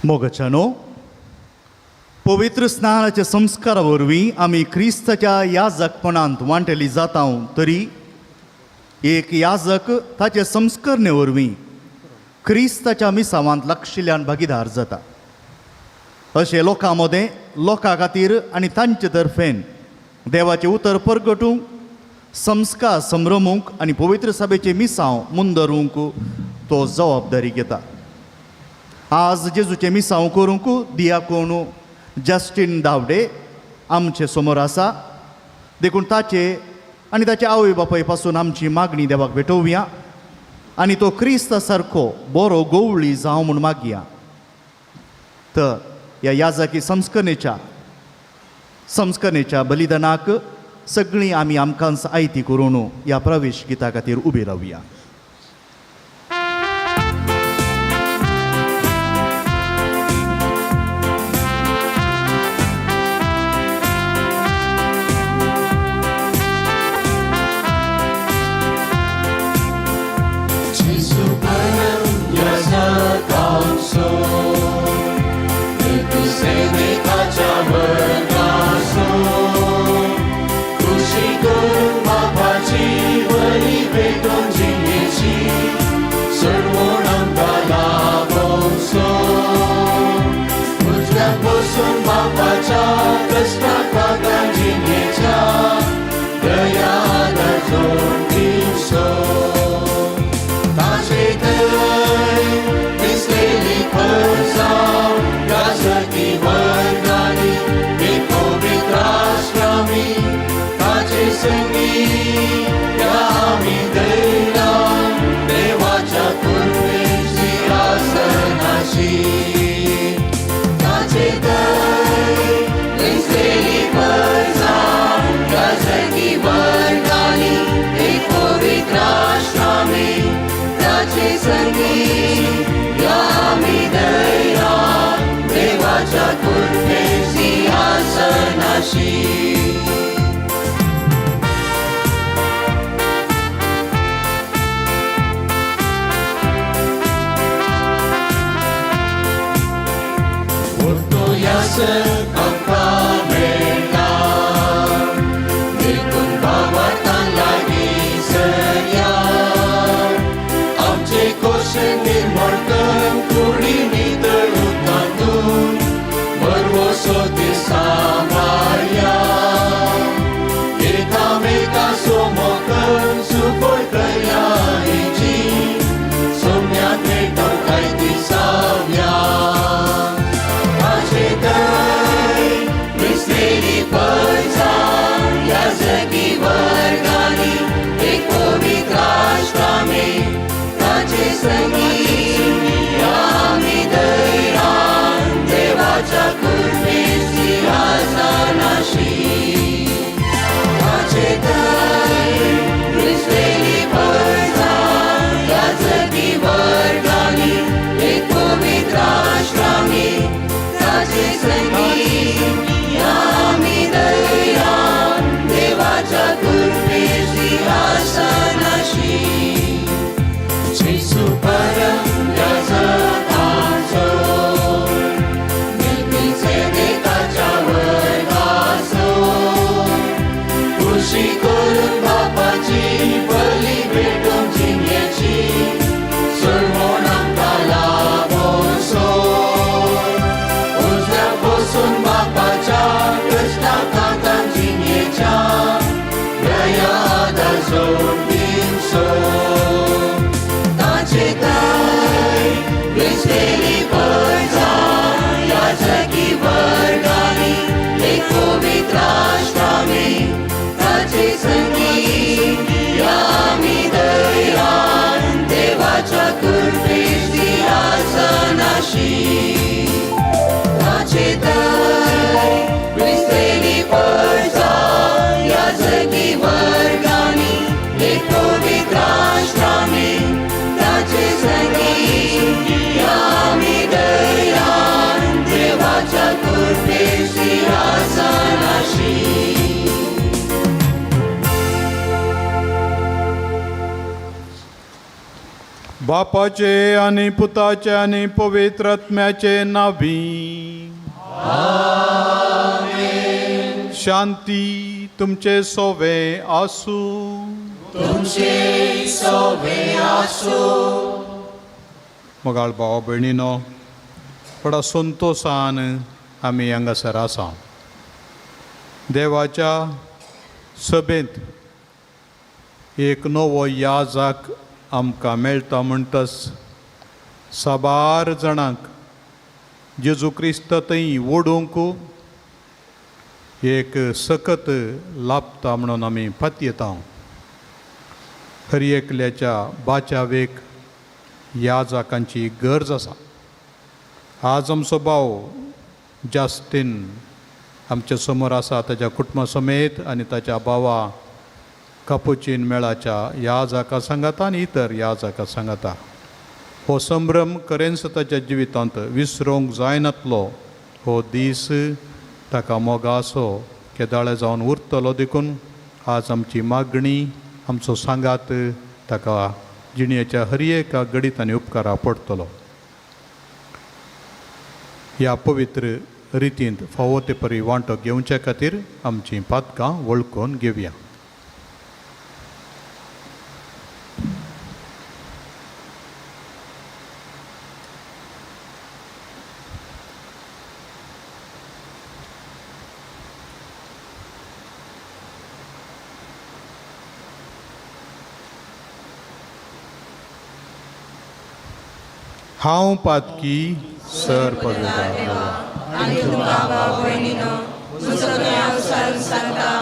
मोगच्यानो, पवित्र स्नानाच्या संस्कारा वरवीं आमी क्रिस्ताच्या याजकपणांत वांटेली जाता, तरी एक याजक ताचे संस्करणे वरवीं क्रिस्ताच्या मिसावांत लागशिल्ल्यान भागीदार जाता. अशें लोकां मदें लोकां खातीर आनी तांचे तर्फेन देवाचें उतर परगटूंक, संस्कार संभ्रमूंक आनी पवित्र सभेचें मिसांव मुंदरूंक तो जबाबदारी घेता. आज जेजूचें मिसांव करूंक दियाकोण जस्टीन दावडे आमचे समोर आसा, देखून ताचे आनी ताचे आवय बापाय पासून आमची मागणी देवाक भेटोवया आनी तो क्रिस्ता सारको बरो गोवळी जावं म्हूण मागया. तर ह्या याजकी संस्करणेच्या बलिदानाक सगळीं आमी आमकांच आयती करून ह्या प्रवेश गिता खातीर उबी रावया. बापाचे आनी पुताचे आनी पवित्र आत्म्याचे नावी. शांती तुमचे सोवे आसूं. मोगाळ भाव भयणीनो, व्हडा संतोसान आमी हांगासर आसा. देवाच्या सभेंत एक नवो याजाक आमकां मेळटा म्हणटच साबार जाणांक जेजू क्रिस्त थंय ओडूंक एक सकत लाभता म्हणून आमी पातयेता. हर एकल्याच्या बाचावेक याजाकांची गरज आसा. आज आमचो भाव जास्तीन आमच्या समोर आसा ताच्या कुटुंबा समेत आनी ताच्या भावा कापुचीन मेळाच्या याजाका सांगाता आनी इतर याजाका सांगाता. हो संभ्रम खरेंच ताच्या जिवितांत विसरूंक जायनातलो. हो दीस ताका मोगासो केदाळे जावन उरतलो. देखून आज आमची मागणी, आमचो सांगात ताका जिणेच्या हर एका घडीत आनी उपकारा पडटलो. ह्या पवित्र रितींत फावो ते परी वांटो घेवचे खातीर आमचीं पातकां वळखून घेवया. हांव पातकी सर पवित्र आनी तुमकां भाव भयणीनो म्हजो न्याय सांगता,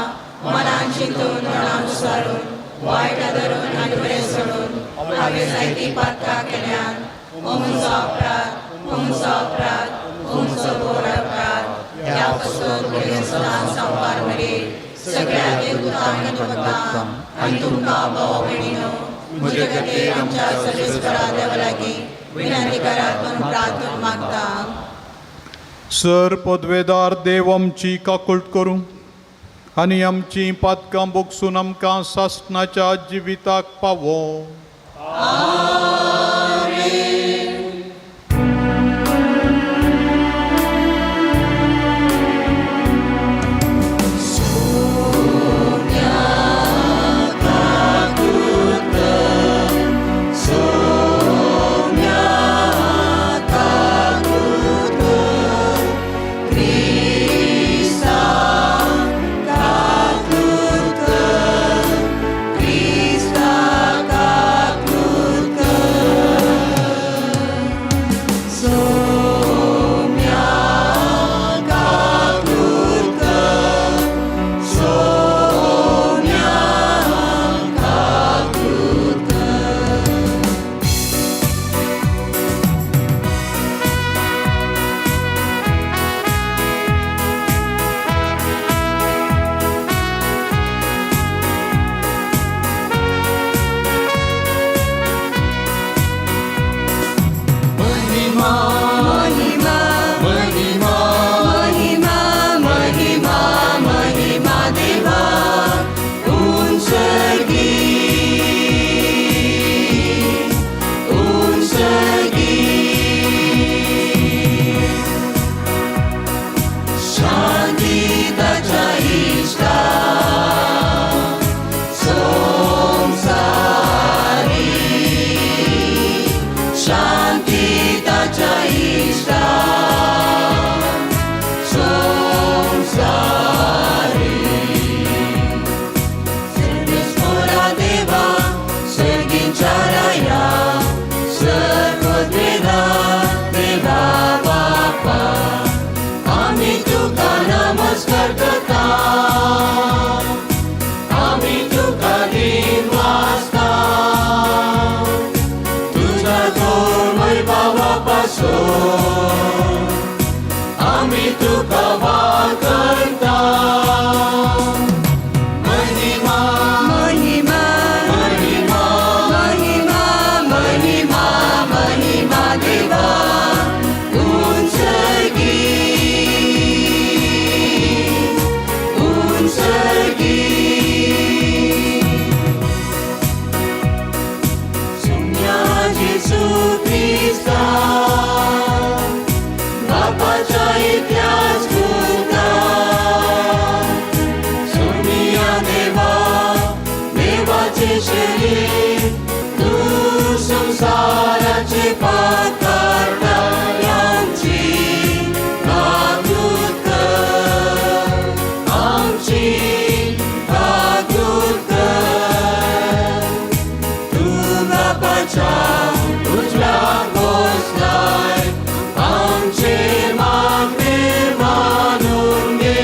मनान चिंतून तोंडान उसारून वायट धरून आनी बरें सोडून हांवें जायतीं पातकां केल्यान. हो म्हजो अपराध, हो म्हजो अपराध, हो म्हजो व्हड अपराध. ह्या पासून गिरेस्तान संपार मेरेन सगळ्या देवदूतांक आनी भक्तांक आनी तुमकां भाव भयणीनो म्हजे खातीर आमच्या सर्वेस्परा देवा लागीं विनंती करात म्हणून प्रार्थना मागता. सर पदवेदार देव आमची काकूट करूं आनी आमची पातकां बोगसून आमकां सासणाच्या जिविताक पावो. देवाचे शरीर तूं संवसाराचे पाप काडटा आमची काकूत कर आमची काकूत कर तूं बापाच्या उजव्या बसलाय आमचे मागणे मानून घे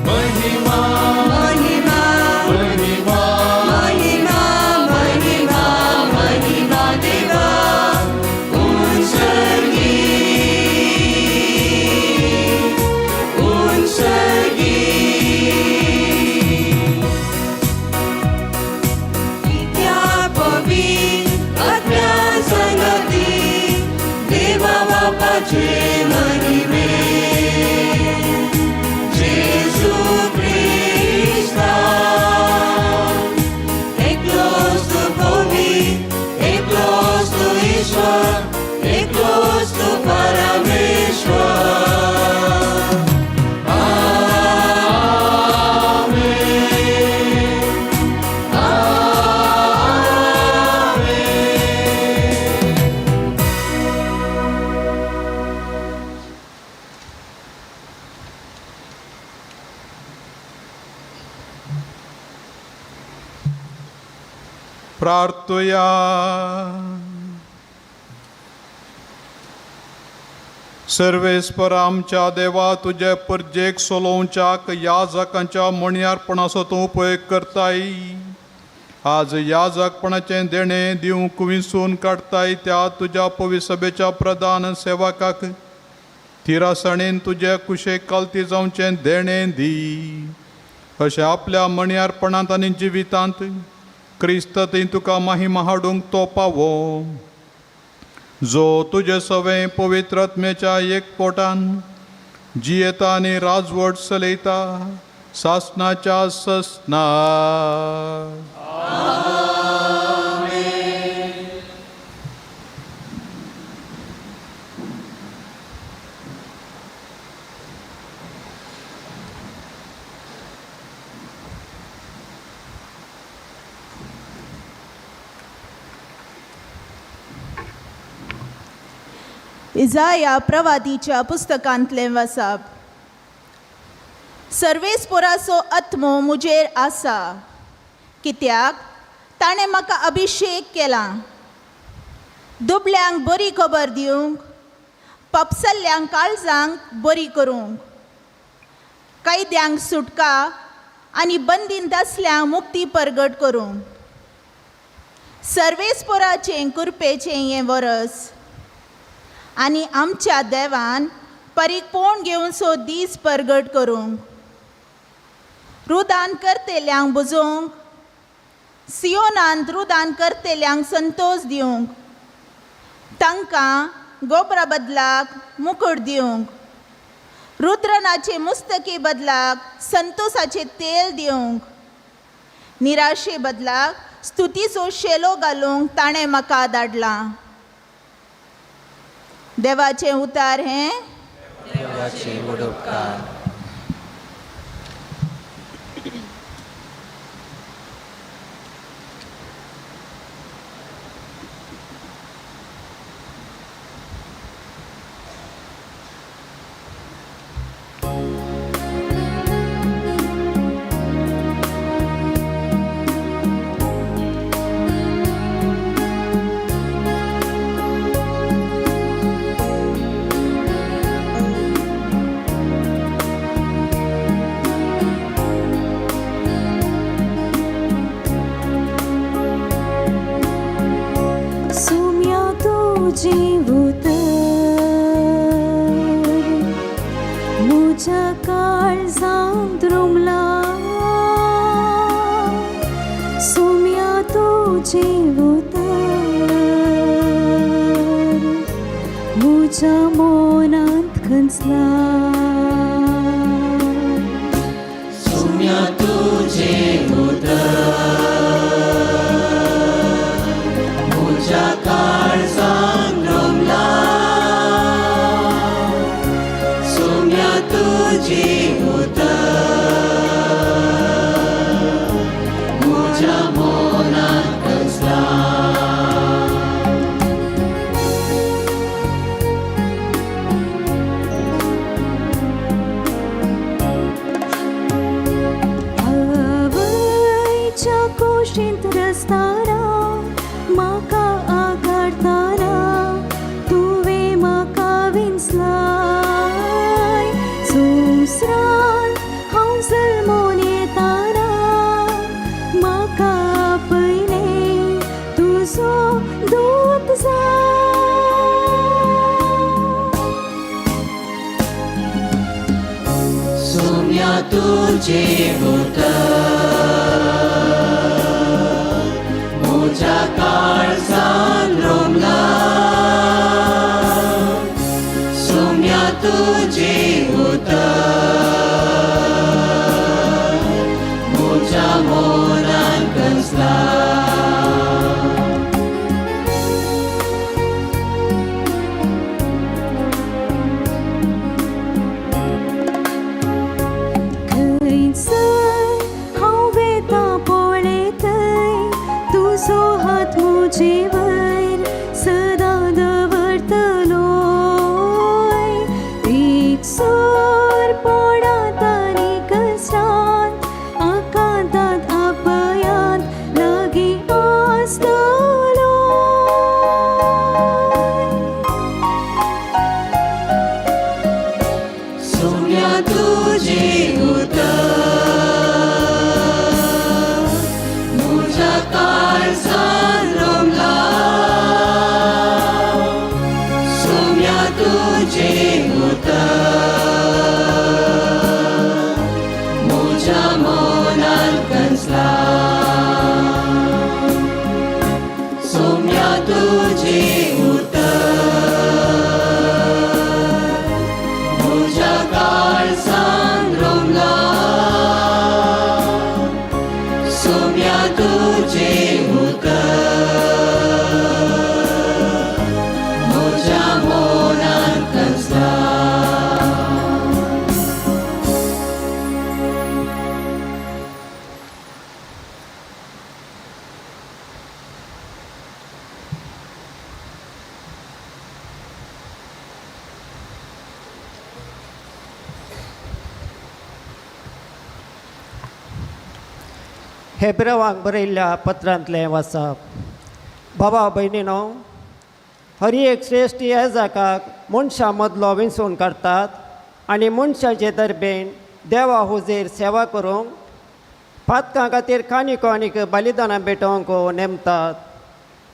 महिमा महिमा महिमा महिमा महिमा महिमा देवा उंचगी उंचगी त्या पवित्र आत्म्या संगती देवा बापाचे महिमे जेजू क्रिस्ता एकलोच तू पवित्र एकलोच तू ईश्वर एकलोच तू परमेश्वर. आमेन. आमेन. प्रार्थुया. सर्वेस्पर आमच्या देवा तुजे परजेक सोलोवच्याक याजकांच्या मणयारपणाचो तूं उपयोग करताय. आज याजकपणाचें देणें दिवंक विंचून काडताय त्या तुज्या पविसभेच्या प्रधान सेवकाक थिरासणेन तुजे कुशेक कालती जावचें देणें दी. अशें आपल्या मणयारपणांत आनी जिवितांत क्रिस्त थंय तुका महिमा हाडूंक तो पावो जो तुजे सवें पवित्र आत्म्याच्या एक पोटान जियेता आनी राजवट चलयता सासनाच्या ससना. इजाया प्रवादीच्या पुस्तकांतलें वासाप. सर्वेस्पोराचो आत्मो मुजेर आसा कित्याक ताणें म्हाका अभिशेक केला दुबल्यांक बरी खबर दिवंक, पपसल्ल्यांक काळजांक बरी करूंक, कैद्यांक सुटका आनी बंदींत आसल्यांक मुक्ती परगट करूंक. सर्वेस्पोराचें कुरपेचें हें वरस आनी आमच्या देवान परिकपोण घेवन सो दीस परगट करूंक, रुदान करतेल्यांक बुजोवंक, सियोनांत रुदान करतेल्यांक संतोश दिवंक, तांकां गोबरा बदलाक मुकूट दिवंक, रुद्रनाचे मुस्तके बदलाक संतोसाचें तेल दिवंक, निराशे बदलाक स्तुतीचो शेलो घालूंक ताणें म्हाका धाडलां. देवाचें उतार हें. देवाचे वडोपकार. सुम्या तुझे उतर मुझ्या काळजांत रुमला, सुम्या तुझे उतर मुझ्या मनांत खंचला. सुम्या तुझे उतर म्हज्या काळजांत रोमला, सुम्या तुझे उतर म्हज्या कुशींत रसताना म्हाका आकारताना तुवें म्हाका विंचलाय संवसारांत हांव जल्मून येताना म्हाका पयलें तुजो दूत जाय. सोम्या तुजें उतर म्हज्या काळजान रोमलां सोम्या तुजें उतर म्हज्या मनान कसलां. खंयसर हांव वेता पळयतय तुजो हात म्हजे वयर सदां दवरतलोय एकसुर पडात आनी कश्टांत आकांतांत अपयांत लागीं आसतलो. सोम्या तुजें उतर म्हज्या काळजान रोमलां सोम्या तुजें उतर म्हज्या मनान कसलां सोम्या तुजें उतर म्हज्या काळजान रोमलां सोम्या तुजें उतर म्हज्या मनान कसलां. हेब्रेवांक बरयल्ल्या पत्रांतलें वाचप. बाबा भयणीनो, हर एक श्रेश्ठ येजाकाक मनशां मदलो विंचून काडटात आनी मनशाचे दर्बेन देवा हुजीर सेवा करूंक पातकां खातीर कानिको आनीक बलिदानां भेटोवंक नेमतात.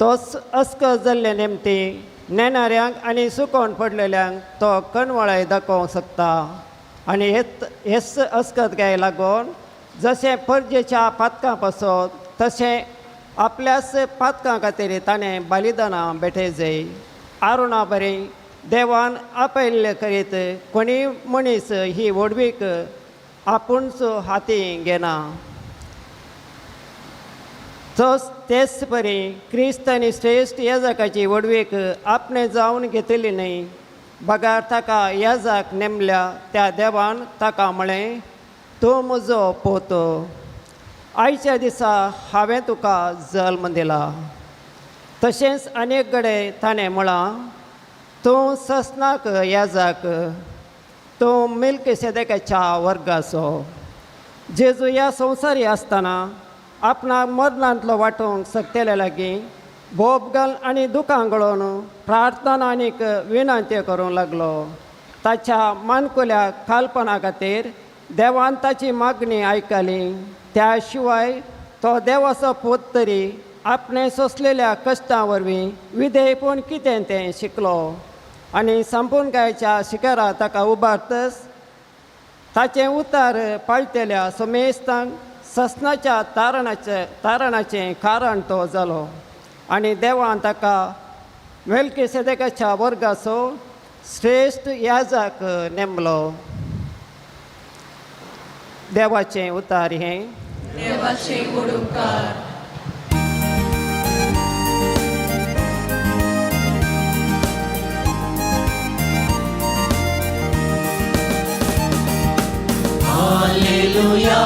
तोच अस्कत जाल्ले नेमती नेणाऱ्यांक आनी सुकोवन पडलेल्यांक तो कणवळाय दाखोवंक शकता. आनी हेच हेच अस्कत गाय लागून जशें परजेच्या पातकां पासत तशें आपल्याच पातकां खातीर ताणें बलिदानां भेटयजय. आरुणा बरी देवान आपयल्ले करीत कोणीय मनीस ही व्हडवीक आपूणच हाती घेना. तस तेच परी क्रिस्त आनी श्रेश्ठ येजाकाची व्हडवीक आपणें जावन घेतली न्हय, बगार ताका येजाक नेमल्या त्या देवान ताका म्हळें, तूं म्हजो पोत, आयच्या दिसा हांवें तुका जल्म दिला. तशेंच अनेक कडेन ताणें म्हळां, तूं ससनाक येजाक, तूं मिल्क सेदेकाच्या वर्गाचो. जेजू ह्या संवसारी आसतना आपणाक मरणांतलो वांटोवंक शकतले लागीं बोब घाल आनी दुकां गळोवन प्रार्थना आनीक विनंती करूंक लागलो. ताच्या मानकुल्या खालपणा खातीर देवान ताची मागणी आयकली. त्या शिवाय तो देवाचो पूत तरी आपणें सोंसलेल्या कश्टां वरवीं विधेयपण कितें तें शिकलो आनी संपूर्णकायेच्या शिखरार ताका उबारतच ताचें उतार पाळटेल्या समेस्तांक ससनाच्या तारणाचें कारण तो जालो. आनी देवान ताका मेल्की सेदेकाच्या वर्गाचो श्रेश्ठ याजक नेमलो. देवाचें उतार हें. देवाचे गोड उपकार. Alleluia,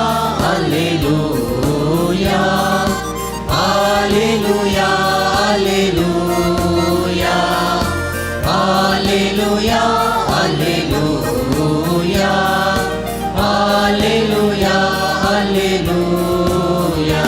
Alleluia, Alleluia, Alleluia, Alleluia, Alleluia, Alleluia, Alleluia.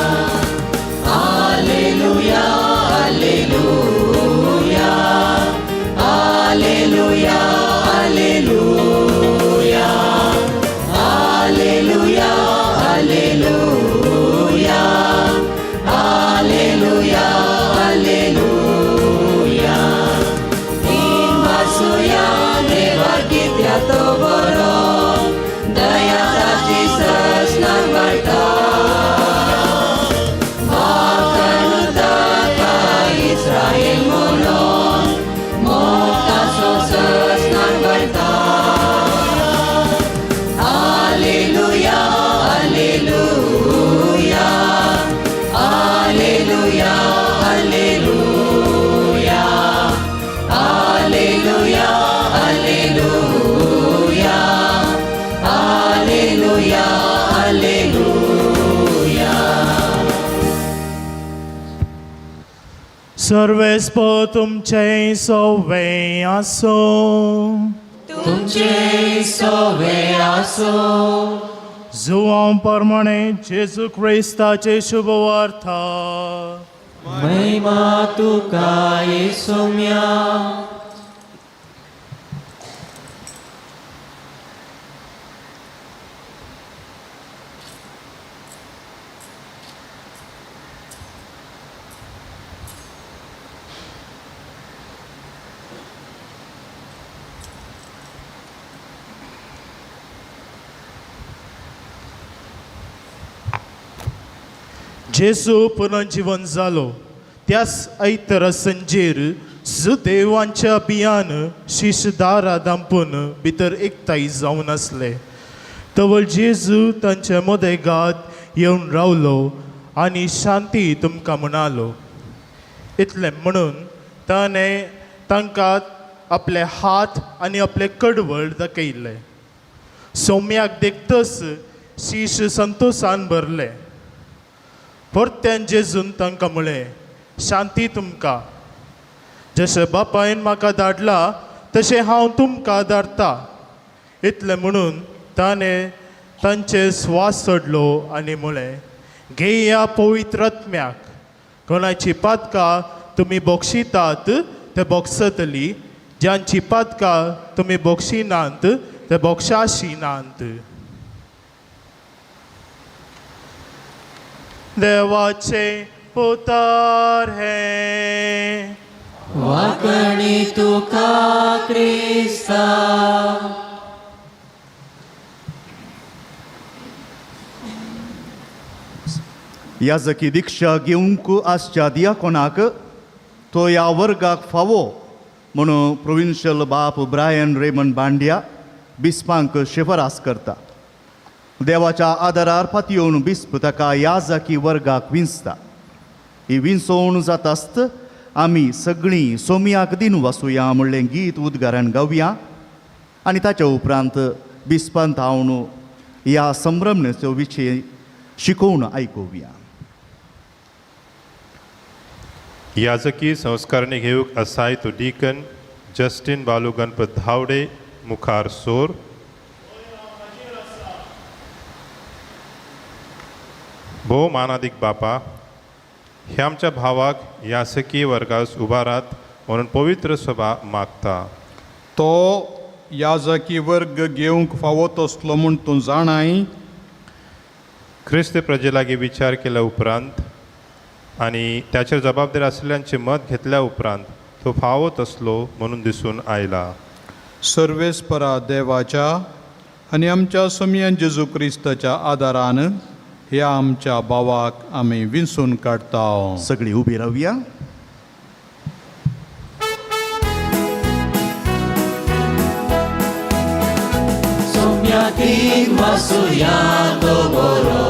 सर्वेस्पो तुमचें सोवे आसूं. तुमचे सोवे आसो. जुवां प्रमाणे जेजू क्रिस्ताचे शुभवार्ता. महिमा तुका येसुम्या. जेजू पुनर्जीवन जालो त्यास ऐतर संजेर सुदेवांच्या बियान शीश दारा दांपून भितर एकताई जावन आसले. तवळ जेजू तांच्या मदेगात येवन रावलो आनी शांती तुमकां म्हणालो. इतलें म्हणून ताणें तांकां आपले हात आनी आपले कडवळ दाखयले. सोम्याक देखतच शीश संतोसान भरले. परत्यान जेजून तांकां म्हळें, शांती तुमकां. जशें बापायन म्हाका धाडला तशें हांव तुमकां धाडटा. इतलें म्हणून ताणें तांचे स्वास सोडलो आनी म्हळें, घेया पवित्र आत्म्याक. कोणाची पातकां तुमी बक्षितात ते बक्षतली, ज्यांची पातकां तुमी बक्षिनात ते बक्षाशिनात. देवाचे पुतार हे. वाकणी तुका क्रिस्ता. याजकी दीक्षा घेवंक आसच्या दियाकोणाक तो ह्या वर्गाक फावो म्हणून प्रोविन्शियल बाप ब्रायन रेमन बांड्या बिस्पांक शिफारास करता. देवाच्या आदारार पातयेवन बिस्प ताका याजकी वर्गाक विंचता. ही विंचोवण जाता आसत आमी सगळीं सोमयाक दिन वासुया म्हणलें गीत उद्गारान गावया आनी ताच्या उपरांत बिस्पांत हांव ह्या संभ्रमणेचो विशय शिकोवन आयकुया. याजकी संस्कारणी घेवंक असाय तो डीकन जस्टीन बालू गणपत धावडे मुखार सोर. भोव मानादीक बापा, ह्या आमच्या भावाक यासकी वर्गास उबारात म्हणून पवित्र सभा मागता. तो याजकी वर्ग घेवंक फावो तसलो म्हूण तूं जाणाय. क्रिस्त प्रजे लागीं विचार केल्या उपरांत आनी ताचेर जबाबदार आशिल्ल्यांचें मत घेतल्या उपरांत तो फावो तसलो म्हणून दिसून आयला. सर्वेस्परा देवाच्या आनी आमच्या सोमयान जेजू क्रिस्ताच्या आदारान ह्या आमच्या भावाक आमी विंचून काडटा. सगळीं उबी रावया. सोम्या दिन वासुया तो बरो,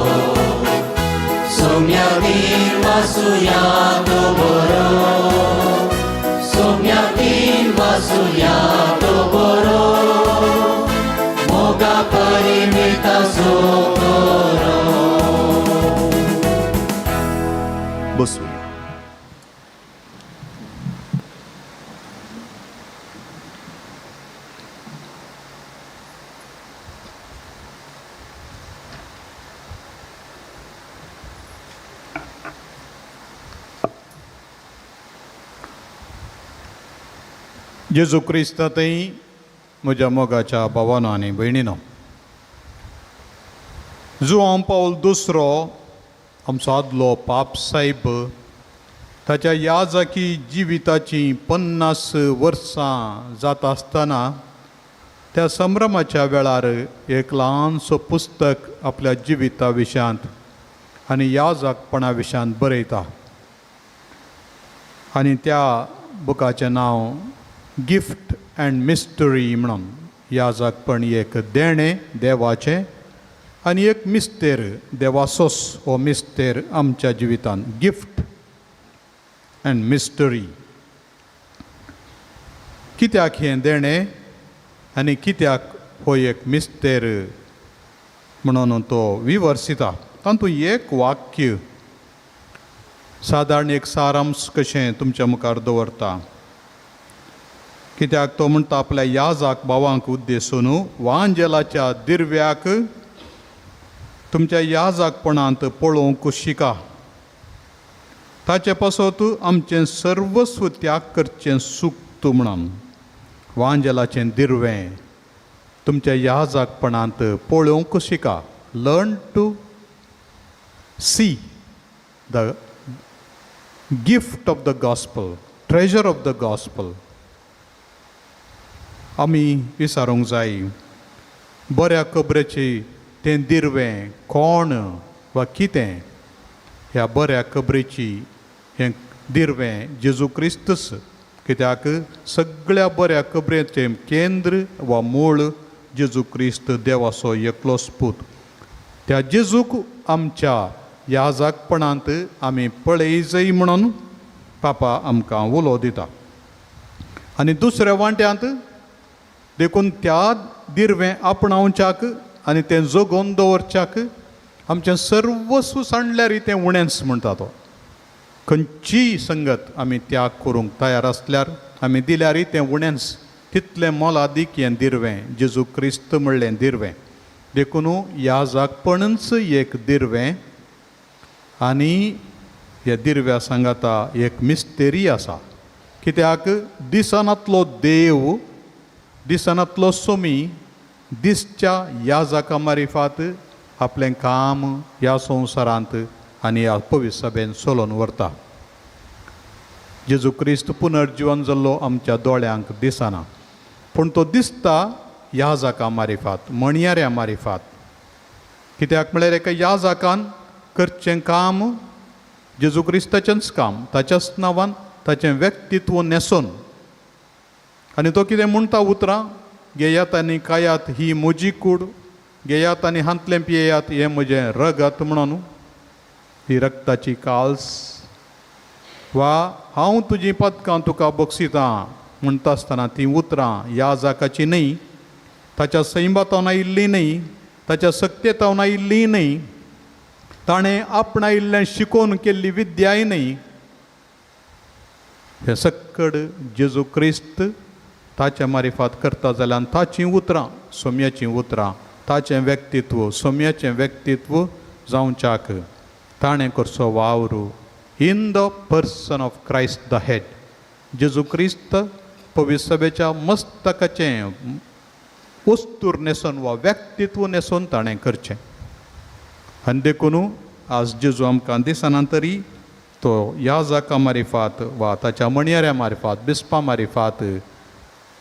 सोम्या दिन वासुया तो बरो, सोम्या दिन वासुया तो बरो, मोगा परिमिता सोकोरो. बसूया. जेजू क्रिस्तांतय म्हज्या मोगाच्या भावानो आनी भयणीनो, जुआंव पावल दुसरो आमचो आदलो पाप सायब ताच्या याजकी जिविताचीं 50 वर्सां जाता आसतना त्या संभ्रमाच्या वेळार एक ल्हानसो पुस्तक आपल्या जिविता विशयांत आनी याजकपणा विशयांत बरयता आनी त्या बुकाचें नांव गिफ्ट अँड मिस्टरी म्हणून. याजकपण एक देणें देवाचें आनी एक मिस्तेर देवासोस हो मिस्तेर आमच्या जिवितांत. गिफ्ट अँड मिस्टरी कित्याक हें देणें आनी कित्याक हो एक मिस्तेर म्हणून तो विवर्सिता. तातूंत एक वाक्य सादारण एक सारांश कशें तुमच्या मुखार दवरता. कित्याक तो म्हणटा आपल्या याजाक भावांक उद्देशून वांजेलाच्या दिर्व्याक तुमच्या याजाकपणांत पळोवंक शिका. ताचे पासत आमचें सर्वस्व त्याग करचें सुक्त म्हणून वांजेलाचें दिर्वें तुमच्या याजाकपणांत पळोवंक शिका. Learn to see the gift of the gospel, treasure of the gospel. आमी विचारूंक जाय बऱ्या खबरेची तें दिर्वें कोण वा कितें. ह्या बऱ्या खबरेची हें दिर्वें जेजू क्रिस्तूच. कित्याक सगळ्या बऱ्या खबरेचें केंद्र वा मूळ जेजू क्रिस्त देवाचो एकलोच पूत. त्या जेजूक आमच्या याजाकपणांत आमी पळयजय म्हणून पापा आमकां उलो दिता. आनी दुसऱ्या वांट्यांत देखून त्या दिर्वें आपणावच्याक आनी तें जगोवन दवरच्याक आमचें सर्वस्व सांडल्यार तें उणेंच म्हणटा तो. खंयचीय संगत आमी त्याग करूंक तयार आसल्यार आमी दिल्यारय तें उणेंच. तितलें मोलादीक हें दिर्वें जेजू क्रिस्त म्हणलें दिर्वें. देखून याजाकपणच एक दिर्वें आनी ह्या दिर्व्या सांगाता एक मिस्तेरी आसा. कित्याक दिसनातलो देव दिसनातलो सोमी दिसच्या याजाका मारिफात आपलें काम ह्या संवसारांत आनी ह्या पवित्र सभेन चलोवन व्हरता. जेजू क्रिस्त पुनर्जिवन जाल्लो आमच्या दोळ्यांक दिसना, पूण तो दिसता याजाका मारिफात, म्हणयाऱ्या मारिफात. कित्याक म्हळ्यार एका याजाकान करचें काम जेजू क्रिस्ताचेंच काम, ताच्याच नांवान ताचें व्यक्तित्व न्हेसोन. आनी तो कितें म्हणटा उतरां, घेयात आनी खायात ही म्हजी कूड, घेयात आनी हांतलें पियेयात हें म्हजें रगत म्हणून, ही रक्ताची काल्स, वा हांव तुजीं पदकां तुका बक्षितां म्हणटा आसतना तीं उतरां याजाकाचीं न्हय, ताच्या सैमांत आयिल्लीं न्हय, ताच्या सक्तेतावन आयिल्लीं न्हय, ताणें आपणायिल्लें शिकोवन केल्ली विद्याय न्हय. हें सक्कड जेजू क्रिस्त ताच्या मारिफात करता जाल्यार ताचीं उतरां सोम्याचीं उतरां, ताचें व्यक्तित्व सोम्याचें व्यक्तित्व जावच्याक ताणें करचो वावर in the person of Christ the head. जेजू क्रिस्त पवित्र सभेच्या मस्तकाचें वस्तूर न्हेसोन वा व्यक्तित्व न्हेसोन ताणें करचें. आनी देखून आज जेजू आमकां दिसना तरी तो याजाका मारिफात वा ताच्या म्हणयाऱ्या मारिफात बिस्पा मारिफात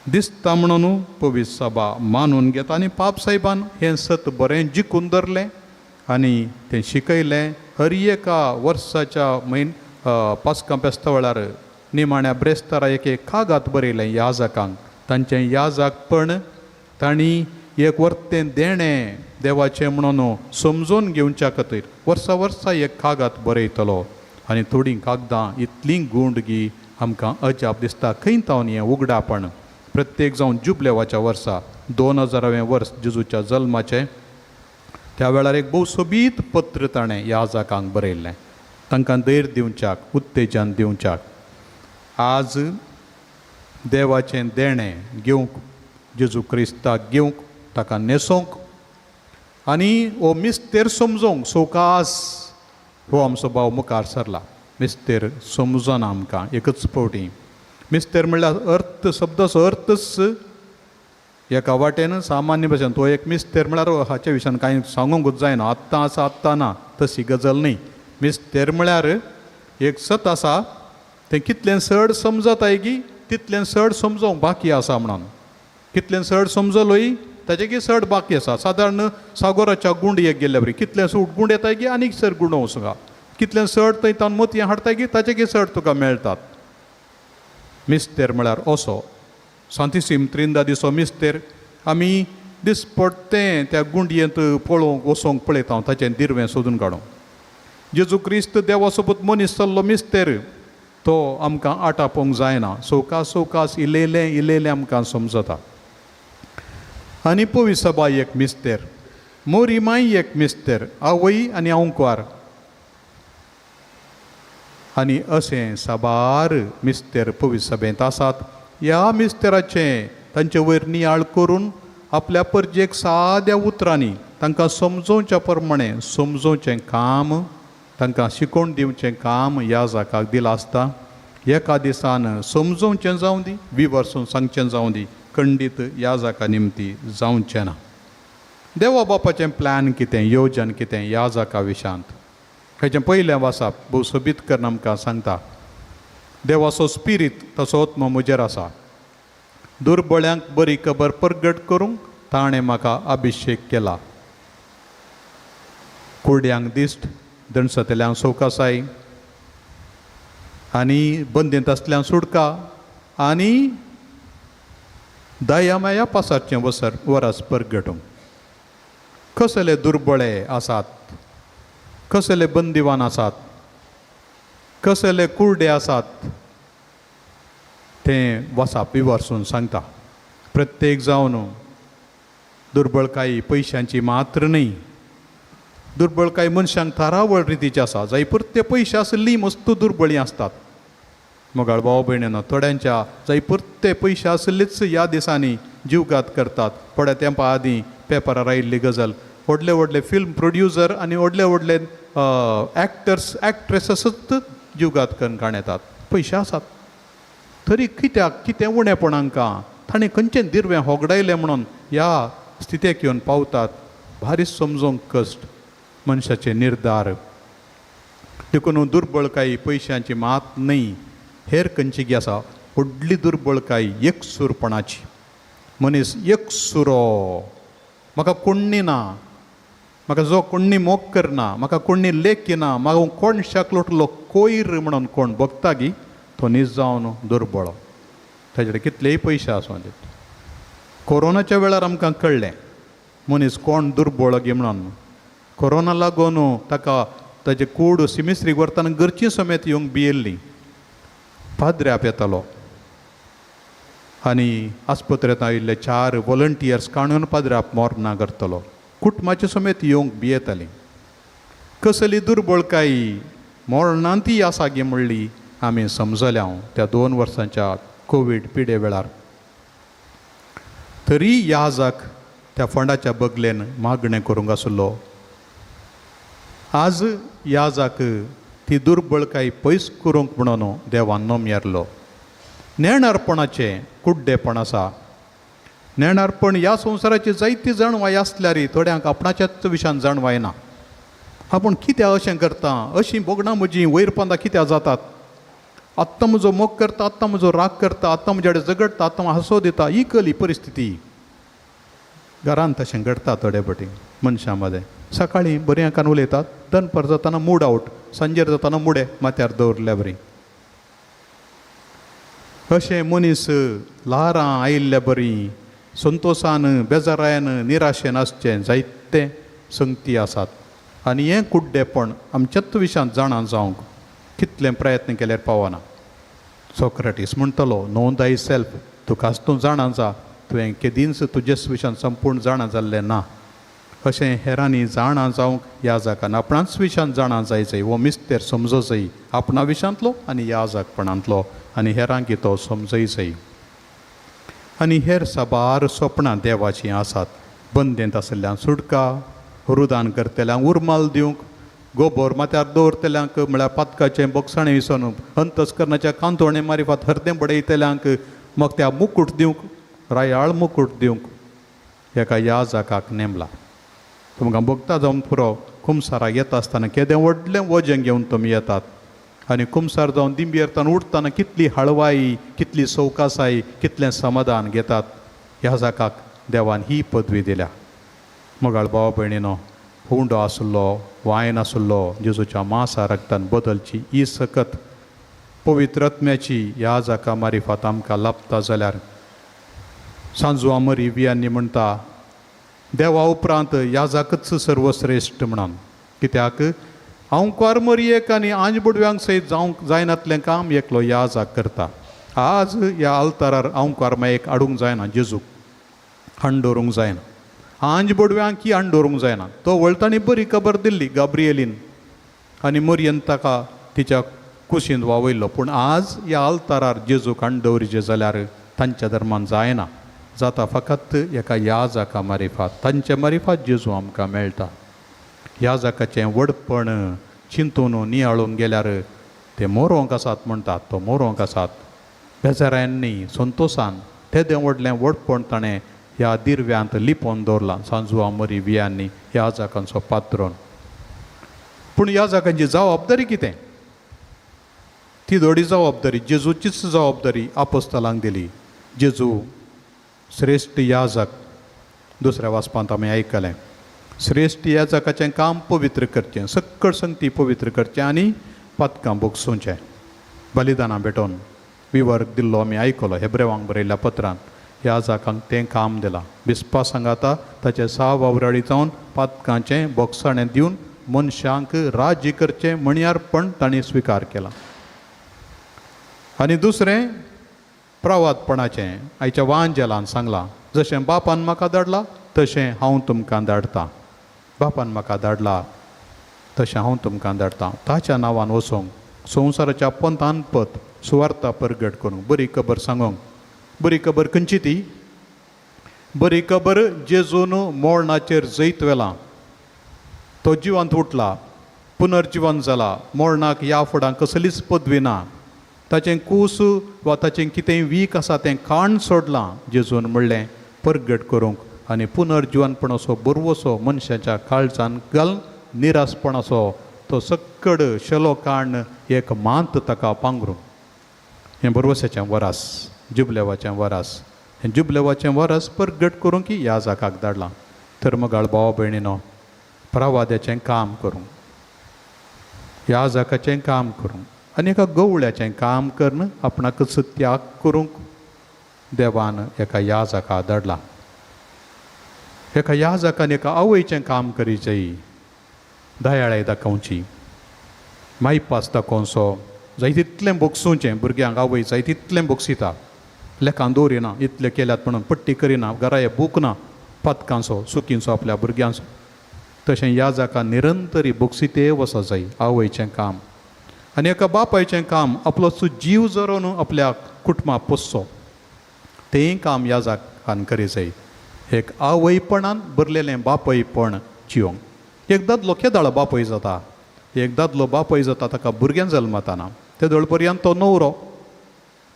दिसता म्हणून पवित्र सभा मानून घेता. आनी पाप साहेबान हें सत बरें जिखून धरलें आनी तें शिकयलें. हर एका वर्साच्या म्हयन पास्कां फेस्ता वेळार निमाण्या ब्रेस्तारा एक एक कागाद बरयलें याजकांक. तांचें याजकपण तांणी एक वर्तें देणें देवाचें म्हणून समजून घेवच्या खातीर वर्सा वर्सा एक कागद बरयतलो. आनी थोडीं कागदां इतलीं गूंड की आमकां अजाप दिसता खंय तावन हें उगडापण. प्रत्येक जावन जुबलेवाच्या वर्सा 2000वें वर्स जेजूच्या जल्माचें, त्या वेळार एक भोव सोबीत पत्र ताणें याजकांक बरयल्लें, तांकां धैर्य दिवच्याक, उत्तेजन दिवच्याक. आज देवाचें देणें घेवंक, जेजू क्रिस्ताक घेवंक, ताका न्हेसोवंक आनी हो मिस्तेर समजोवंक सवकास हो आमचो भाव मुखार सरला. मिस्तेर समजना आमकां एकच फावटी. मिस्तेर म्हणल्यार अर्थ, शब्दाचो अर्थच एका वाटेन सामान्य भाशेन तो एक मिस्तेर म्हळ्यार हाच्या विशयान कांय सांगूंकूच जायना, आत्तां आसा आत्तां ना तशी गजाल न्ही. मिस्तेर म्हळ्यार एक सत आसा, तें कितलें चड समजताय की तितलें चड समजोवंक बाकी आसा म्हणून. कितलें चड समजलोय ताचे चड बाकी आसा. सादारण सागोराच्या गुंडयेक गेल्ल्या बरी कितलें चड गुंड येताय की आनीक चड गुंड वचूंक, कितलें चड थंय तावन मोतयां हाडटाय की ताचे चड तुका मेळटात. मिस्तेर म्हळ्यार असो सांतिसीम त्रिंदादीचो मिस्तेर आमी दिसपडटें त्या गुंडयेंत पळोवंक वचोंक पळयता हांव ताचें दिर्वें सोदून काडूंक. जेजू क्रिस्त देवा सोबत मनीस जाल्लो मिस्तेर तो आमकां आटापोवंक जायना, सवकास सवकास इल्लें इल्लें आमकां समजता. आनी पवी सभा एक मिस्तेर, मोरी माय एक मिस्तेर, आवय आनी अंकवार. आनी अशें साबार मिस्तेर पवित्र सभेंत आसात. ह्या मिस्तेराचें तांचे वयर नियाळ करून आपल्या परजेक साद्या उतरांनी तांकां समजोवच्या प्रमाणें समजोवचें काम, तांकां शिकोवन दिवचें काम ह्या जाकाक दिलां आसता. एका दिसान समजोवचें जावं दी, विवर्सून सांगचें जावं दी, खंडीत ह्या जाका निमती जावचें ना. देवा बापाचें प्लॅन कितें, योजन कितें ह्या जाका विशांत हेचें पयलें वासाप भोव सोबीत करून आमकां सांगता. देवाचो स्पिरीत तसो आत्मो म्हजेर आसा, दुर्बळ्यांक बरी खबर परगट करूंक ताणें म्हाका अभिशेक केला. कुड्यांक दिश्ट, दणसतल्यांक सवकासाय आनी बंदेंत आसल्यांक सुटका आनी दयामाया पासारचें वसर वरस परगटूंक. कसले दुर्बळे आसात, कसले बंदिवान आसात, कसले कुर्डे आसात तें वसाप विवर्सून सांगता. प्रत्येक जावन दुर्बळकाय पयशांची मात्र न्हय, दुर्बळकाय मनशांक थारावळ रितीची आसा. जाय पुरते पयशे आसली मस्तू दुर्बळी आसतात. मोगाळ भाव भयणीनो, थोड्यांच्या जाय पुरते पयशे आसलीच ह्या दिसांनी जीवघात करतात. थोड्या तेंपा आदीं पेपरार आयिल्ली गजाल, व्हडले व्हडले फिल्म प्रोड्युसर आनी व्हडले व्हडले एक्टर्स एक्ट्रेसीच जीवघात करून काण येतात. पयशे आसात तरी कित्याक कितें उणेपण हांकां, ताणें खंयचें दिरवें होगडायलें म्हणून ह्या स्थितेक येवन पावतात. भारी समजूंक कश्ट मनशाचे निर्धार. देखून दुर्बळकाय पयशांची मात न्हय, हेर खंयची आसा व्हडली दुर्बळकाय एकसूरपणाची. मनीस एकसुरो, म्हाका कोण्णी ना, म्हाका जो कोण्णी मोग करना, म्हाका कोण्णी लेखिना, म्हाका कोण लोटलो कोयर म्हणून कोण भोगता गी, तो नीज जावन दुर्बळो. ताजे कडेन कितलेय पयशे आसूं दी. कोरोनाच्या वेळार आमकां कळ्ळें मनीस कोण दुर्बळ गी म्हणून. कोरोना लागून ताका ताजे कूड सिमिस्त्रीक व्हरतना घरचीं समेत येवंक भियेल्लीं. पाद्र्याप येतालो आनी आस्पत्रेंत आयिल्ले 4 वॉलंटियर्स काणून पाद्र्याप मोरना करतलो. कुटुंबाचे समेत येवंक भियेतालीं. कसली दुर्बळकाय मोरणांत आसा गी म्हणली आमी समजल्या त्या 2 वर्सांच्या कोवीड पिडे वेळार. तरी याजक त्या फंडाच्या बगलेन मागणें करूंक आसलो. आज याजक ती दुर्बळकाय पयस करूंक म्हणून देवान नोमयेरलो. नेणारपणाचें कुड्डेपण आसा. नेणारपण ह्या संवसाराची जायती जाणवाय आसल्यार थोड्यांक आपणाच्याच विशयान जाणवाय ना. आपूण कित्याक अशें करता, अशीं भोगणां म्हजीं वयर पंदा कित्याक जातात, आत्तां म्हजो मोग करता, आत्तां म्हजो राग करता, आत्तां म्हज्या कडेन झगडटा, आत्तां हांसो दिता, ही कली परिस्थिती घरांत तशें घडटा थोडे फावटी मनशां मदें. सकाळीं बऱ्या कान उलयतात, दनपार जातना मूड आवट, सांजेर जातना मुडे माथ्यार दवरल्या बरी. अशें मनीस ल्हारां आयिल्ल्या बरी संतोशान बेजारायन निराशेन आसचें जायते संगती आसात. आनी हें कुड्डेपण आमच्याच विशयांत जाणा जावंक कितलें प्रयत्न केल्यार पावना. सोक्रेटीस म्हणटलो, नो दाय सेल्फ, तुकाच तूं जाणा जा, तुवें केदींच तुजेच विशयान संपूर्ण जाणा जाल्लें ना. अशें हेरांनी जाणा जावंक ह्या जाकान आपणाच विशयान जाणा जाय जाय, हो मिस्तेर समजो जाय आपणा विशयांतलो आनी ह्या जाकपणांतलो, आनी हेरांक तो समजय जाय. आनी हेर साबार सपनां देवाचीं आसात. बंदेंत आशिल्ल्यांक सुटका, रुदान करतल्यांक उरमाल दिवंक, गोबोर माथ्यार दवरतल्यांक म्हळ्यार पातकाचें बोगसाणें विसोन अंतस्करणाच्या कांतोणे मारिफात हरदें बडयतल्यांक मग त्या मुकूट दिवंक, रायाळ मुकूट दिवंक एका ह्या जाकाक नेमला. तुमकां भोगता जावन पुरो कुमसाराक येता आसतना केदें व्हडलें वजें घेवन तुमी येतात आनी कुमसार जावन दिंबयेरतान उठतना कितली हळवाई, कितली सवकासाय, कितलें समाधान घेतात. ह्या जाकाक देवान ही पदवी दिल्या. मोगाळ भाव भयणीनो, हुंडो आसलो, वायन आसलो, जेजूच्या मासा रक्तान बदलची ही सकत पवित्र आत्म्याची ह्या जाका मारिफात आमकां लाभता जाल्यार सांजवा मरी वियांनी म्हणटा, देवा उपरांत ह्या जाकच सर्वश्रेश्ठ म्हणून. कित्याक हांव मरयेक आनी आंज बुडव्यांक सयत जावंक जायनातलें काम एकलो ह्या जाक करता. आज ह्या आल्तारार हांव मायेक हाडूंक जायना, जेजूक हाण दवरूंक जायना, आंज बोडव्यांक की हाण दवरूंक जायना. तो वळताणी बरी खबर दिल्ली गाब्रिएलीन आनी मरियन ताका तिच्या कुशींत वावयल्लो. पूण आज ह्या आल्तारार जेजूक हाडून दवरिचें जाल्यार तांच्या धर्मान जायना, जाता फकत एका याजका मारिफात. तांचे मारिफात जेजू आमकां मेळटा. याजकाचें व्हडपण चिंतून नियाळूंक गेल्यार ते मोरोंक आसात म्हणटात, तो मोरोंक आसात बेजारांनी संतोशान तेदें व्हडलें व्हडपण ताणें ह्या दिरव्यांत लिपोवन दवरलां सांजुआ मरी वियांनी याजकांचो पात्रोन. पूण याजकांची जबाबदारी कितें? ती दोडी जबाबदारी जेजूचीच जबाबदारी आपोस्तलांक दिली. जेजू श्रेश्ठ याजक, दुसऱ्या वाचपांत आमी आयकलें, श्रेश्ठ याजकाचें काम पवित्र करचें, सक्कड संगती पवित्र करचें आनी पातकां भोगसुचें, बलिदानां भेटोवन विवर दिल्लो आमी आयकलो हेब्रेवांक बरयल्ल्या पत्रान. याजकांक तें काम दिलां. बिस्पा सांगाता ताचे सा वावराडी जावन पातकांचें बोगसाणें दिवन मनशांक राज्य करचें म्हणयारपण तांणी स्विकार केलां. आनी दुसरें प्रवादपणाचें आयच्या वांजेलान सांगलां, जशें बापान म्हाका धाडला तशें हांव तुमकां धाडटां, बापान म्हाका धाडला तशें हांव तुमकां धाडटां. ताच्या नांवान वचूंक संवसाराच्या पंथान पथ सुवार्ता परगट करूंक, बरी खबर सांगूंक. बरी खबर खंयची ती? बरी खबर जेजून मोरणाचेर जैत व्हेलां, तो जिवंत उठला, पुनर्जिवन जाला, मोरणाक ह्या फुडां कसलीच पदवी ना, ताचें कूस वा ताचें कितेंय वीक आसा तें काण सोडलां जेजून म्हणलें परगट करूंक आनी पुनर्जिवनपणाचो बरवसो मनशाच्या काळजान घालून निरासपणाचो तो सक्कड शेलो काण एक मांत ताका पांगरूंक. हें बरवसाचें वरास, जुबलेवाचें वरास, हें जुबलेवाचें वरास परगट करूंक की ह्या जाकाक धाडलां. तर मगाळ भाव भयणीनो, प्रवाद्याचें काम करूंक, ह्या जाकाचें काम करूंक आनी एका गवळ्याचें काम करून आपणाकच त्याग करूंक देवान एका याजका धाडला. एका याजकान एका आवयचें काम करी जाय, दयाळाय दाखोवची, मायपास दाखोवचो, जाय तितलें भोगसुचें भुरग्यांक आवय जाय तितलें भोगसिता, लेखान दवरिना इतलें केल्यात म्हणून पट्टी करिना, घरा बूक ना पातकांचो चुकींचो आपल्या भुरग्यांचो. तशें याजका निरंतरी भोगसिते वचो जाय आवयचें काम. आनी एका बापायचें काम आपलो जीव जरोवन आपल्या कुटुंबाक पोसचो, तेंय काम याजकान करी जाय. एक आवयपणान भरलेलें बापयपण जिवंक. एक दादलो केदाळ बापय जाता, एक दादलो बापय जाता ताका भुरग्यां जल्मताना ते दोळ पर्यंत तो न्हवरो,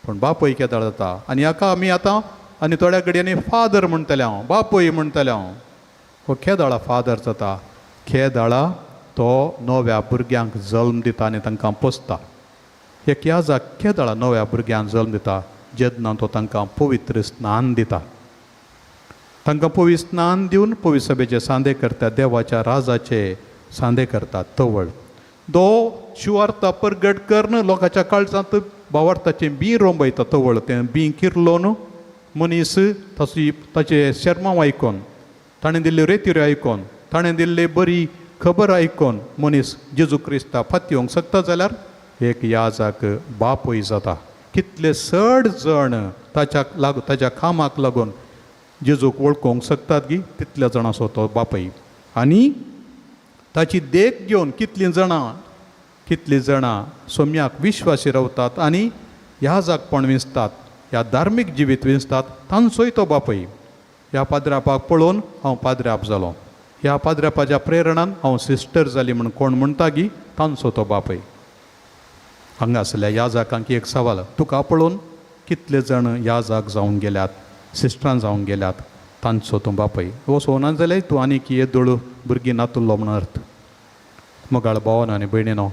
पूण बापय केदाळ जाता. आनी हाका आमी आतां आनी थोड्या घडयांनी फादर म्हणटले हांव, बापय म्हणटले हांव. हो केदाळा फादर जाता, केदाळा तो नव्या भुरग्यांक जल्म दिता आनी तांकां पोसता. एक याजक केदाळा नव्या भुरग्यांक जल्म दिता, जेन्ना तो तांकां पवित्र स्नान दिता, तांकां पवित्र स्नान दिवन पवित्र सभेचे सांदे करता, देवाच्या राजाचे सांदे करता. तवळ दो शिवार्ता परगट करून लोकांच्या काळजांत भावार्थाचें बीं रोंबयता. तवळ तें बीं किरलोन मनीस ताची ताचे शर्मांव आयकोन, ताणें दिल्ल्यो रेतिऱ्यो आयकोन, ताणें दिल्ली बरी खबर आयकोन मनीस जेजू क्रिस्ता फातयोंक शकता जाल्यार एक याजक बापूय जाता. कितले चड जण ताच्या लागू ताच्या कामाक लागून जेजूक वळखूंक शकतात गी तितल्या जाणांचो तो बापूय. आनी ताची देख घेवन कितलीं जाणां सोम्याक विश्वासी रावतात आनी ह्या जागपण विंचतात, ह्या धार्मीक जिवीत विंचतात, तांचोय तो बापूय. ह्या पाद्रापाक पळोवन हांव पाद्राप जालो, ह्या पाद्रापाच्या प्रेरणान हांव सिस्टर जाली म्हूण कोण म्हणटा गी तांचो तो बापूय. हांगा आसल्या ह्या जाकांक एक सवाल, तुका पळोवन कितले जाण ह्या जाग जावन गेल्यात, सिस्टरां जावन गेल्यात, तांचो तूं बापूय. हो सोना जाल्यार तूं आनीक येदोळ भुरगीं नातुल्लो म्हण अर्थ. मोगाळ भावान आनी भयणीनो,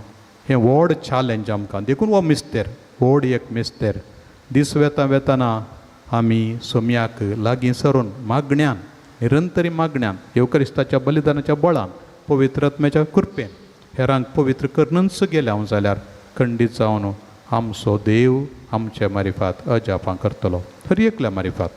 हें व्हड चॅलेंज आमकां. देखून हो मिस्तेर व्हड एक मिस्तेर. दीस वेता वेताना आमी सोम्याक लागीं सरून मागण्यान, निरंतरी मागण्यान, येवक्रिस्ताच्या बलिदानाच्या बळान, पवित्र आत्म्याच्या कृपेन हेरांक पवित्र करूनच गेले हांव जाल्यार खंडीत जावन आमचो देव आमचे मारिफात अजापां करतलो. हर एकल्या मारिफात,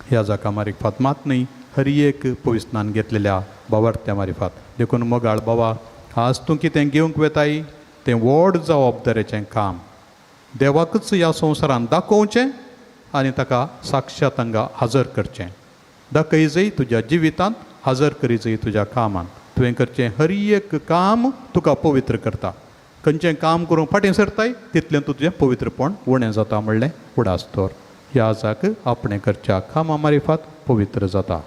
ह्या जाका मारिफात मात न्हय, हर एक पविस्नान घेतलेल्या बावार्थ्या मारिफात. देखून मोगाळ बाबा, आज तूं कितें घेवंक वेताय तें व्हड जबाबदारेचें काम. देवाकूच ह्या संवसारान दाखोवचें आनी ताका साक्षात हांगा हजर करचें. दाखय जय तुज्या जिवितांत, हजर करी जय तुज्या कामांत. तुवें करचें हर एक काम तुका पवित्र करता. खंयचें काम करूंक फाटीं सरताय तितलें तूं तुजें पवित्रपण उणें जाता म्हणलें उडास दवर. याजाक आपणें करच्या कामा मारिफात पवित्र जाता.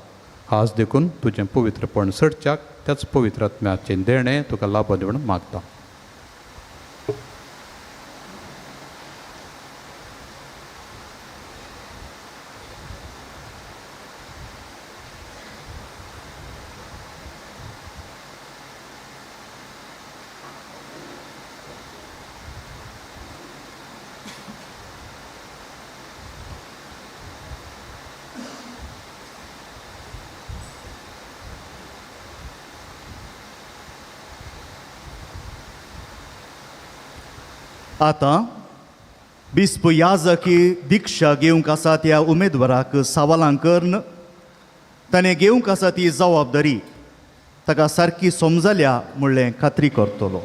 आज देखून तुजें पवित्रपण चडच्याक त्याच पवित्र आत्म्याचें देणें तुका लाभ दिवन मागता. आतां बिस्प याजकी दिक्षा घेवंक आसा त्या उमेदवाराक सवालां करून ताणें घेवंक आसा ती जबाबदारी ताका सारकी समजल्या म्हणलें खात्री करतलो.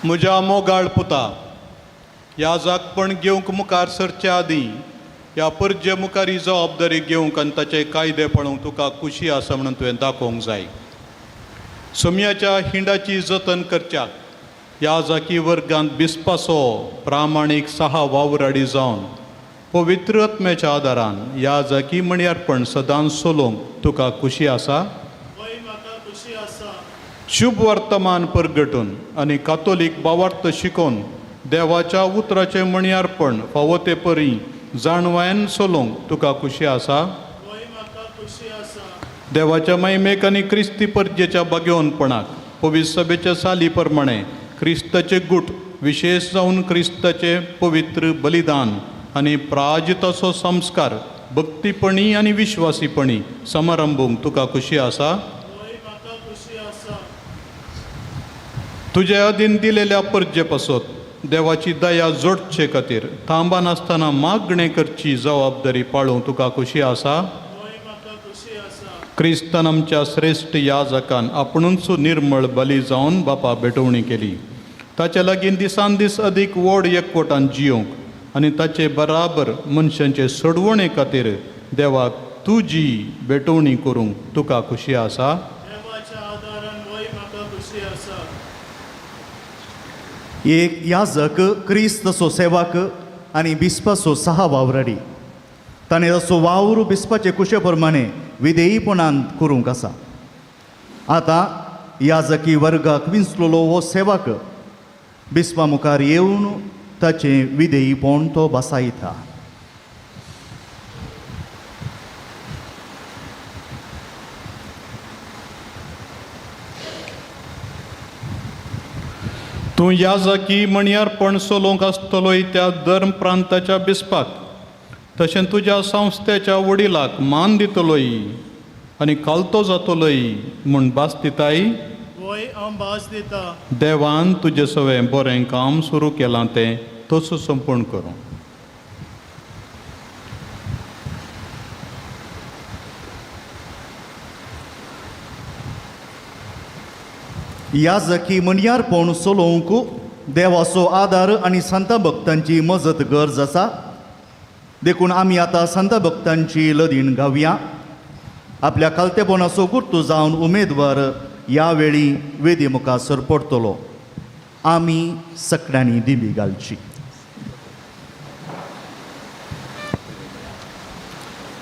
म्हज्या मोगाळ पुता, ह्या जागपण घेवंक मुखार सरचे आदीं ह्या परजे मुखार ही जबाबदारी घेवंक आनी ताचे कायदे पळोवंक तुका खुशी आसा म्हणून तुवें दाखोवंक जाय. सोम्याच्या हिंडाची जतन करच्याक ह्या जाकी वर्गांत बिस्पाचो प्रामाणीक सहा वावराडी जावन पवित्र आत्म्याच्या आदारान ह्या जाकी म्हणयारपण सदांच चलोवंक तुका खुशी आसा. शुभ वर्तमान परगटून आनी कातोलीक भावार्थ शिकोवन देवाच्या उतराचें म्हणयारपण फावो ते परी जाणवायन चलोवंक तुका खुशी आसा. देवाच्या महिमेक आनी क्रिस्ती परजेच्या बागेवनपणाक पवित्र सभेच्या साली प्रमाणे क्रिस्ताचे गूट विशेश जावन क्रिस्ताचें पवित्र बलिदान आनी प्राजिताचो संस्कार भक्तीपणी आनी विश्वासीपणी समारंभूंक तुका खुशी आसा. तुजे अधीन दिलेल्या परजे पासत देवाची दया जोडचे खातीर थांबनासतना मागणें करची जबाबदारी पाळोवंक तुका खुशी आसा. क्रिस्तान आमच्या श्रेश्ठ याजकान आपणूच निर्मळ बली जावन बापा भेटवणी केली. ताचे लागीं दिसान दीस अदीक व्हड एकवटान जियोवंक आनी ताचे बराबर मनशांचे सोडवणे खातीर देवाक तुजी भेटवणी करूंक तुका खुशी आसा. एक याजक क्रिस्तचो सेवक आनी बिस्पाचो सहा वावराडी ताणें तसो वावर बिस्पाचे कुशे प्रमाणे विधेयीपणान करूंक आसा. आतां याजकी वर्गाक विंचलेलो हो सेवक बिस्पा मुखार येवन ताचें विधेयीपण तो बसायता. तूं याजकी म्हणयारपण चलोवंक आसतलोय त्या धर्म प्रांताच्या बिस्पाक तशें तुज्या संस्थेच्या वडिलाक मान दितलोय आनी खालतो जातलोय म्हूण भास दिताय. हांव भास दिता. देवान तुजें सगळें बरें काम सुरू केलां तें तसो संपूर्ण करूं. याजकी म्हणयारपण चलोवंक देवाचो आदार आनी संत भक्तांची मजत गरज आसा. देखून आमी आतां संत भक्तांची लदीण गावया. आपल्या खालतेपणाचो गुर्तू जावन उमेदवार ह्या वेळी वेदी मुखार सरपडटलो. आमी सगळ्यांनी दिमी घालची.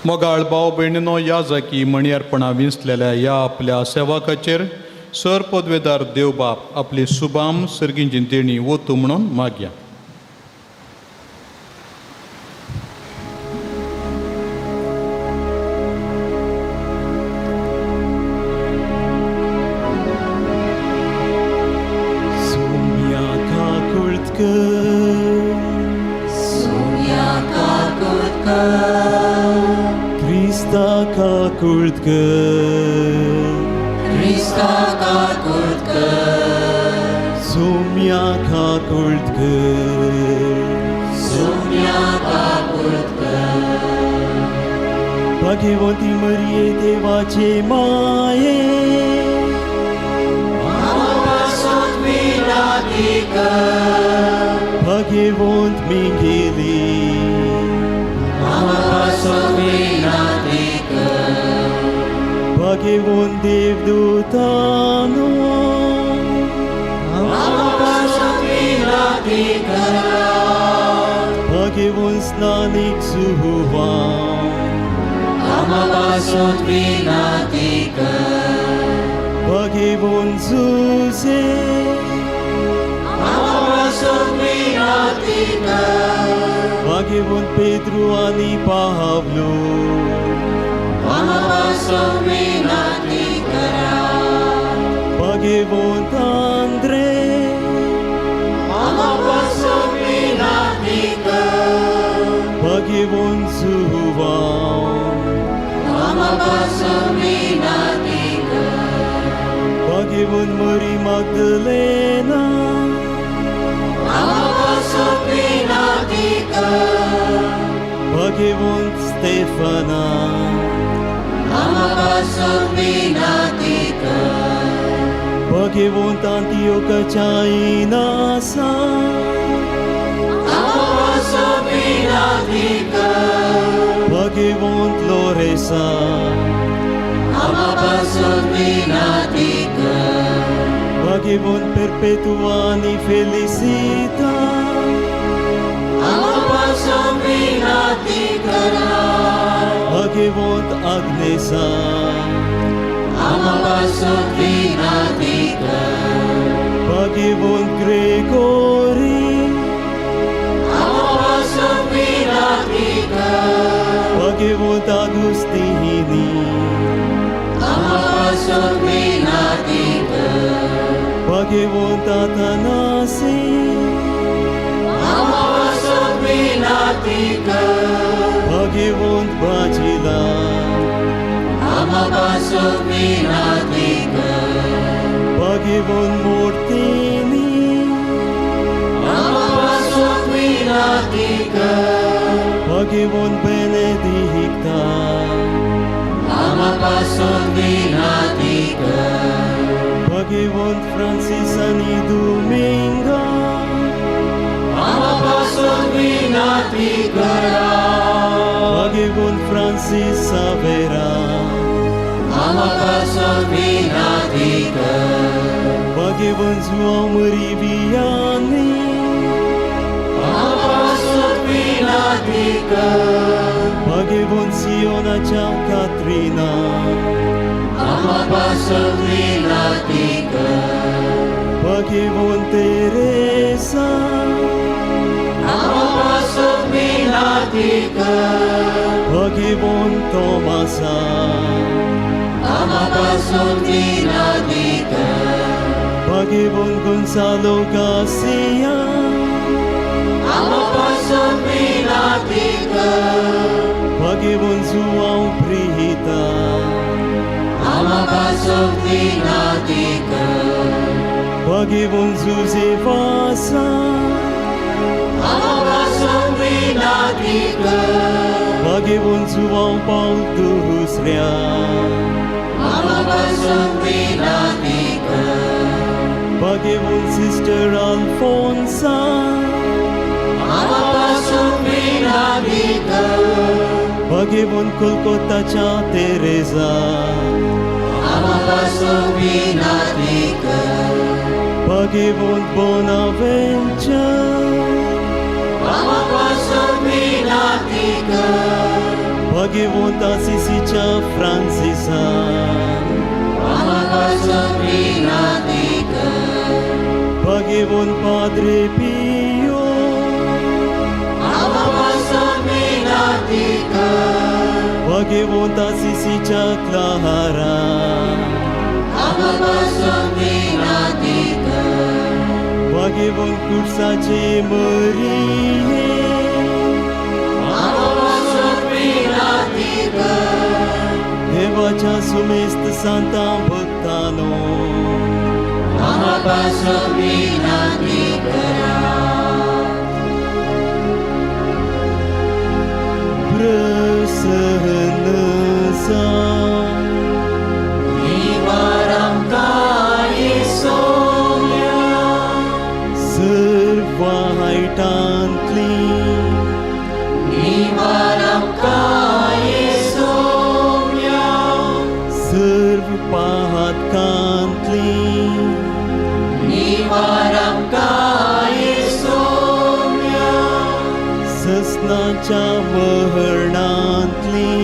मोगाळ भाव भयणीनो, याजकी म्हणयारपणा विंचलेल्या ह्या आपल्या सेवकाचेर सर पदवेदार देवबाप आपली सुबाम सर्गींची देणी ओतू म्हणून मागया. सुम्या काकुळट कर, सुम्या काकुळट कर, क्रिस्ता काकुळट कर, क्रिस्ता काकुळट कर, सुम्या काकुळट कर, सुम्या भाग्यवंती मरिये देवाचे माये भाग्यवंत मिगेली भाग्यवंत देवदूतानो भाग्यवंत स्नानीक जुवान भाग्यवंत जुझे भाग्यवंत पेद्रू आनी पावलो भाग्यवंत आंद्रे भाग्यवंत जुवान भाग्यवंत मरी मागदलेना भाग्यवंत स्टेफना भाग्यवंत आंतियोकाच्या इनासा भाग्यवंत लोरेसा भाग्यवंत परपेतुआ आनी फेलिसिता भाग्यवंत आग्नेसा भाग्यवंत ग्रेगोरी भाग्यवंत आगुस्तिनी भाग्यवंत आथानासी भाग्यवंत बाजिला भाग्यवंत मूर्तिनी भाग्यवंत बेनेदिक्ता भाग्यवंत फ्रांसीस आनी दुमिंगा भाग्यवंत फ्रांसीस सावेरा भाग्यवंत जुआंव मरी वियानी भाग्यवंत सियोनाच्या कात्रिना भाग्यवंत तेरेसा भाग्यवंत तोमासा भाग्यवंत गोन्सालो गार्सिया भाग्यवंत जुआंव ब्रिहिता भाग्यवंत जुझे वासा भाग्यवंत जुआंव पावल दुसऱ्या भाग्यवंत सिस्टर अल्फोन्सा भाग्यवंत कोलकोताच्या तेरेजा भाग्यवंत बोनावेंचर भाग्यवंत आसिसीच्या फ्रांसिसा भाग्यवंत पाद्रे पियो भाग्यवंत आसिसीच्या क्लारा भाग्यवंत कुर्साचे मरिये देवाच्या सुमेस्त सांता भक्तानो प्रसन्न क्रिस्ताच्या मरणांतली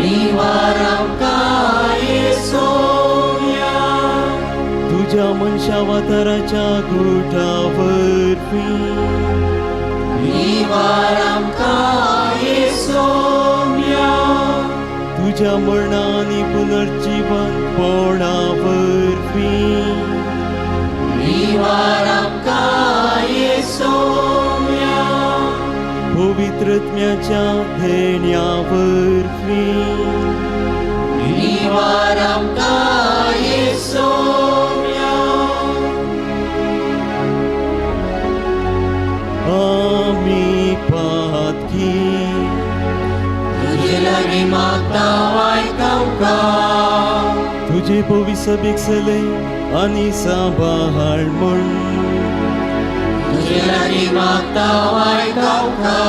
निवार आमकां येसोम्या तुज्या मनशा वाताराच्या गुटा वरवीं निवार आमकां येसोम्या तुज्या मरणा आनी पुनर्जिवंतपणा वरवीं निवार आमकां येसोम्या पवित्रत्म्याच्या देण्या वरवीं निवार आमकां येसोम्या आमी पातकी तुजे लागीं मागता आयक आमकां तुजे पविसबीक सले आनी सांबाळ म्हूण तुजे लागीं मागता आयक आमकां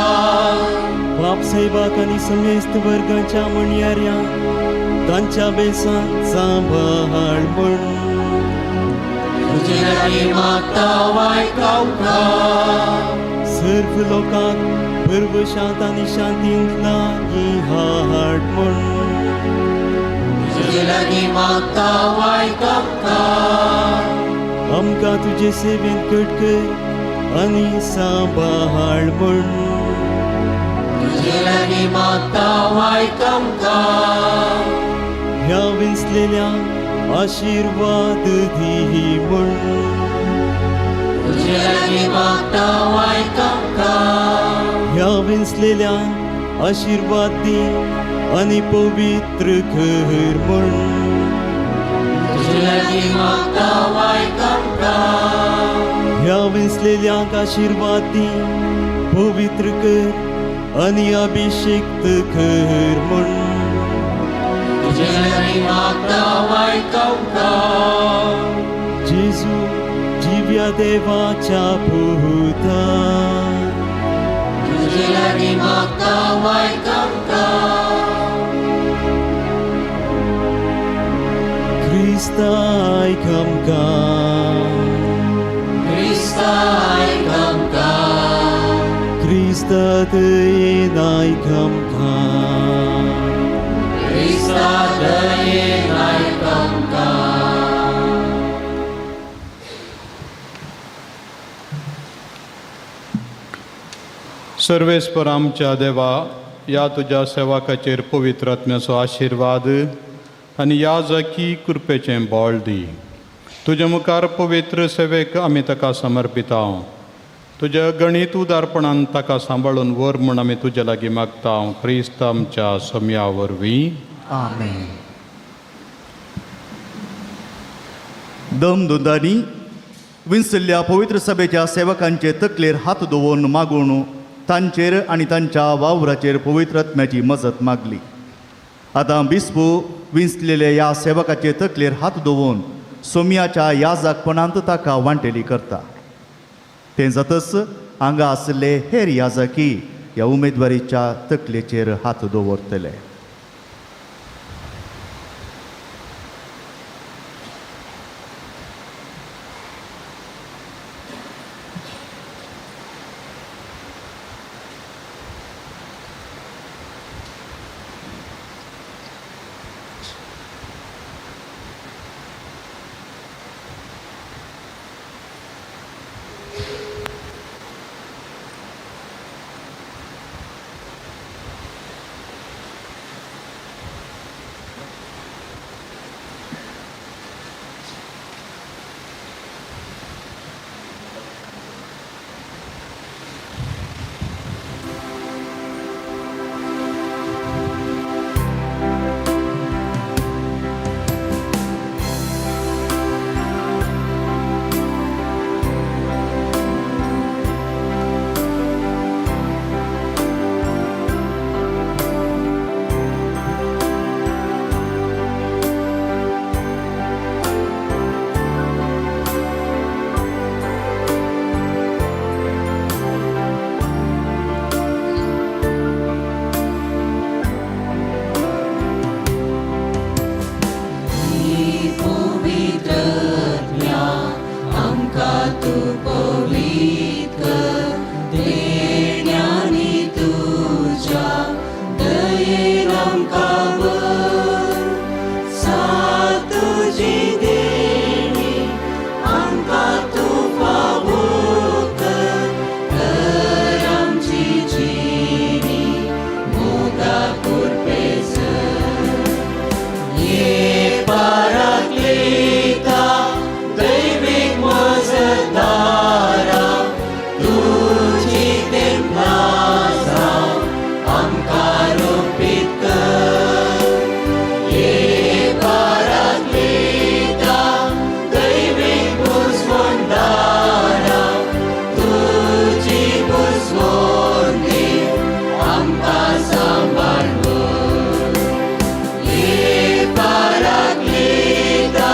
बाप साहेबाक आनी समेस्त वर्गाच्या म्हणयाऱ्या तांच्या बेसांत सांबाळ म्हूण तुजे लागीं मागता आयक आमकां सर्व लोकांक पर्वशांत आनी शांतींत लागीं हाड म्हूण तुजे लागीं मागता आयक आमकां आमकां तुजे सेवेंत कटकर आनी सांबाळ म्हूण तुजे लागीं मागता आयक आमकां ह्या विंचलेल्या आशिर्वाद दी म्हूण तुजे लागीं मागता आयक आमकां ह्या विंचलेल्या आशिर्वाद दी आनी पवित्र कर म्हूण तुजे लागीं मागता आयक आमकां ह्या विंचलेल्यांक आशिर्वाद दी पवित्र कर आनी अभिषिक्त कर म्हूण तुजे लागीं मागता आयक आमकां जेजू जिव्या देवाच्या पुता तुजे लागीं मागता आयक आमकां क्रिस्ता आयक आमकां क्रिस्ता आयक आमकां क्रिस्ता दयेन आयक आमकां क्रिस्ता दयेन आयक आमकां सर्वेस्पर आमच्या देवा ह्या तुज्या सेवकाचेर पवित्र आत्म्याचो आशिर्वाद आनी ह्या जाकी कृपेचें बळ दी. तुज्या मुखार पवित्र सेवेक आमी ताका समर्पिता. तुज्या गणीत उदारपणान ताका सांबाळून व्हर म्हूण आमी तुज्या लागीं मागता. क्रिस्त आमच्या सम्या वरवीं. आमेन. दम दुंदांनी विंचल्ल्या पवित्र सभेच्या सेवकांचे तकलेर हात दवरून मागून तांचेर आनी तांच्या वावराचेर पवित्र आत्म्याची मजत मागली. आतां बिस्पू विंचलेल्या ह्या सेवकाचे तकलेर हात दवरून सोम्याच्या याजकपणांत ताका वांटेली करता. तें जातच हांगा आशिल्ले हेर याजकी ह्या उमेदवारीच्या तकलेचेर हात दवरतले. आमकां सांबाळ ये पराक्लिता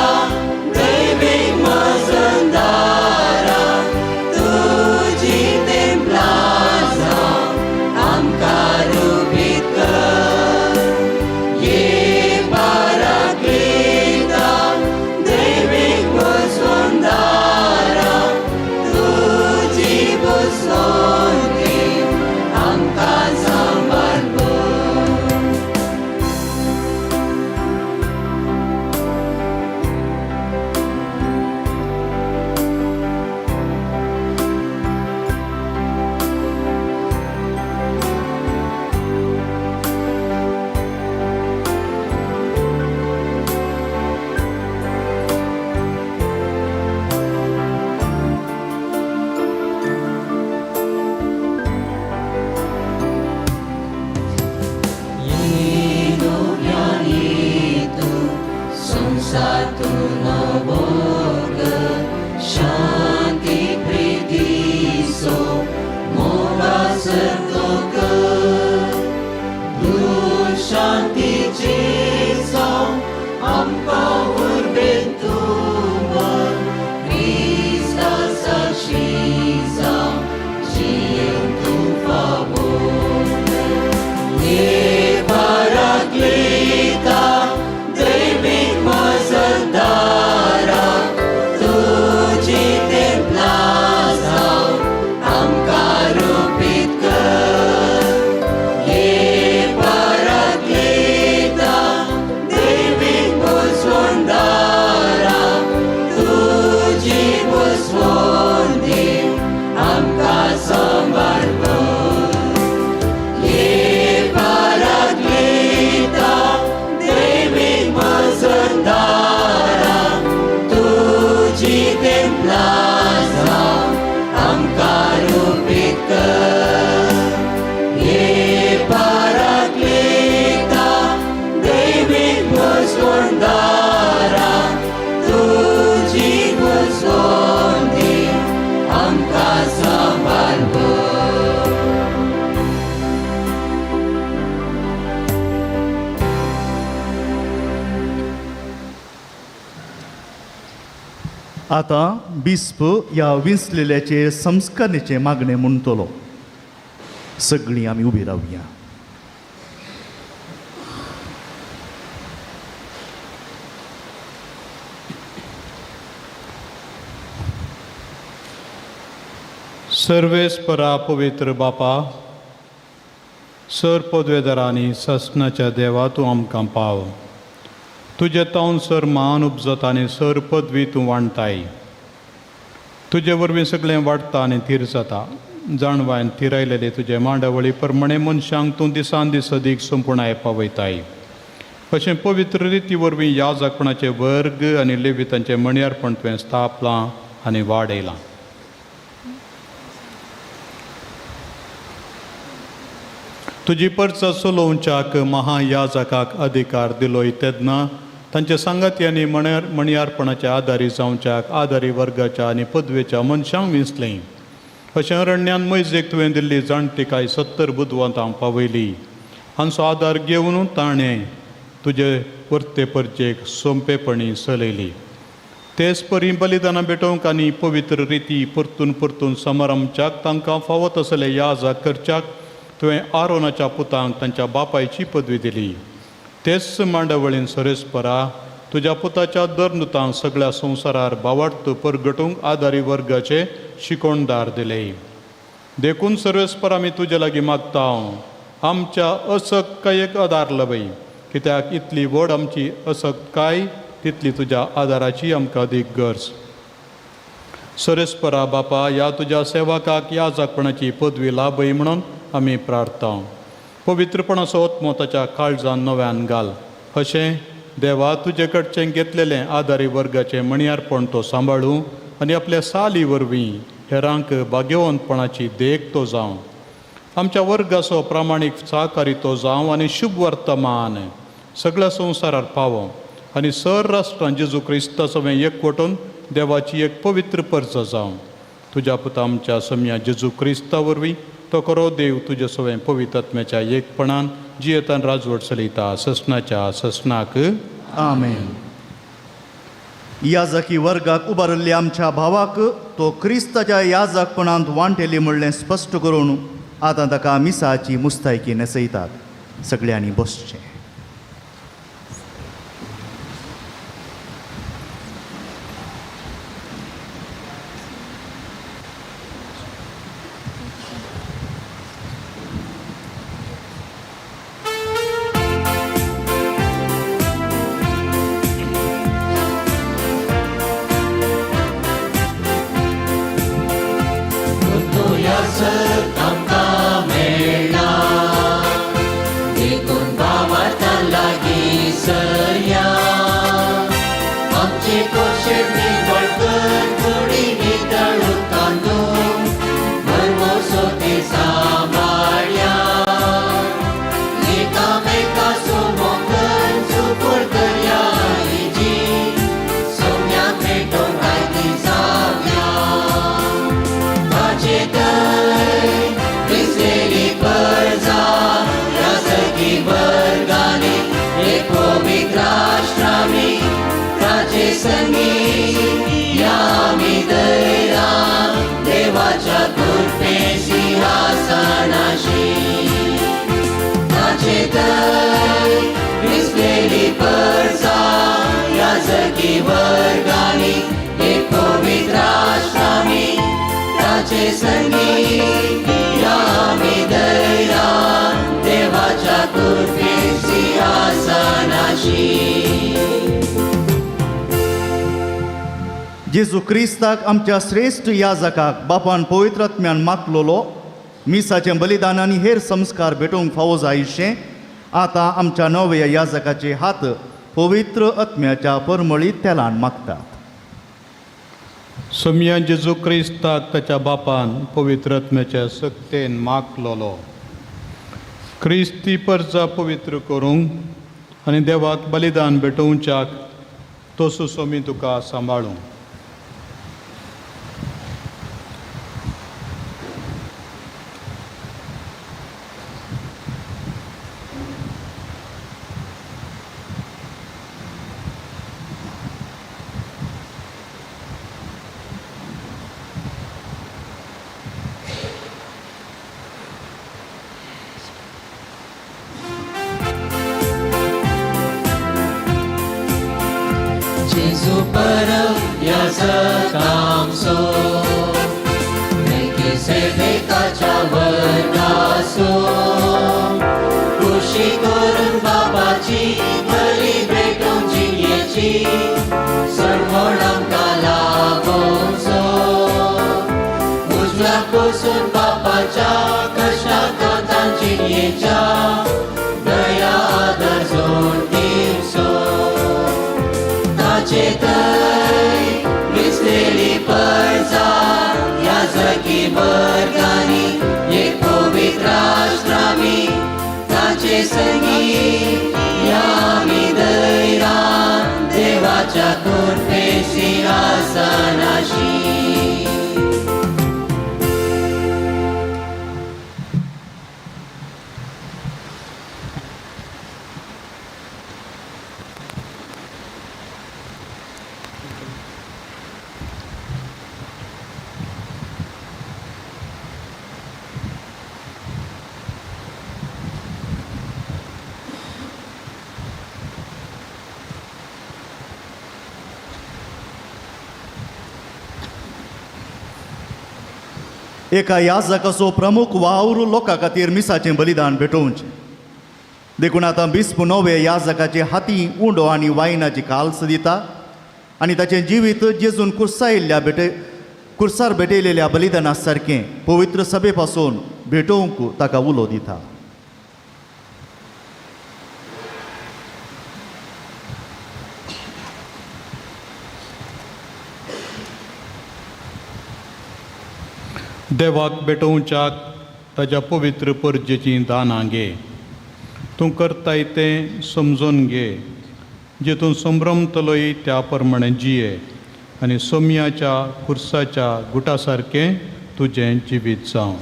दैवीक मजंदारा तुजी तेंपलां जावं आमकां रुपीत कर ये पराक्लिता दैवीक मजंदारा तुजी बसवंती आमकां सांबाळ शांती प्रीतीसो मोगा सरतोक दूर शांतीची जावं आमकां उर्बेन तूं क्रिस्ता साक्षी जावं जियेवंक तूं फावो ये पराक्लिता दैवीक मजदारा तुजी तेंपलां जावं आमकां रुपीत कर ये पराक्लिता दैवीक बसवंदारा तुजी बसवंती आमकां सांबाळ ये पराक्लिता दैवीक मजदारा तुजी तेंपलां जावं आमकां रुपीत कर ये पराक्लिता दैवीक बसवंदारा तुजी बसवंती आमकां सांबाळ आतां बिस्प ह्या विंचलेल्याचे संस्करणेचें मागणें म्हणटलो. सगळीं आमी उबी रावया. सर्वेस्परा पवित्र बापा, सर पदवेदारांनी सासणाच्या देवा तूं आमकां पाव. तुजे तावन सर मान उपजता आनी सर पदवी तूं वांटताय. तुजे वरवीं सगळें वाडटा आनी थीर जाता. जाणवायन थिरायलेले तुजे मांडावळी प्रमाणे मनशांक तूं दिसान दीस अदीक संपुणाय पावयताय. अशें पवित्र रिती वरवीं ह्या जागपणाचे वर्ग आनी लेवितांचें मणयारपण तुवें स्थापलां आनी वाडयलां. तुजी परचा चलोवच्याक महायाजकाक अधिकार दिलोय तेन्ना तांचे सांगाती आनी मणयारपणाच्या आदारी जावच्याक आदारी वर्गाच्या आनी पदवेच्या मनशांक विंचलें. अशें अरण्यान मैजेक तुवें दिल्ली जाणटिकाय 70 बुदवंतांक पावयली. हांचो आदार घेवन ताणें तुजे वर्ते परचेक सोंपेपणी चलयली. तेच परी बलिदानां भेटोवंक आनी पवित्र रिती परतून परतून समारंभच्याक तांकां फावो तसले याजक करच्याक तुवें आरोनाच्या पुतांक तांच्या बापायची पदवी दिली. तेच मांडावळीन सरेस्परा तुज्या पुताच्या दरनुतांक सगळ्या संवसारार बावार्थ परगटूंक आदारी वर्गाचे शिकोणदार दिले. देखून सर्वेस्पर आमी तुजे लागीं मागता, आमच्या असक्कायेक आदार लबय, कित्याक इतली व्हड आमची असक्काय तितली तुज्या आदाराची आमकां अदीक गरज. सरेस्परा बापा, ह्या तुज्या सेवकाक ह्या जागपणाची पदवी लाभय म्हणून आमी प्रार्थता. पवित्रपणाचो आत्मो ताच्या काळजान नव्यान घाल. अशें देवा तुजे कडचें घेतलेलें आदारी वर्गाचें मणयारपण तो सांबाळूं आनी आपल्या साली वरवीं हेरांक भाग्यवंतपणाची देख तो जावं. आमच्या वर्गाचो प्रामाणीक सहकारी तो जावं आनी शुभ वर्तमान सगळ्या संवसारार पावों आनी सर राष्ट्रां जेजू क्रिस्ताचो एकवटून देवाची एक पवित्र परचा जावं. तुज्या पुता आमच्या सम्या जेजू क्रिस्ता वरवीं तो खरो देव तुजे सवें पवित्र आत्म्याच्या एकपणान जियेतान राजवट चलयता ससनाच्या ससनाक. आमेन. याजकी वर्गाक उबारिल्ल्या आमच्या भावाक तो क्रिस्ताच्या याजकपणांत वांटेली म्हणलें स्पश्ट करून आतां ताका मिसाची मुस्तायकी न्हेसयतात. सगळ्यांनी बसचें. जेजू क्रिस्ताक आमच्या श्रेश्ठ याजकाक बापान पवित्र आत्म्यान मागलोलो मिसाचें बलिदान आनी हेर संस्कार भेटोवंक फावो जायशें आतां आमच्या नव्या याजकाचे हात पवित्र आत्म्याच्या परमळीत तेलान मागतात. सोमया जेजू क्रिस्ताक ताच्या बापान पवित्र आत्म्याच्या सक्तेन मागलोलो क्रिस्ती परजा पवित्र करूंक आनी देवाक बलिदान भेटोवच्याक तसो सोमी तुका सांबाळूं. एका याजकाचो प्रमुख वावर लोकां खातीर मिसाचें बलिदान भेटोवचें. देखून आतां बिस्प नवे याजकाचे हाती उंडो आनी वायनाची काल्स दिता आनी ताचें जिवीत जेजून कुर्सायिल्ल्या कुर्सार भेटयलेल्या बलिदाना सारकें पवित्र सभे पासून भेटोवंक ताका उलो दिता. देवाक भेटोवच्याक ताज्या पवित्र परजेचीं दानां घे. तूं करताय तें समजून घे, जेतून संभ्रमतलोय त्या प्रमाणे जिये आनी सोमयाच्या खुर्साच्या गुटा सारकें तुजें जिवीत जावं.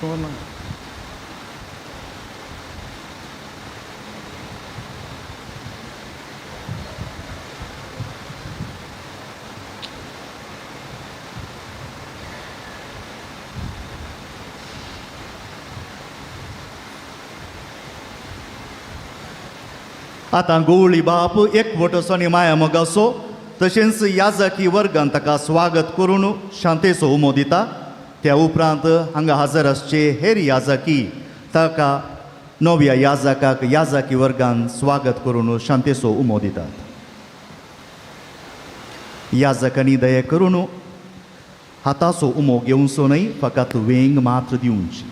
आयकून आतां गोवळी बाप एकवट आनी माया मोगाचो तशेंच याजकी वर्गान ताका स्वागत करून शांतेचो उमो दिता. त्या उपरांत हांगा हजर आसचे हेर याजकी ताका नव्या याजकाक याजकी वर्गान स्वागत करून शांतेचो उमो दितात. याजकांनी दया करून हाताचो उमो घेवचो न्हय, फकत वेंग मात्र दिवची.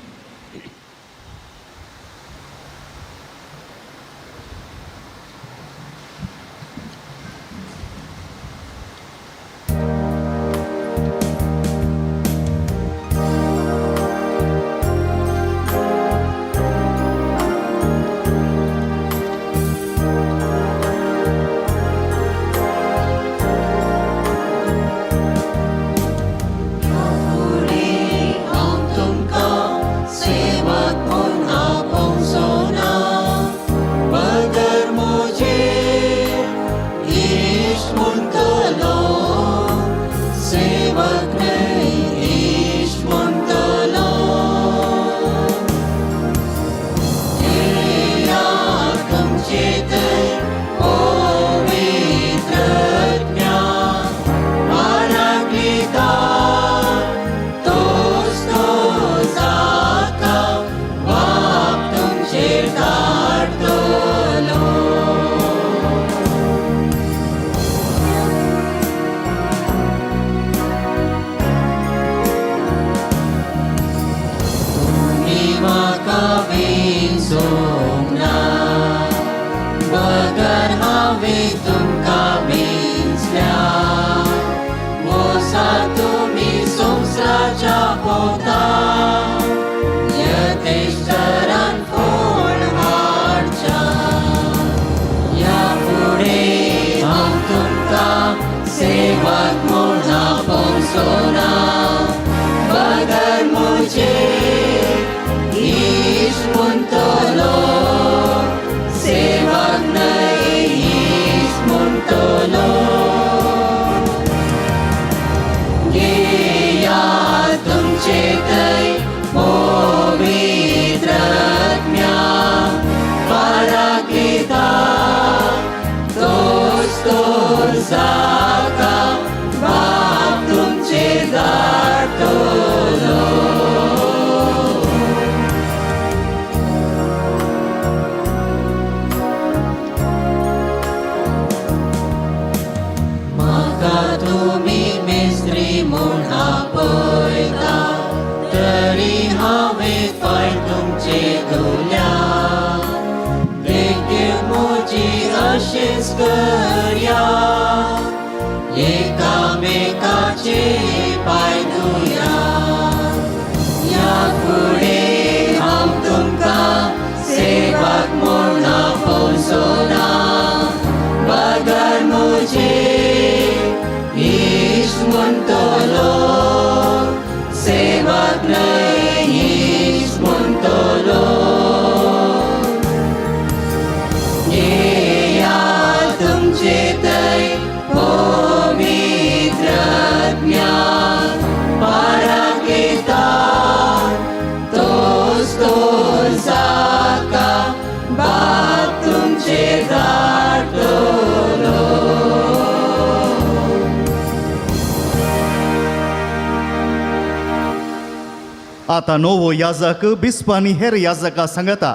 आतां नवो याजक बिस्प आनी हेर याजका सांगता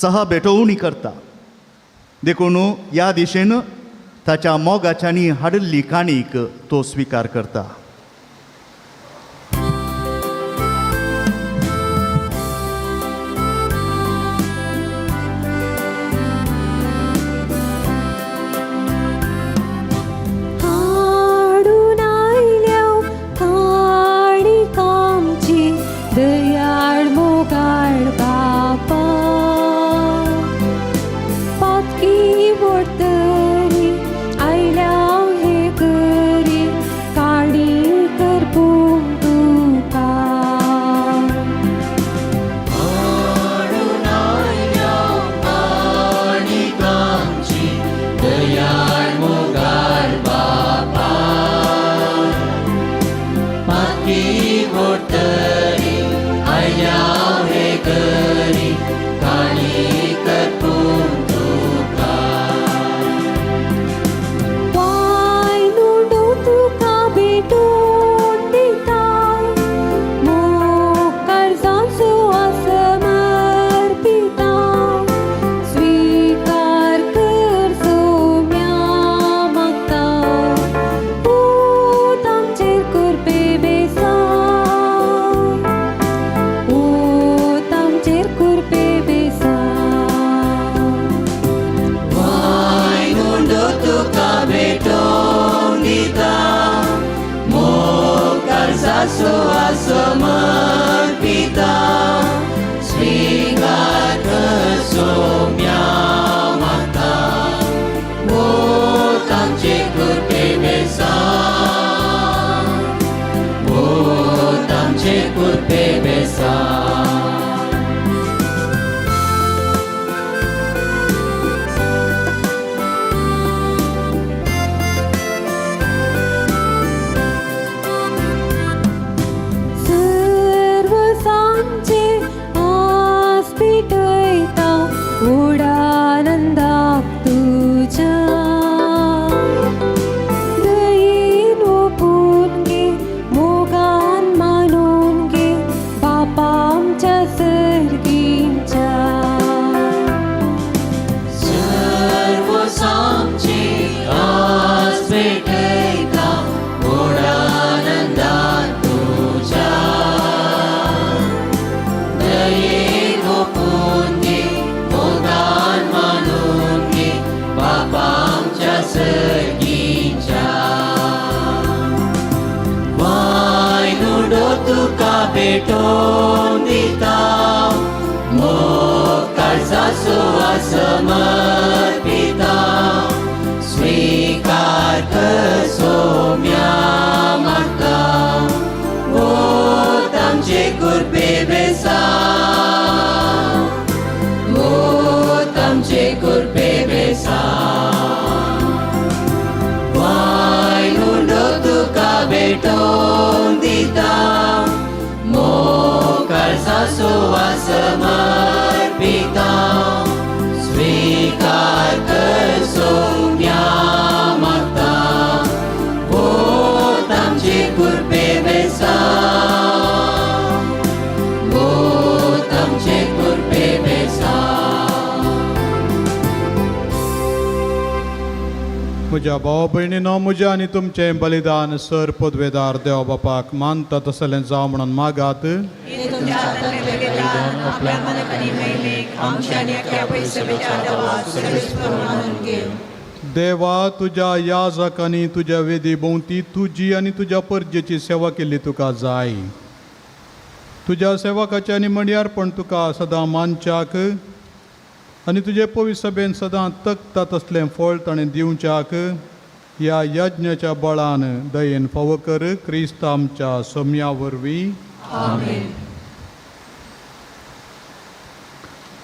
सहा भेटोवणी करता. देखून ह्या दिशेन ताच्या मोगाच्यांनी हाडिल्ली काणीक तो स्विकार करता. आयल्या हे करी काडी फाटी वोडतरी आयल्या हे घरी काणी करपून तुका. वायनुडो तुका भेटून दिता, मोग काळजाचो समर्पिता, स्वीकार कर सोम्या मागता, पूत आमचेर कृपे बेसा, पूत आमचेर कृपे बेसा. वायनुडो तुका भेटोवन दिता, मोग काळजाचो समर्पिता, स्वीकार कर सोम्या मागता, मोग आमचे कृपे बेसा, मोग आमचे कृपे बेसा. सर्व सांचे आस पेटयता व्हड आनंदाक तुज्या, दयेन ओपून घे, मोगान मानून घे, बापा आमच्या सर्गींच्या. सर्व सामची आस पेटयता व्हड आनंदान तुज्या, दयेन ओपून घे, मोगान मानून घे, बापा आमच्या सर्गींच्या. वायनुडो तुका भेटोवन दिता, मोग काळजाचो समर्पिता, स्वीकार कर सोम्या मागता, मोग आमचे कृपे बेसा, मोग आमचे कृपे बेसा. वायनुडो तुका भेटोवन दिता, मोग काळजाचो समर्पिता, स्वीकार कर सोम्या मागता, मोग आमचे कृपे बेसा, मोग आमचे कृपे बेसा. म्हज्या भाव भयणीनो, म्हज्या आनी तुमचें बलिदान सर पदवेदार देव बापाक मानता तसलें जावं म्हणून मागात. हे तुमच्या हातांतलें बलिदान आपल्या मनाक आनी महिमेक आमच्या आनी अख्ख्या पयसभेच्या देवा सर्वेस्पर मानून घेवं. देवा, तुज्या याजकांनी तुज्या वेदी भोंवती तुजी आनी तुज्या परजेची सेवा केल्ली तुका जाय. तुज्या सेवकाचें आनी मणयारपण तुका सदां मानच्याक आनी तुजे पवित्र सभेन सदां तकता तसलें फळ ताणें दिवच्याक ह्या यज्ञाच्या बळान दयेन फावो कर, क्रिस्त आमच्या सोम्या वरवीं. आमेन.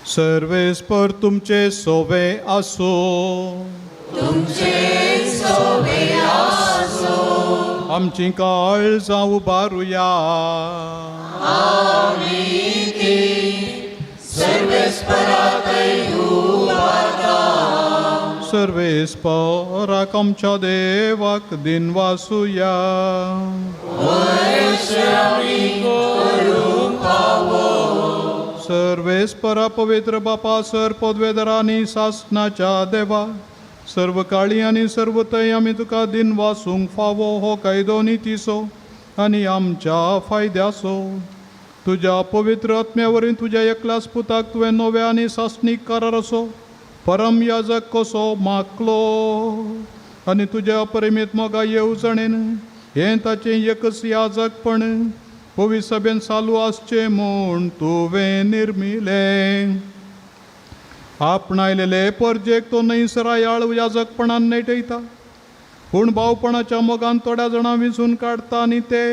सर्वेस्पर तुमचे सोवे आसो. तुमचे सोवे आसो. आमची काळजां उबारुया. आमी ती सर्वेस्पराकय उबारता. सर्वेस्पराक आमच्या देवाक दिनवासुया. आमी करूंक फावो. सर्वेस्परा पवित्र बापा, सर पदवेदरांनी सासनाच्या देवा, सर्व काळी आनी सर्व थंय आमी तुका दिनवासूंक फावो. हो कायदो नितीचो आनी आमच्या फायद्याचो. तुज्या पवित्र आत्म्या वरवीं तुज्या एकल्याच पुताक तुवें नव्या आनी सासणीक कराराचो परम याजक कसो मागलो आनी तुज्या परिमीत मोगा येवजणेन हें ताचें एकच याजकपण पवित्र सभेन चालू आसचें म्हूण तुवें निर्मिलें. आपणायलेले परजेक तो न्हयसरायाळ याजकपणान नेटयता, पूण भावपणाच्या मोगान थोड्या जाणां विंचून काडटा आनी ते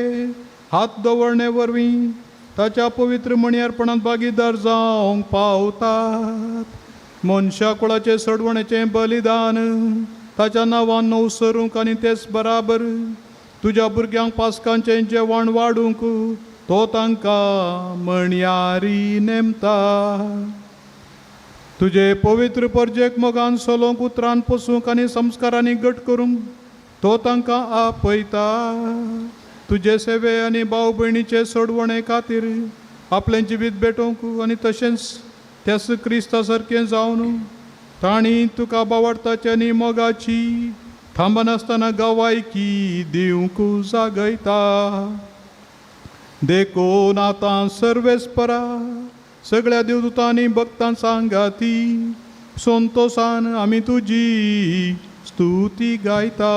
हात दवरणे वरवीं ताच्या पवित्र मणयारपणांत भागीदार जावंक पावतात. मनशा कुळाचें सडवणेचें बलिदान ताच्या नांवान नवसरूंक आनी तेच बराबर तुज्या भुरग्यांक पासकांचें जेवण वाडूंक तो तांकां म्हणयारी नेमता. तुजे पवित्र परजेक मोगान सोलोवंक उतरान पोसूंक आनी संस्कारांनी घट करूंक तो तांकां आपयता. तुजे सेवे आनी भाव भयणीचे सोडवणे खातीर आपलें जिवीत भेटोवंक आनी तशेंच त्याच क्रिस्ता सारकें जावन तांणी तुका बावडताची आनी मोगाची थांबनासतना गवायकी दिवंक जागयता. देखून आतां सर्वेस्परा सगळ्या देवदूतांनी भक्तां सांगाती संतोसान आमी तुजी स्तुती गायता.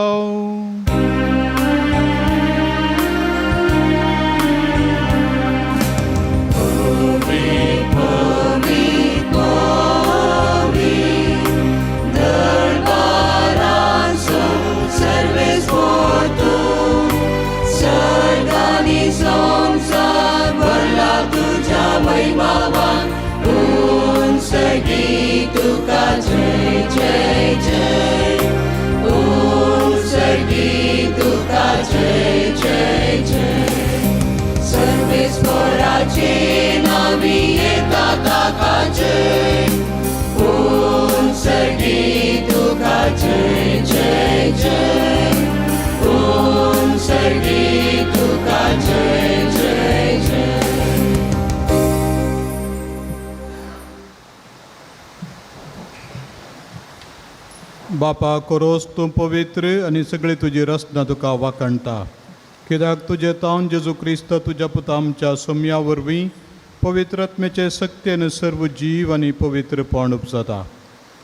बापा कोरोस तूं पवित्र आनी सगळी तुजी रचना तुका वाखणटा, कित्याक तुजें तावन जेजू क्रिस्त तुज्या पुता आमच्या सोम्या वरवीं पवित्र आत्म्याचे सक्तेन सर्व जीव आनी पवित्रपण उपजाता.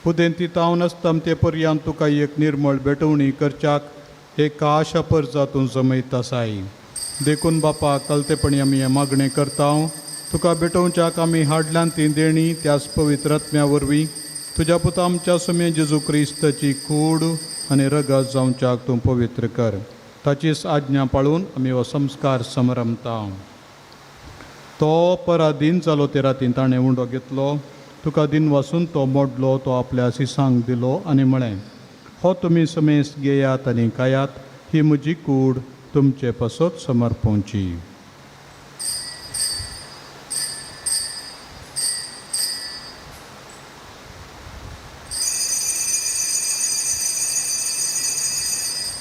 उदेंती तावन आसता ते पर्यांत तुका एक निर्मळ भेटवणी करच्याक एक आशा परजा तूं जमयत आसाय. देखून बापा कलतेपणी आमी हें मागणें करता, तुका भेटोवच्याक आमी हाडल्यान ती देणी त्याच पवित्र आत्म्या वरवीं तुज्या पुता आमच्या सुमे जेजू क्रिस्ताची कूड आनी रगत जावच्याक तूं पवित्र कर. ताचीच आज्ञा पाळून आमी हो संस्कार समरमता. तो पराधीन जालो ते रातीन ताणें उंडो घेतलो, तुका दिन वासून तो मोडलो, तो आपल्या सिसांक दिलो आनी म्हळें, हो तुमी समेस घेयात आनी खायात, ही म्हजी कूड तुमचे पासत समर्पोवची.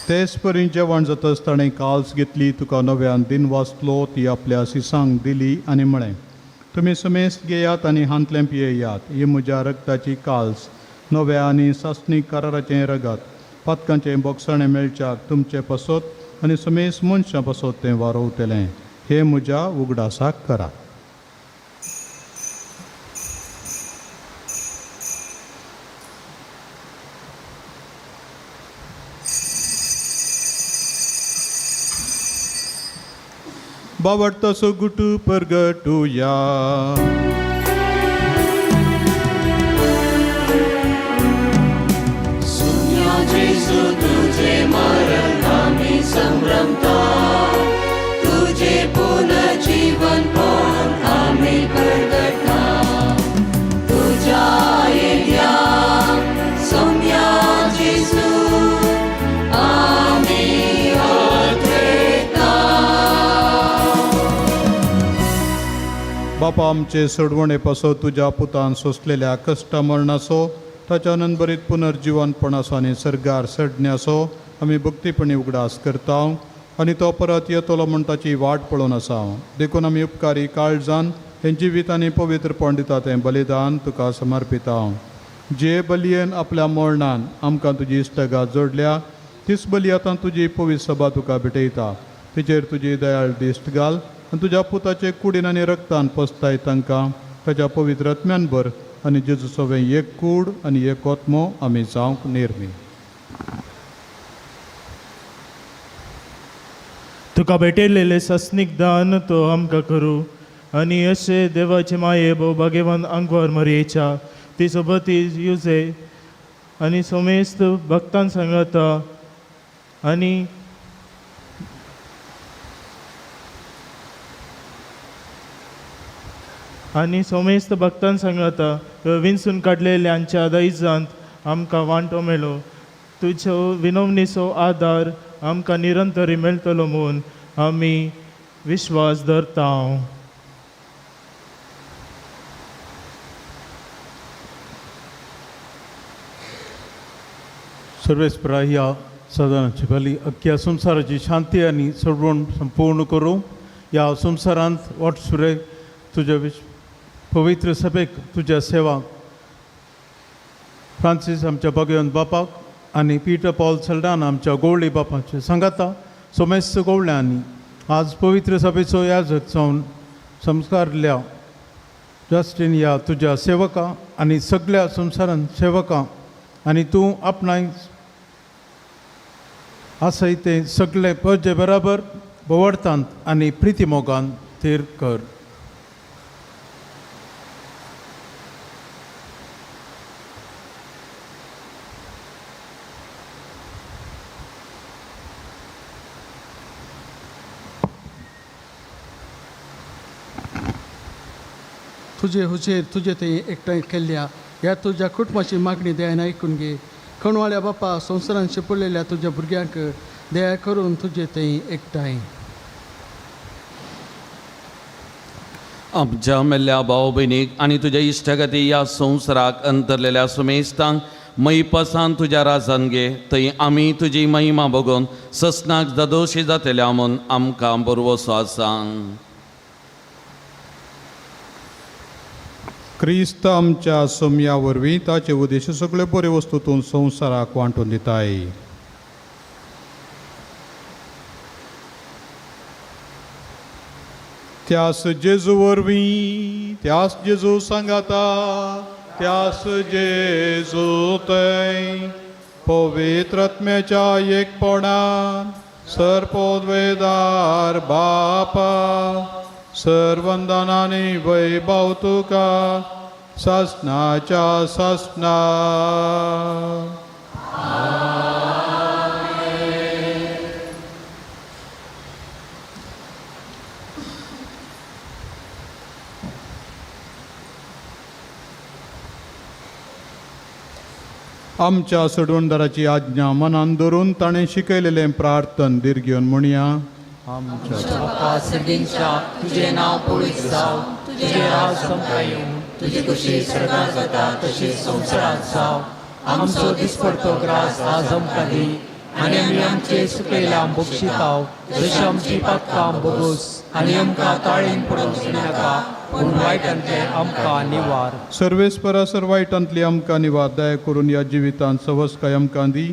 तेच परी जेवण जातच ताणें काल्स घेतली, तुका नव्यान दिन वाचलो, ती आपल्या सिसांक दिली आनी म्हळें, तुमी समेस घेयात आनी हांतलें पियेयात, ही म्हज्या रगताची काल्स, नव्या आनी सासणीक कराराचें रगत, पातकांचें बोगसाणें मेळच्याक तुमचे पासत आनी समेस मनशां पासत तें वारोवतलें. हें म्हज्या उगडासाक करात. बावडतो गुटू परगटुया. सुन्या जेजू तुझे मरण आमी संभ्रमता, तुझे पुनर्जीवन पण आमी परगटा. तुझ्या येद्या सोम्या जेजू आमी आठयता. बापा आमचे सोडवणे पासत तुज्या पुतान सोंसलेल्या कश्टा मरणाचो, ताच्या अनंतभरीत पुनर्जिवनपणाचो आनी सर्गार सडण्याचो आमी भक्तीपणी उगडास करता आनी तो परत येतलो म्हूण ताची वाट पळोवन आसा. देखून आमी उपकारी काळजान हें जिवीत आनी पवित्रपण दिता तें बलिदान तुका समर्पिता. जे बलयेन आपल्या मरणान आमकां तुजी इश्टगात जोडल्या तीच बली आतां तुजी पवित्र सभा तुका भेटयता. तिचेर तुजी दयाळ दिश्ट घाल आनी तुज्या पुताचे कुडीन आनी रक्तान पसताय तांकां ताच्या पवित्र आत्म्यान भर आनी जेजू सवें एक कूड आनी एक आत्मो आमी जावंक निर्मी. तुका भेटयलेलें सस्नीक दान तो आमकां करूं आनी अशें देवाचे माये भोव भाग्यवान आंकवार मरयेच्या ती सोबती युजे आनी सोमेस्त भक्तान सांगता आनी आनी सोमेस्त भक्तान सांगता विंचून काडलेल्यांच्या दैजांत आमकां वांटो मेळो. तुज्यो विनवणीचो आदार आमकां निरंतरी मेळटलो म्हूण आमी विश्वास धरता. सर्वेस्परा ह्या सदनाची भली अख्ख्या संवसाराची शांती आनी सोडवण संपूर्ण करूं. ह्या संवसारांत वाटसुरे तुज्या पवित्र सभेक तुज्या सेवाक फ्रांसीस आमच्या भगवंत बापाक आनी पीटर पॉल सल्डान आमच्या गोवळी बापाचे सांगाता सोमेस्त गोवळ्यांनी आज पवित्र सभेचो याजक जावन संस्कारल्या जस्टीन ह्या तुज्या सेवका आनी सगळ्या संवसारांत सेवकां आनी तूं आपणाय आसाय ते सगळे परजे बराबर बोवडतांत आनी प्रितीमोगान थीर कर. तुजे हुजेर तुजे थंय एकठांय केल्ल्या ह्या तुज्या कुटुंबाची मागणी दयान आयकून घे. खणवाळ्या बापा संवसारान शिंपडलेल्या तुज्या भुरग्यांक दया करून तुजे थंय एकठांय. आमच्या मेल्ल्या भाव भयणीक आनी तुज्या इश्टागती ह्या संवसाराक अंतरलेल्या सुमेस्तांक मैपसान तुज्या राजान घे, थंय आमी तुजी महिमा बगोवन ससनाक जादोशी जातल्या म्हूण आमकां बरवसो आसा. क्रिस्त आमच्या सोमया वरवीं ताचे उद्देश सगळे बरे वस्तूतून संवसाराक वांटून दिताय. त्यास जेजू वरवीं, त्यास जेजू सांगाता, त्यास जेजू थंय पवित्र आत्म्याच्या एकपणान सर्पोद्वेदार बापा सर्वंदनानी वैभव तुका सासनाच्या सासना. आमच्या सोडवणदाराची आज्ञा मनान धरून ताणें शिकयलेलें प्रार्थन दीर्घ म्हणया. आमच्या बापा सर्गींच्या तुजें नांव पवित्र जावं, तुजें राज आमकां येवं, तुजी खुशी स्वर्गांत जाता तशी संवसारांत जावं. आमचो दिसपडतो ग्रास आज आमकां दी आनी आमी आमचे सुकयल्या बक्षिताव जशी आमची पातकां बोगोस आनी आमकां ताळेन पडोवंक नाका पूण वायटांतलें आमकां निवार. सर्वेस्परा सर वायटांतली आमकां निवार दया करून ह्या जिवितांत सवसकाय आमकां दी.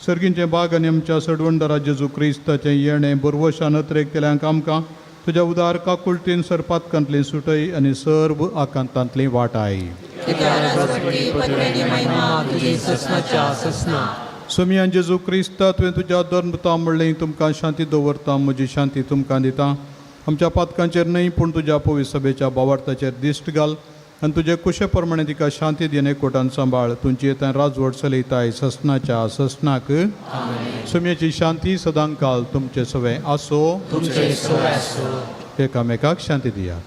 सर्गींचें बाग आनी आमच्या सडवणदारा जेजू क्रिस्ताचें येणें बरवशान अत्रेकतल्यांक आमकां तुज्या उदार काकुळतीन सरपातकांतली सुटय आनी सर्व आकांतांतली वाटाय. सोमियान जेजू क्रिस्ता तुवें तुज्या धर्मता म्हणलें तुमकां शांती दवरता, म्हजी शांती तुमकां दिता. आमच्या पातकांचेर न्हय पूण तुज्या पवित्र सभेच्या बावार्थाचेर दिश्ट घाल आनी तुजे कुशे प्रमाणे तिका शांती दिवन एकवटान सांबाळ. तुमची येता राजवट चलयताय ससनाच्या ससनाक. सोमयाची शांती सदांकाल तुमचे सवे आसो. एकामेकाक शांती दिया.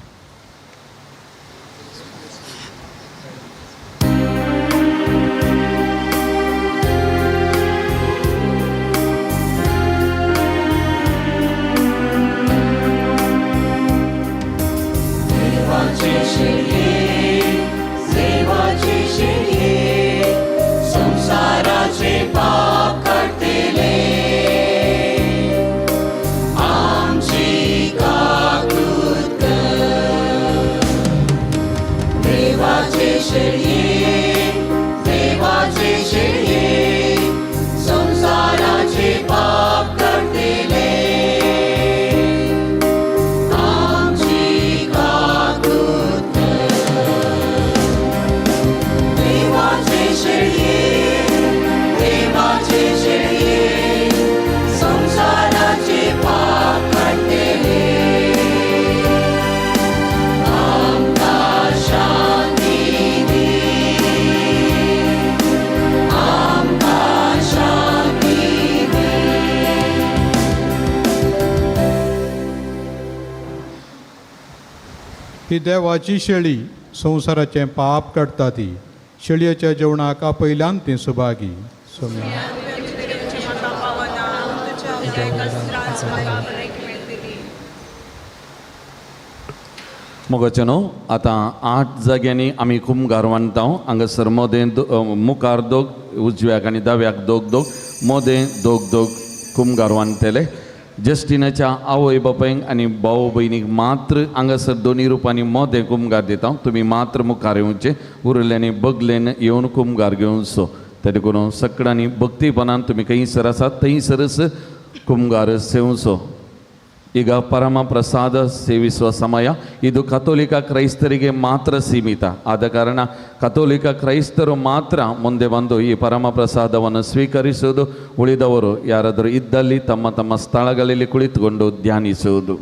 ही देवाची शेळी संवसाराचें पाप काडटा ती शेळयेच्या जेवणाक आपयल्यान ती सुभागी. तुज्या त्रास म्हाका बरें मेळटली. मोगाचे न्हू आतां 8 जाग्यांनी आमी कुमगार बांदता. हांगासर मोदें मुखार दोग, उजव्याक आनी दाव्याक दोग दोग, मोदें दोग दोग कुमगार बांदतले. जस्टिनाच्या आवय बापायक आनी भाव भयणीक मात्र हांगासर दोनी रुपांनी मोदें कुमगार दिता. तुमी मात्र मुखार येवचें, उरल्यांनी बगलेन येवन कुमगार घेवचो. तरी करून सगळ्यांनी भक्तीपणान तुमी खंयसर आसात थंयसरच ಕುಮ್ಗಾರ ಸೇವಿಸೋ. ಈಗ ಪರಮ ಪ್ರಸಾದ ಸೇವಿಸುವ ಸಮಯ. ಇದು ಕಥೋಲಿಕ ಕ್ರೈಸ್ತರಿಗೆ ಮಾತ್ರ ಸೀಮಿತ. ಆದ ಕಾರಣ ಕಥೋಲಿಕ ಕ್ರೈಸ್ತರು ಮಾತ್ರ ಮುಂದೆ ಬಂದು ಈ ಪರಮ ಪ್ರಸಾದವನ್ನು ಸ್ವೀಕರಿಸುವುದು. ಉಳಿದವರು ಯಾರಾದರೂ ಇದ್ದಲ್ಲಿ ತಮ್ಮ ತಮ್ಮ ಸ್ಥಳಗಳಲ್ಲಿ ಕುಳಿತುಕೊಂಡು ಧ್ಯಾನಿಸುವುದು.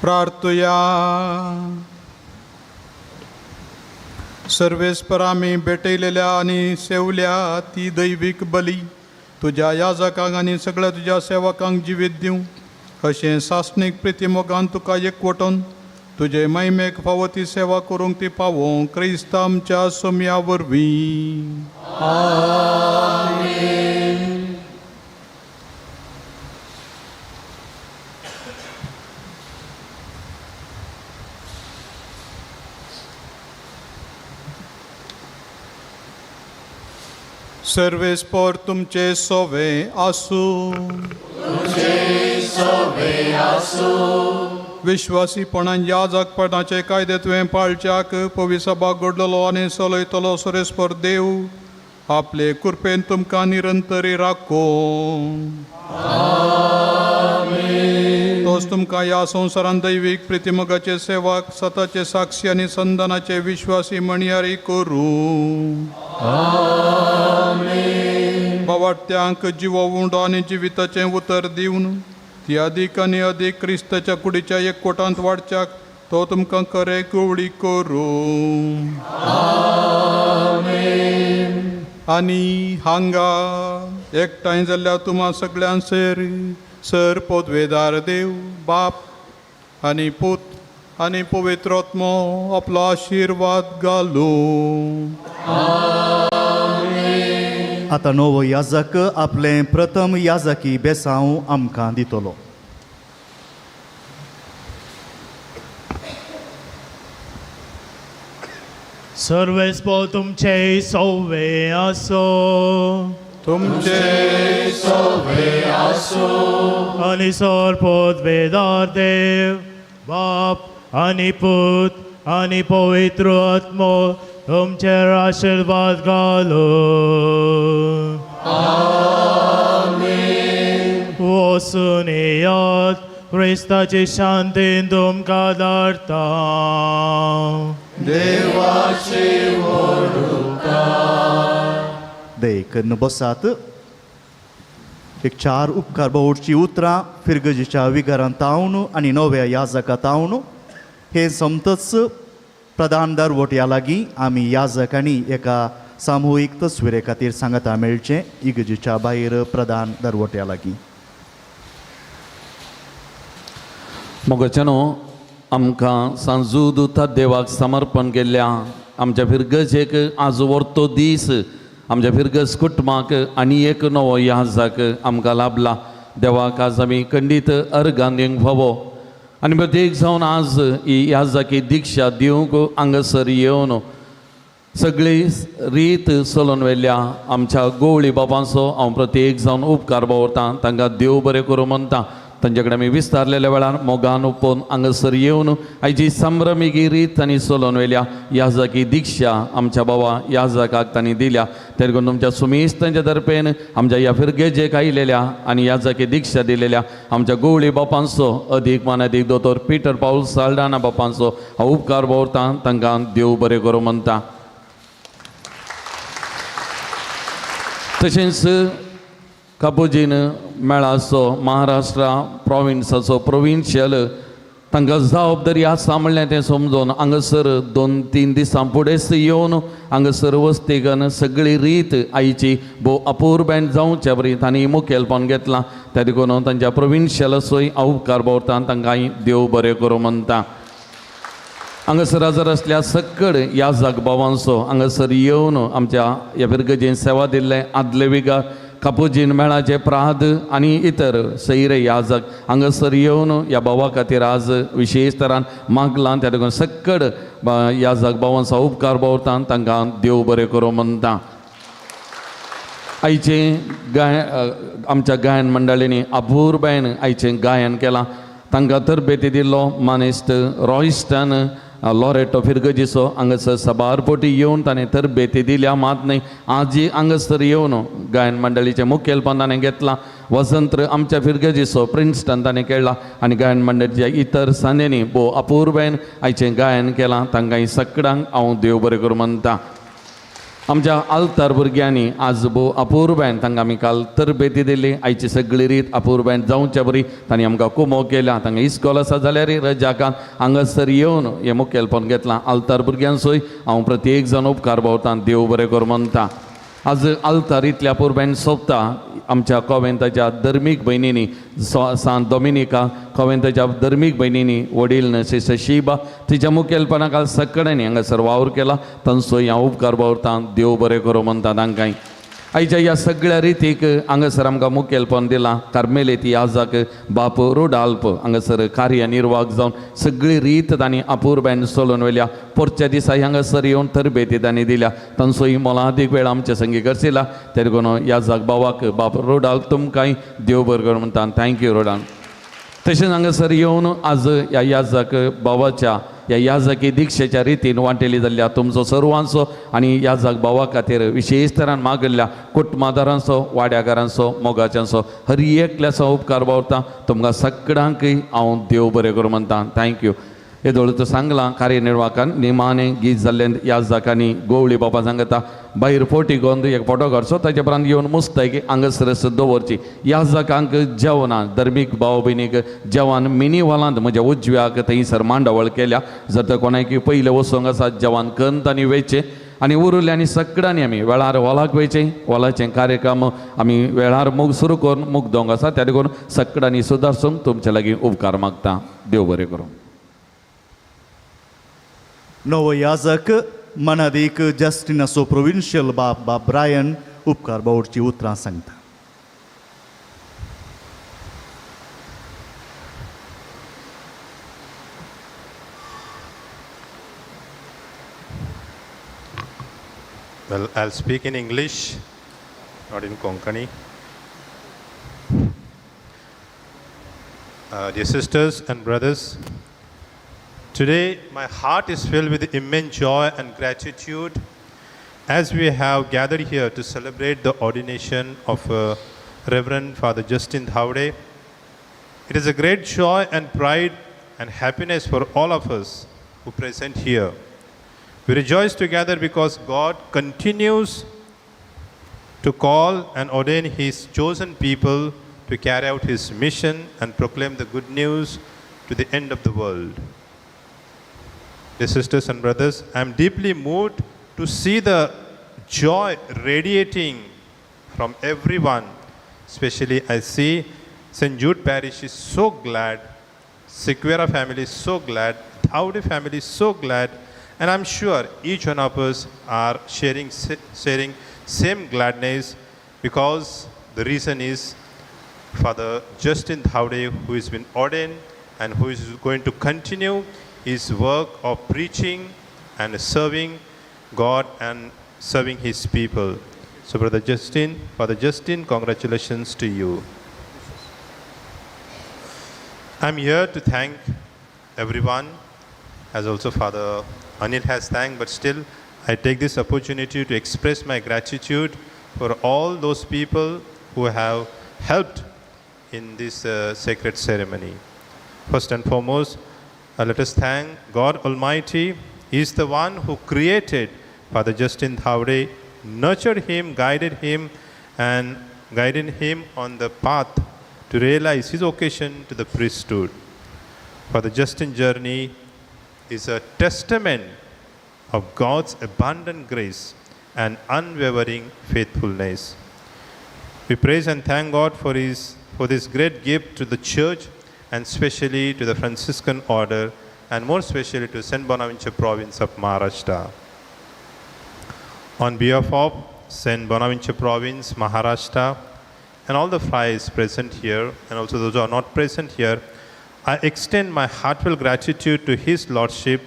प्रार्थुया. सर्वेस्पर आमी भेटयलेल्या आनी सेवल्या ती दैवीक बली तुज्या याजकांक आनी सगळ्या तुज्या सेवकांक जिवीत दिवं अशें सासणीक प्रितीमोगान तुका एकवटून तुजे महिमेक फावो ती सेवा करूंक ती पावोवंक क्रिस्त आमच्या सोम्या वरवीं. सर्वेस्पर तुमचे सोवे आसूं. विश्वासीपणान याजकपणाचे कायदे तुवें पाळच्याक पविसभा घडलेलो आनी चलयतलो सर्वेस्पर देव आपले कृपेन तुमकां निरंतरी राखूं. तोच तुमकां ह्या संवसारान दैवीक प्रितिमोगाचे सेवाक सताचे साक्षी आनी संदानाचे विश्वासी म्हणयारी करूं. बावाट्यांक जिवो उंडो आनी जिविताचें उतर दिवन ती अदीक आनी अदीक क्रिस्ताच्या कुडीच्या एकवटांत वाडच्याक तो तुमकां खरें कुवळी करूं. आनी हांगा एकठांय जाल्ल्या तुमा सगळ्यां सर सर पदवेदार देव बाप आनी पूत आनी पवित्र आत्मो आपलो आशिर्वाद घालूं. आतां नवो याजक आपलें प्रथम याजकी बेसांव आमकां दितलो. सर्वेस्पर तुमचे सोवे आसो. तुमचे सोवे आसूं. आनी सर पदवेदार देव बाप आनी पूत आनी पवित्र आत्मो तुमचेर आशिर्वाद घालूं. वचून येयात, क्रिस्ताची शांतीन तुमकां धाडटा. देवाची देख बसात. एक चार उपकार बोवची उतरां फिरगजीच्या विगारांत तावन आनी नव्या याजका तावन हे समतच प्रधान दरवट्या लागीं आमी याजकांनी एका सामुहीक तस्विरे खातीर सांगता मेळचें इगर्जेच्या भायर प्रधान दरवट्या लागीं. मोगाच्यानो, आमकां सांजू दुता देवाक समर्पण केल्ल्या आमच्या फिरगजेक आज वर्तो दीस आमच्या फिरगज कुटुंबाक आनी एक नवो याजक आमकां लाभला. देवाक आज आमी खंडीत अर्गान दिवंक फावो आनी प्रत्येक जावन आज ही याजकी दिक्षा दिवंक हांगासर येवन सगळी रीत चलोवन व्हेल्या आमच्या गोवळी बाबांचो हांव प्रत्येक जावन उपकार बावरतां. तांकां देव बरें करूं म्हणटा. तांचे कडेन आमी विस्तारलेल्या वेळार मोगान उपोवन हांगासर येवन आयची संभ्रमिकी रीत तांणी चलोवन व्हेल्या. याजकी दिक्षा आमच्या बाबा याजकाक तांणी दिल्या. ते देखून तुमच्या सुमेश तांच्या दर्पेन आमच्या ह्या फिरगेजेक आयलेल्या आनी याजकी दिक्षा दिलेल्या आमच्या गोवळी बापांचो अदीक मानादीक दोतोर पिटर पावल साल्डाना बापांचो हांव उपकार बावरतां. तांकां देव बरें करूं म्हणटा. तशेंच कापोजीन मेळाचो महाराष्ट्रा प्रोविन्साचो प्रोविन्शियल तांकां जबाबदारी आसा म्हणल्यार तें समजून हांगासर 2-3 दिसां फुडेंच येवन हांगासर वस्तीगन सगळी रीत आयची भोव अपुरबायेन जावचे बरी तांणी मुखेलपण घेतलां. त्या देखून तांच्या प्रोविन्शियलाचोय हांव उपकार बावरता. तांकां देव बरें करूं म्हणटा. हांगासर हजर आसल्या सक्कड याजक बाबांचो हांगासर येवन आमच्या ह्या फिरगजेन सेवा दिल्ले आदले विगार कापोजीन मेळाचे प्राद आनी इतर सैरे याजक हांगासर येवन ह्या भावा खातीर आज विशेश तरान मागलां. त्या देखून सक्कड याजक बाबांचो उपकार बावरता. तांकां देव बरें करूं म्हणटा. आयचें गाय आमच्या गायन मंडळींनी अपुरबायेन आयचें गायन केलां. तांकां तरबेती दिल्लो मानेस्त रॉयस्टन लॉरेटो फिरगजीचो हांगासर सबार पोटी येवन ताणें तरबेती दिल्या. मात न्हय आजी हांगासर येवन गायन मंडळीचें मुखेलपण ताणें घेतलां. वसंत्र आमच्या फिरगजीचो प्रिन्स्टन ताणें खेळ्ळा आनी गायन मंडळीच्या इतर सांद्यांनी भोव अपुरबायेन आयचें गायन केलां. तांकां सगळ्यांक हांव देव बरें करूं म्हणटा. आमच्या आल्तार भुरग्यांनी आज भोव अपुरबायन तांकां आमी काल तरबेती दिली. आयची सगळी रीत अपुरबायन जावच्या बरी तांणी आमकां कुमो केल्या. तांकां इस्कोल आसा जाल्यार रजाकान हांगासर येवन हें मुखेलपण घेतलां. आल्तार भुरग्यांचोय हांव प्रत्येक जाण उपकार पावतां. देव बरें कर म्हणटा. आज आल्तार इतल्या अपुरबायन सोंपता. आमच्या कोवेंताच्या धर्मीक भयणींनी सांत डोमिनिका कोवेंताच्या धर्मीक भयणींनी वडील सिस्टर शिबा तिच्या मुखेलपणा काल सगळ्यांनी हांगासर वावर केला. तांचो हांव उपकार बावरतां. देव बरें करूं म्हणटा तांकांय. आयच्या ह्या सगळ्या रितीक हांगासर आमकां मुखेलपण दिलां. कार्मेलेती याजाक बाप रोडाल्प हांगासर कार्यनिर्वाहक जावन सगळी रीत तांणी अपुरबायन चलोवन व्हेल्या. पोरच्या दिसा हांगासर येवन तरबेती तांणी दिल्या. तांचोय मोलादीक वेळ आमच्या संगी करसिला. ते देखून याजाक बावाक बाप रोडाल्प तुमकांय देव बरें करूं म्हणटा. Thank you रोडाल. तशेंच हांगासर येवन आज ह्या याजाक बावाच्या ह्या याजकी दिक्षेच्या रितीन वांटेली जाल्ल्या तुमचो सर्वांचो आनी याजक भावा खातीर विशेश तरान मागिल्ल्या कुटुंबादारांचो वाड्याकारांचो मोगाच्यांचो हर एकल्याचो उपकार बावरता. तुमकां सगळ्यांकय हांव देव बरें करूं म्हणटा. Thank you. येदोळ तो सांगलां कार्यनिर्वाहकान निमाणें गीत जाल्लें याजकांनी गोवळी बाबा सांगता भायर फोटी गोंद एक फोटो काडचो ताचे उपरांत येवन मुस्तायकी हांगासरच दवरची. याजकांक जेवणां धर्मीक भाव भयणीक जेवण मिनी हॉलांत म्हज्या उजव्याक थंयसर मांडावळ केल्या. जर तर कोणाक पयलें वचूंक आसा जेवण कन्न तांणी वेचें आनी उरले आनी सगळ्यांनी आमी वेळार हॉलाक वयचें. हॉलाचें कार्यक्रम आमी वेळार मुग सुरू करून मुगदोंक आसा. त्या देखून सगळ्यांनी सुदारसूंक तुमचे लागीं उपकार मागता. देव बरें करूं. नवो याजक मनादीक जस्टिनाचो प्रोविन्शियल बाप बाप ब्रायन उपकार बावडची उतरां सांगता. Well, I'll speak in English, not in Konkani. Dear sisters and brothers, today my heart is filled with immense joy and gratitude as we have gathered here to celebrate the ordination of Reverend Father Justin Dhawade. It is a great joy and pride and happiness for all of us who present here. We rejoice together because God continues to call and ordain His chosen people to carry out His mission and proclaim the good news to the end of the world. Dear sisters and brothers, I am deeply moved to see the joy radiating from everyone. Especially I see St. Jude Parish is so glad, Sequeira family is so glad, Dhawade family is so glad, and I'm sure each one of us are sharing same gladness, because the reason is Father Justin Dhawade, who has been ordained and who is going to continue his work of preaching and serving God and serving his people. So Brother Justin, Father Justin, congratulations to you. I'm here to thank everyone, as also Father Anil has thanked, but still I take this opportunity to express my gratitude for all those people who have helped in this sacred ceremony. First and foremost, let us thank God Almighty. He is the one who created Father Justin Dhawade, nurtured him, guided him, and guided him on the path to realize his vocation to the priesthood. Father Justin's journey is a testament of God's abundant grace and unwavering faithfulness. We praise and thank God for this great gift to the church, and especially to the Franciscan order, and more especially to St. Bonaventure province of Maharashtra. On behalf of St. Bonaventure province, Maharashtra, and all the friars present here, and also those who are not present here, I extend my heartfelt gratitude to His Lordship,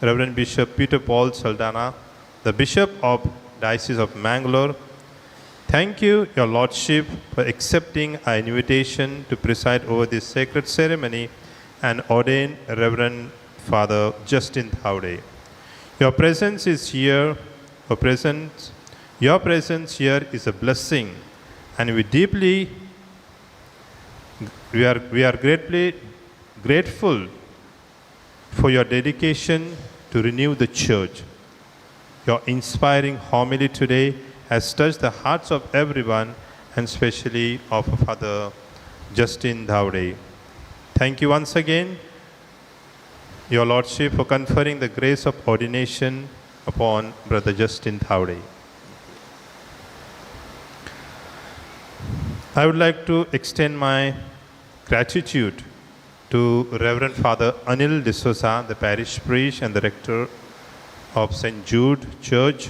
Reverend Bishop Peter Paul Saldana, the Bishop of Diocese of Mangalore. Thank you, Your Lordship, for accepting our invitation to preside over this sacred ceremony and ordain Reverend Father Justin Dhawade. Your presence is here, your presence here is a blessing, and we are greatly grateful for your dedication to renew the church. Your inspiring homily today has touched the hearts of everyone and especially of Father Justin Dhawde. Thank you once again, Your Lordship, for conferring the grace of ordination upon Brother Justin Dhawde. I would like to extend my gratitude to Reverend Father Anil D'Souza, the parish priest and the rector of St. Jude Church.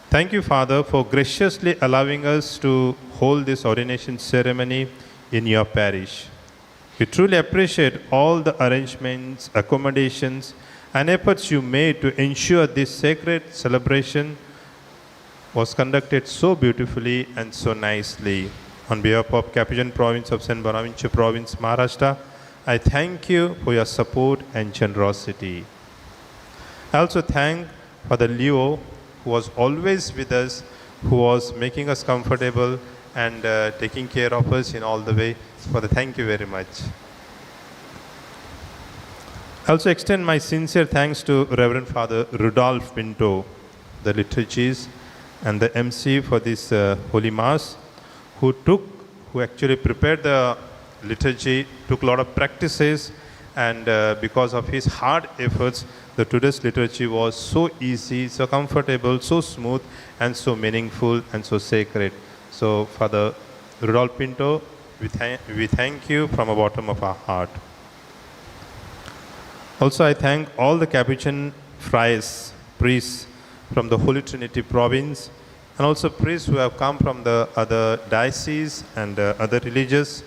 Thank you, Father, for graciously allowing us to hold this ordination ceremony in your parish. We truly appreciate all the arrangements, accommodations, and efforts you made to ensure this sacred celebration was conducted so beautifully and so nicely. On behalf of Capuchin Province of St. Bonaventure Province, Maharashtra, I thank you for your support and generosity. I also thank Father Leo, who was always with us, who was making us comfortable and taking care of us in all the way. Father, thank you very much. I also extend my sincere thanks to Reverend Father Rudolph Pinto, the liturgist and the MC for this Holy Mass, who actually prepared the liturgy, took a lot of practices, and because of his hard efforts, the today's liturgy was so easy, so comfortable, so smooth, and so meaningful, and so sacred. So, Father Rudolph Pinto, we thank you from the bottom of our heart. Also, I thank all the Capuchin friars, priests from the Holy Trinity province, and also priests who have come from the other dioceses and other religious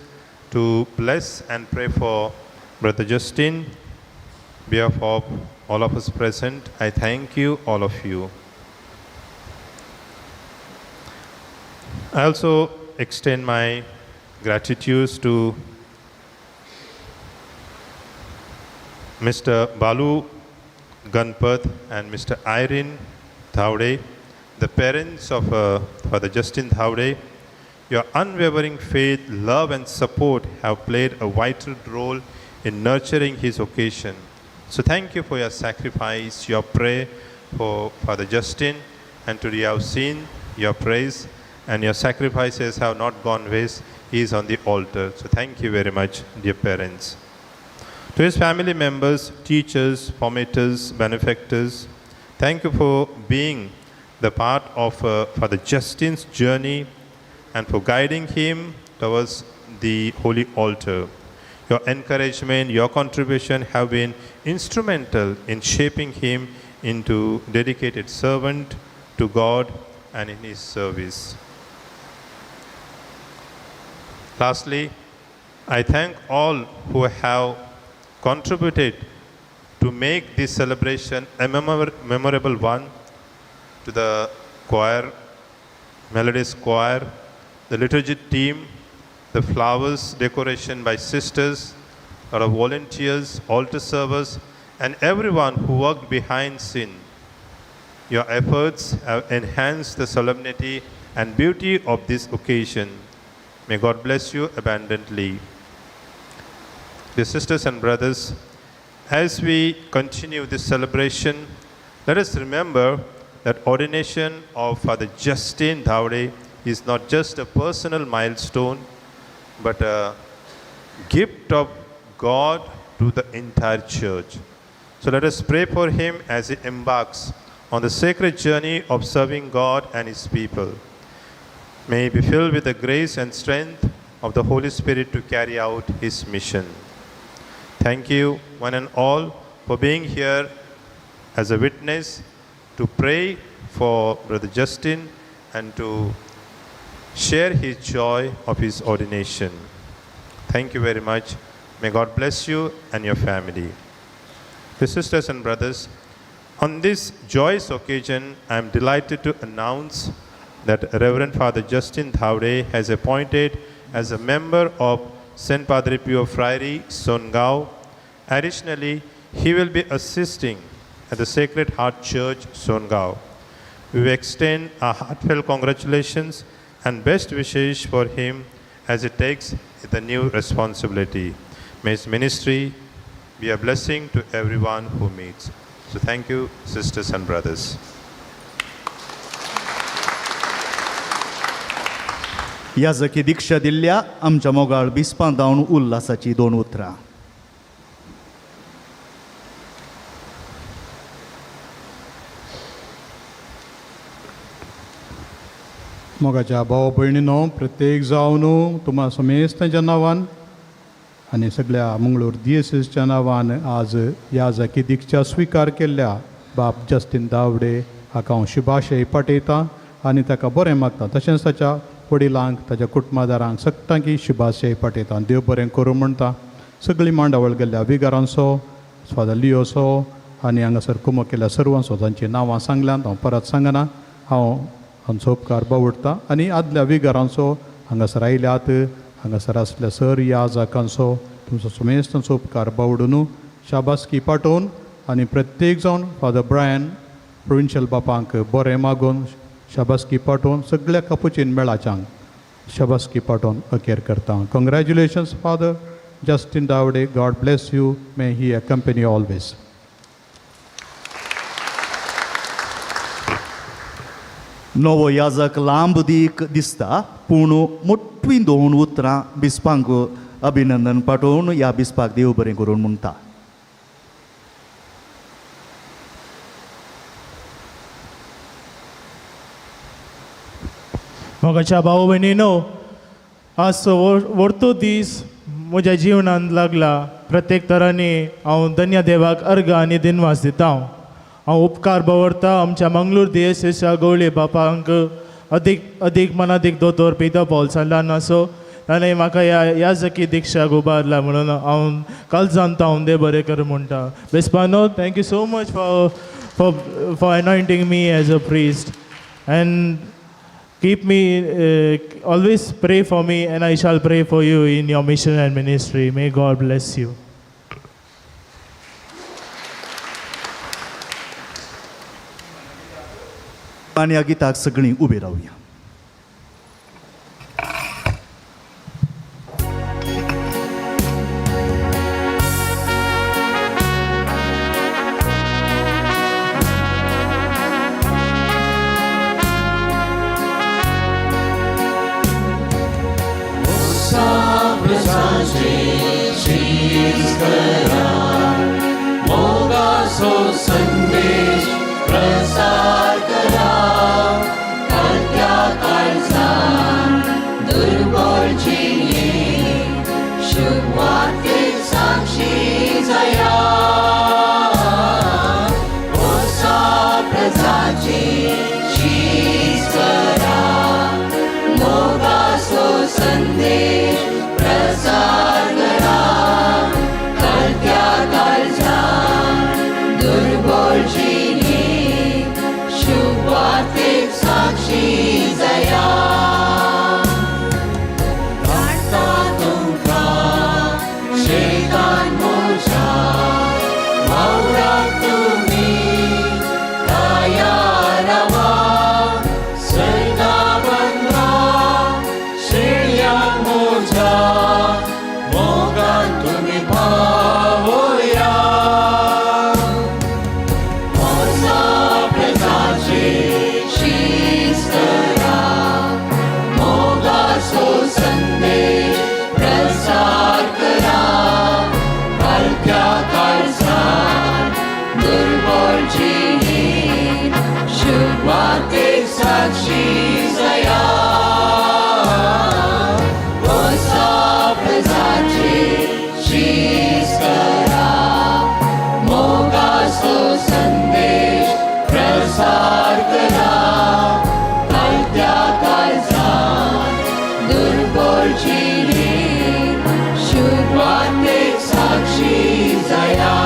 to bless and pray for Brother Justin. On behalf of all of us present, I thank you, all of you. I also extend my gratitude to Mr. Balu Ganpat and Mr. Irene Dhawde, the parents of Father Justin Dhawde. Your unwavering faith, love, and support have played a vital role in nurturing his vocation. So thank you for your sacrifice, your prayer for Father Justin, and today I have seen your praise and your sacrifices have not gone waste. He is on the altar. So thank you very much, dear parents. To his family members, teachers, formators, benefactors, thank you for being the part of Father Justin's journey and for guiding him towards the holy altar. Your encouragement, your contribution have been instrumental in shaping him into dedicated servant to God and in his service. Lastly, I thank all who have contributed to make this celebration a memorable one, to the choir, Melodies Choir, the liturgy team, the flowers decoration by sisters, a lot of volunteers, altar servers, and everyone who worked behind scene. Your efforts have enhanced the solemnity and beauty of this occasion. May God bless you abundantly. Dear sisters and brothers, as we continue this celebration, let us remember that ordination of Father Justin Dhawde is not just a personal milestone, but a gift of God to the entire church. So let us pray for him as he embarks on the sacred journey of serving God and his people. May he be filled with the grace and strength of the Holy Spirit to carry out his mission. Thank you, one and all, for being here as a witness to pray for Brother Justin and to share his joy of his ordination. Thank you very much. May God bless you and your family. Dear sisters and brothers, on this joyous occasion, I am delighted to announce that Reverend Father Justin Dhawde has appointed as a member of St. Padre Pio Friary, Songaon. Additionally, he will be assisting at the Sacred Heart Church, Songaon. We extend our heartfelt congratulations and best wishes for him as he takes the new responsibility. May his ministry be a blessing to everyone who meets. So thank you, sisters and brothers. याजकी दीक्षा दिल्ल्या आमच्या मोगाळ बिस्पां जावन उल्हासाची दोन उतरां. मोगाच्या भाव भयणीनो, प्रत्येक जावन तुमा समेस्तांच्या नांवान आनी सगळ्या मंगळूर दियेसीसच्या नांवान आज ह्या जाकी दीक्षा स्विकार केल्ल्या बाब जस्टीन दावडे हाका हांव शुभाशय पाठयतां आनी ताका बरें मागता. तशेंच ताच्या वडिलांक, ताच्या कुटुंबादारांक सगळ्यांकी शुभाशय पाठयता. देव बरें करूं म्हणटा. सगळी मांडावळ गेल्ल्या विगारांचो, फादर लियोचो आनी हांगासर कुमो केल्ल्या सर्वांचो, तांचीं नांवां सांगल्यांत, हांव परत सांगना. हांव आमचो उपकार बावडटा आनी आदल्या विगारांचो, हांगासर आयल्यात, हांगासर आसल्या सर ह्या जाकांचो, तुमचो सुमेस्तांचो उपकार बावडून शाबासकी पाठोवन आनी प्रत्येक जावन फादर ब्रायन प्रोविन्शियल बापांक बरें मागून शाबासकी पाठोवन सगळ्या कपुचीन मेळाच्यांक शाबासकी पाठोवन अखेर करता. Congratulations Father Justin Davde. God bless you. May he accompany always. नवो याजक लांब दीक दिसता, पूण मोटवीं दोन उतरां बिस्पांक अभिनंदन पाठोवन ह्या बिस्पाक देव बरें करून म्हणटा. मोगाच्या भाव भयणीनो, आज वर्तो दीस म्हज्या जिवनांत लागला. प्रत्येक तरांनी हांव धन्य देवाक अर्घ आनी दिनवास दिता. हांव उपकार दवरता आमच्या मंगळूर दियेसेच्या गवळी बापांक, अदीक अदीक मनादीक दोतोर पितो पॉल सल्लान असो, ताणें म्हाका ह्या याजकी दीक्षाक उबारला म्हणून हांव कालजान हांव देव बरें कर म्हणटा. बेस्पानो, thank you so much for anointing me as a priest and keep me, always pray for me and I shall pray for you in your mission and ministry. May God bless you. आनी ह्या गिताक सगळीं उबी रावया. मोगाचो संदेश प्रसार करा, कळत्या काळजान दुर्बळ जिणेक शुभवार्तेक साक्षी जाया. ओसा प्रजाची शीस करा, मोगाचो संदेश प्रसार करा, कळत्या काळजान दुर्बळ जिणेक शुभवार्तेक साक्षी जाया. धाडटा तुमकां शेतान म्हज्या वावराक तुमी तयार रावा, सर्गा बंदा शेळयांक म्हज्या मोगान तुमी पावया. ओसा प्रजाचे शीस करा, मोगाचो संदेश प्रसार करा, हलक्या काळजान दुर्बळ जिणेक शुभवार्तेक साक्षी जाया. ओसा प्रजाचे शीस करा, मोगाचो संदेश प्रसार करा, हलक्या काळजान दुर्बळ जिणेक शुभवार्तेक साक्षी जाया.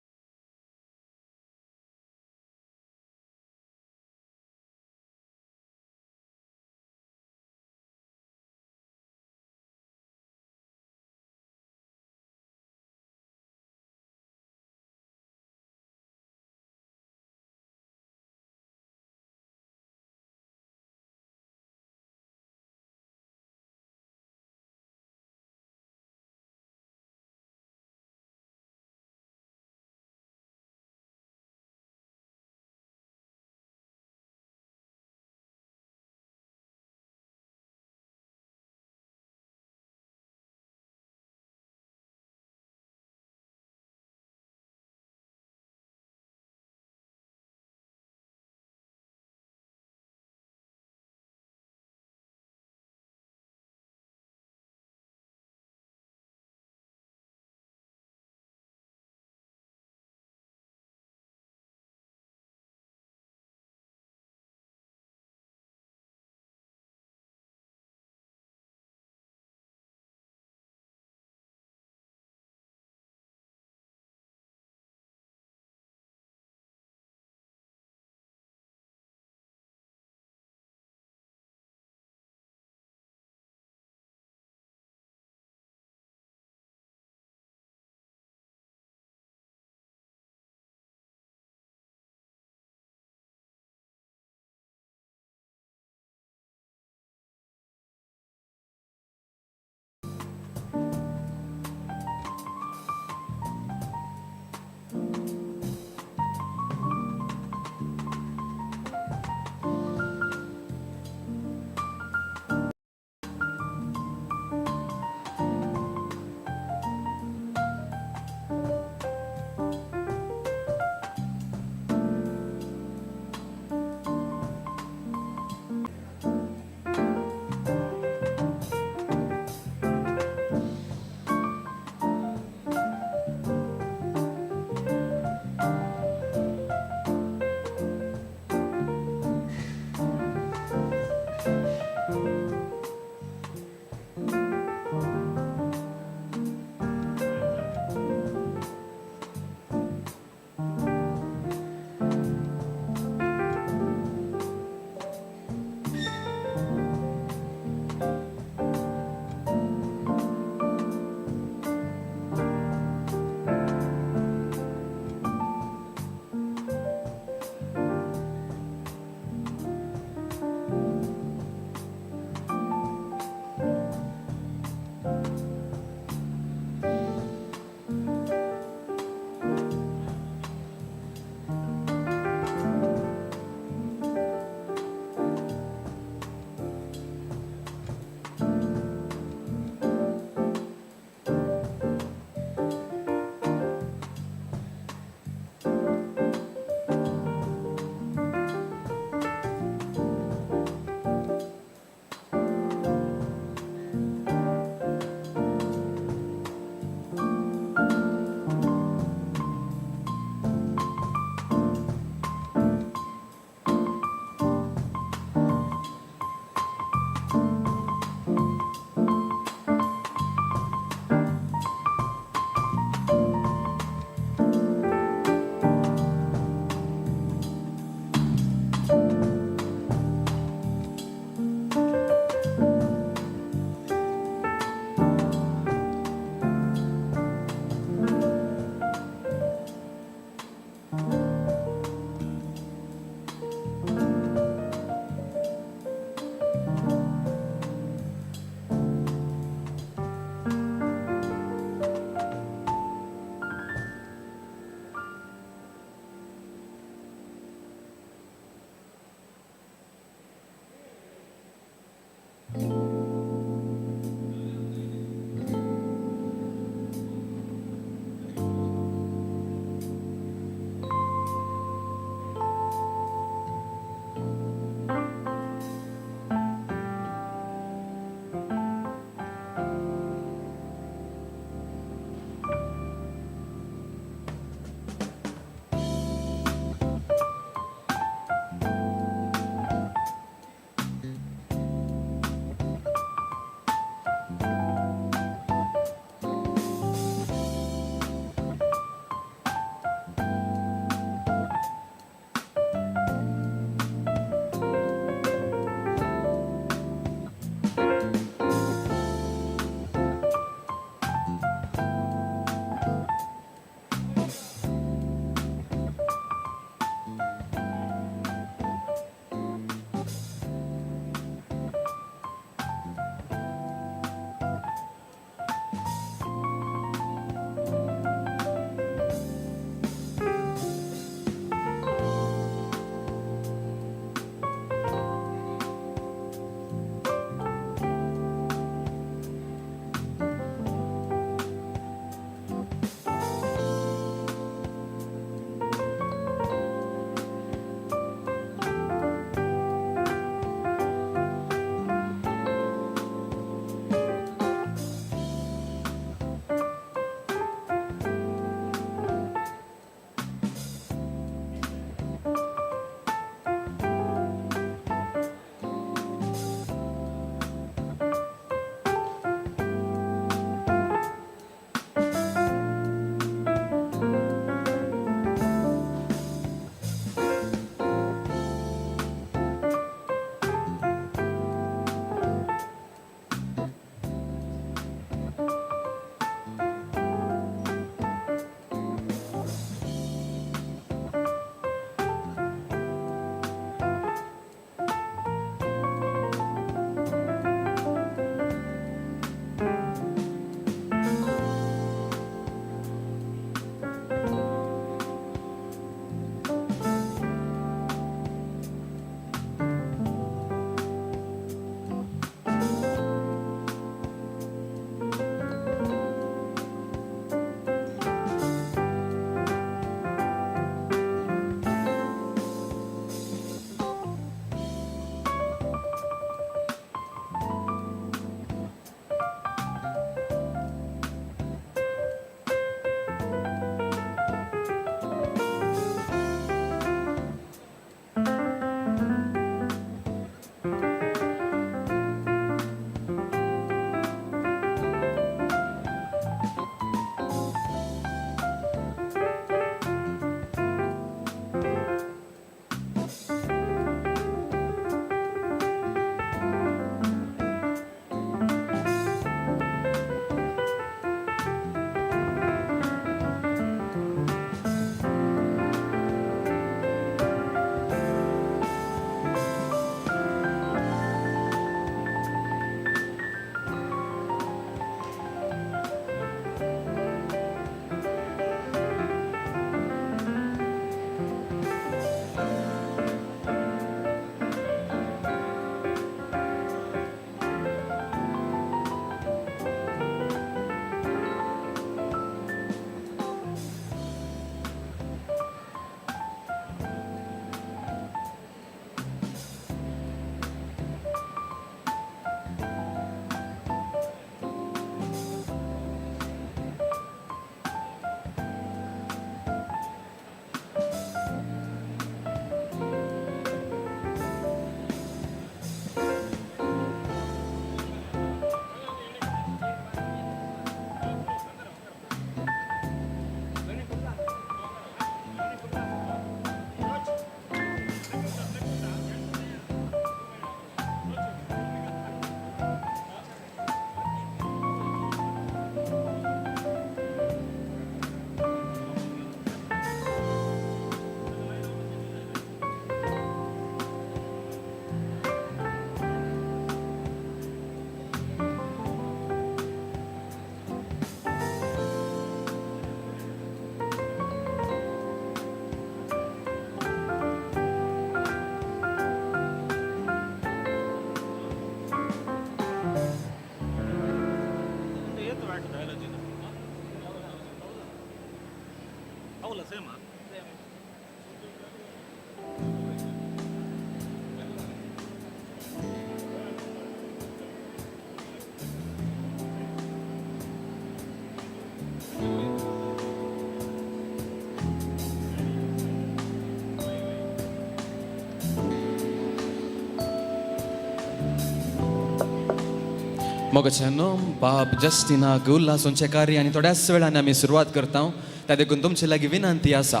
मोगाच्यानो बाब जस्टिनाक उल्हासूंचें कार्य आनी थोड्याच वेळान आमी सुरवात करता. त्या देखून तुमचे लागीं विनंती आसा,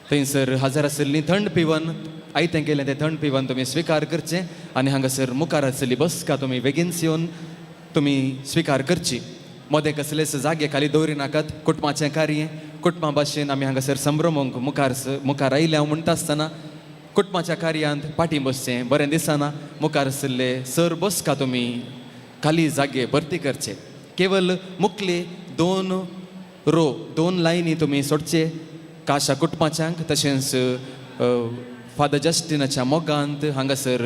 थंयसर हजर आशिल्ली थंड पिवन आयतें केलें तें थंड पिवन तुमी स्विकार करचें आनी हांगासर मुखार आशिल्ली बसका तुमी बेगीनच येवन तुमी स्विकार करची. मदें कसलेच जागे खाली दवरी नाकात. कुटुंबाचें कार्य कुटुंबा भाशेन आमी हांगासर संभ्रमूंक मुखार आयल्या म्हणटा आसतना कुटुंबाच्या कार्यांत फाटीं बसचें बरें दिसना. मुखार आशिल्ले सर बसका तुमी खाली जागे भरती करचे. केवल मुखले 2 रो 2 लायनी तुमी सोडचे काशा कुटुंबाच्यांक, तशेंच फादर जस्टिनाच्या मोगांत हांगासर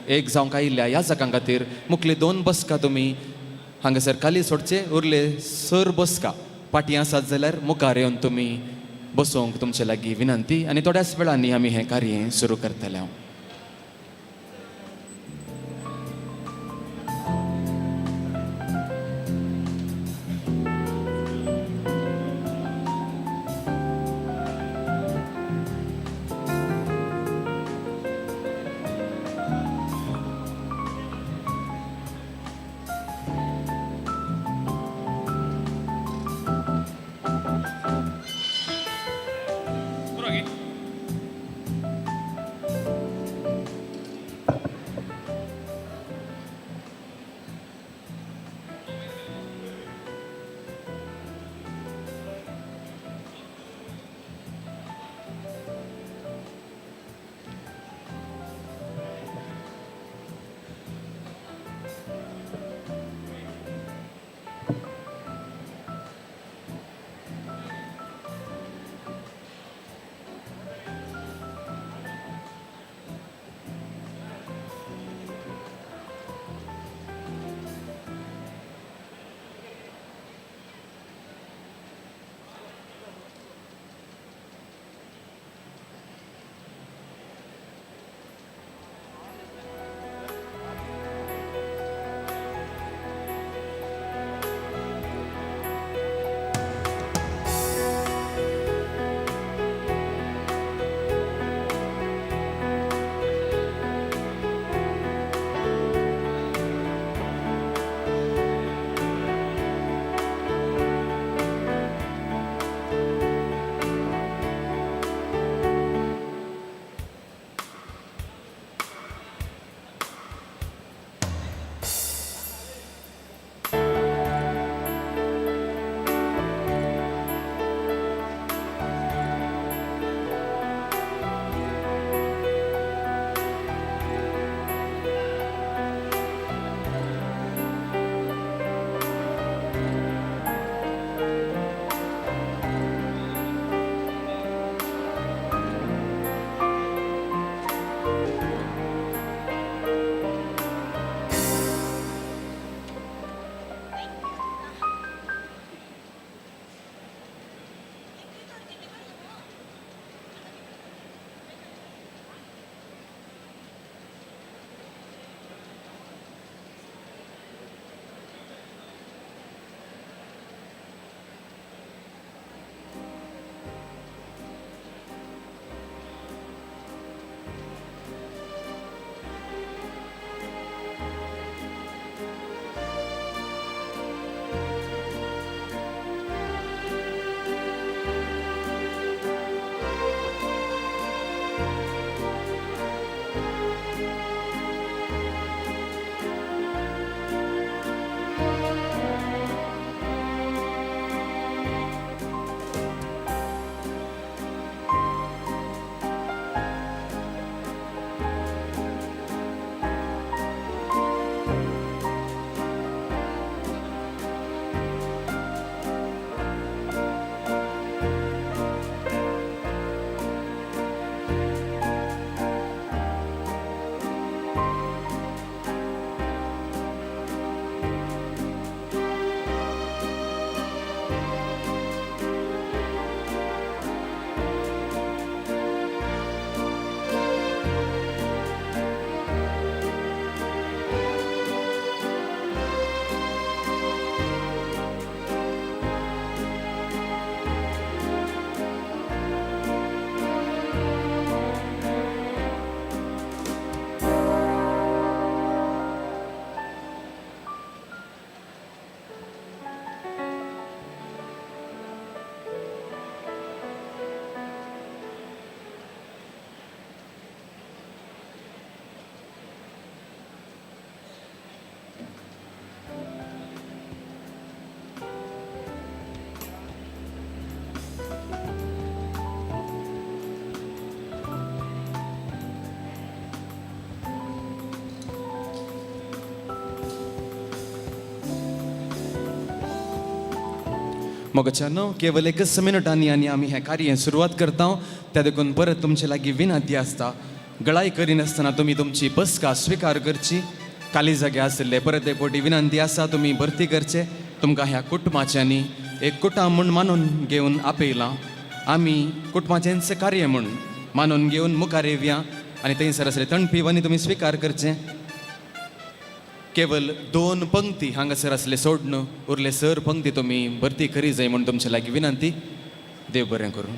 एक जावंक आयिल्ल्या याजकां खातीर मुखले 2 बसका तुमी हांगासर खाली सोडचे. उरले सर बसका फाटीं आसात जाल्यार मुखार येवन तुमी बसोवंक तुमचे लागीं विनंती. आनी थोड्याच वेळांनी आमी हें कार्य सुरू करतले. हांव मोगाच्यानो, केवल एकच मिनटांनी आनी आमी हें कार्य सुरवात करता. त्या देखून परत तुमचे लागीं विनंती आसता, गळाय करिनासतना तुमी तुमची बसका स्विकार करची. खाली जागे आशिल्ले परत एक फावटी विनंती आसा, तुमी भरती करचे. तुमकां ह्या कुटुंबाच्यांनी एक कुटाम म्हूण मानून घेवन आपयलां. आमी कुटुंबाचेंच कार्य म्हूण मानून घेवन मुखार येवया आनी थंयसर आसले थंड पिवनी तुमी स्विकार करचे. केवल 2 पंक्ती हांगासर आसले सोडून उरले सर पंक्ती तुमी भरती करी जाय म्हूण तुमचे लागीं विनंती. देव बरें करूं.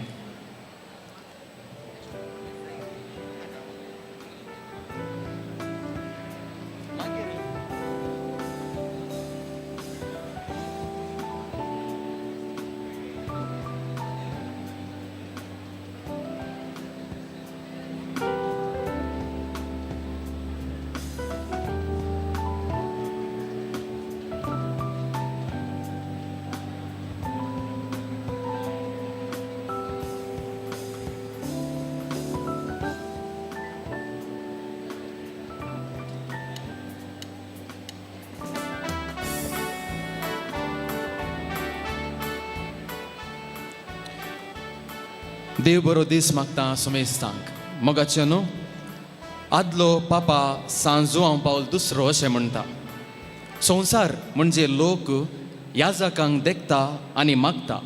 देव बरो दीस मागता समेस्तांक. मोगाचें न्हू, आदलो पापा सांजुआंव पावल दुसरो अशें म्हणटा. संवसार म्हणजे लोक याजकांक देखता आनी मागता,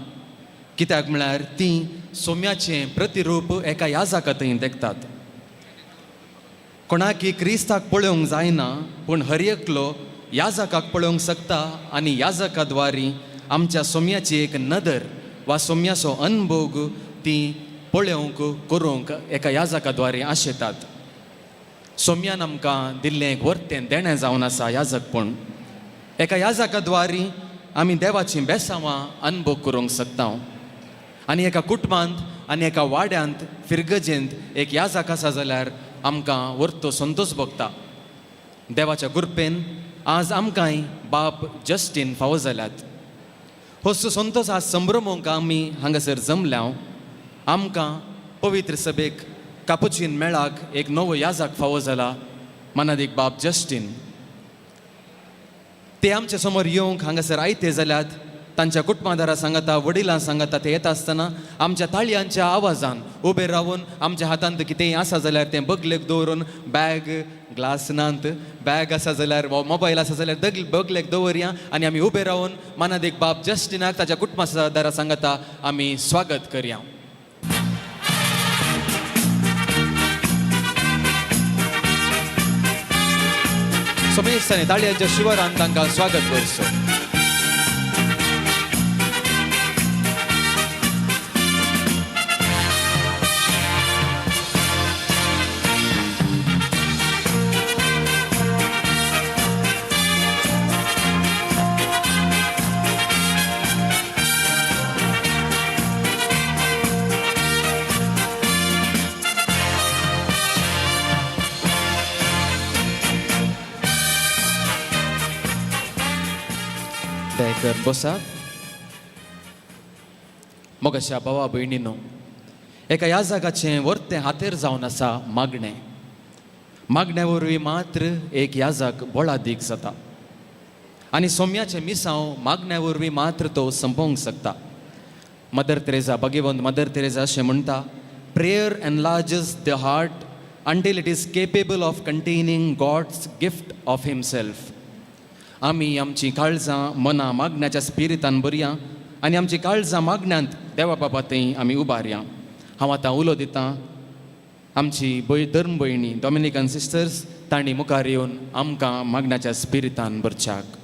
कित्याक म्हळ्यार तीं सोम्याचें प्रतिरूप एका याजका थंय देखतात. कोणाकी क्रिस्ताक पळोवंक जायना, पूण हर एकलो याजकाक पळोवंक शकता आनी याजका द्वारी आमच्या सोम्याची एक नदर वा सोम्याचो अनभोग ती पळोवंक करूंक एका याजका द्वारे आशेतात. सोम्यान आमकां दिल्लें एक वर्तें देणें जावन आसा याजकपण. एका याजका द्वारी आमी देवाचीं बेसांवां अनभोग करूंक शकता आनी एका कुटुंबांत आनी एका वाड्यांत फिरगजेंत एक याजक आसा जाल्यार आमकां वर्तो संतोश भोगता. देवाच्या कृपेन आज आमकांय बाप जस्टीन फावो जाल्यात. हो संतोश आज संभ्रमोंक आमी हांगासर जमल्या. आमकां पवित्र सभेक कापुचीन मेळाक एक नवो याजक फावो जाला, मानादीक बाब जस्टीन. ते आमच्या समोर येवंक हांगासर आयते जाल्यात. तांच्या कुटुंबादारां सांगता, वडिलां सांगता, ते येता आसतना आमच्या ताळयांच्या आवाजान उबे रावन आमच्या हातांत कितेंय आसा जाल्यार तें बगलेक दवरून, बॅग ग्लास नात, बॅग आसा जाल्यार मोबायल आसा जाल्यार बगलेक दवरया आनी आमी उबे रावन मानादीक बाब जस्टिनाक ताच्या कुटुंबादारां सांगता आमी स्वागत करया. समेस्तांनी ताळयांच्या शिवारान तांकां स्वागत करचो. बसात. मोगाच्या भावा भयणीनो, एका याजकाचें वर्तें हातेर जावन आसा मागणें. मागण्या वरवीं मात्र एक याजक बळादीक जाता आनी सोम्याचें मिसांव मागण्या वरवीं मात्र तो संपोवंक शकता. Mother Teresa, Bhagwant mother Teresa अशें म्हणटा, prayer enlarges the heart until it is capable of containing God's gift of himself. आमी आमची काळजां मनां मागण्याच्या स्पिरितान भरया आनी आमची काळजां मागण्यांत देवा बाबा थंय आमी उबारया. हांव आतां उलो दितां आमची धर्म भयणी डॉमिनिकन सिस्टर्स, तांणी मुखार येवन आमकां मागण्याच्या स्पिरितान भरच्याक.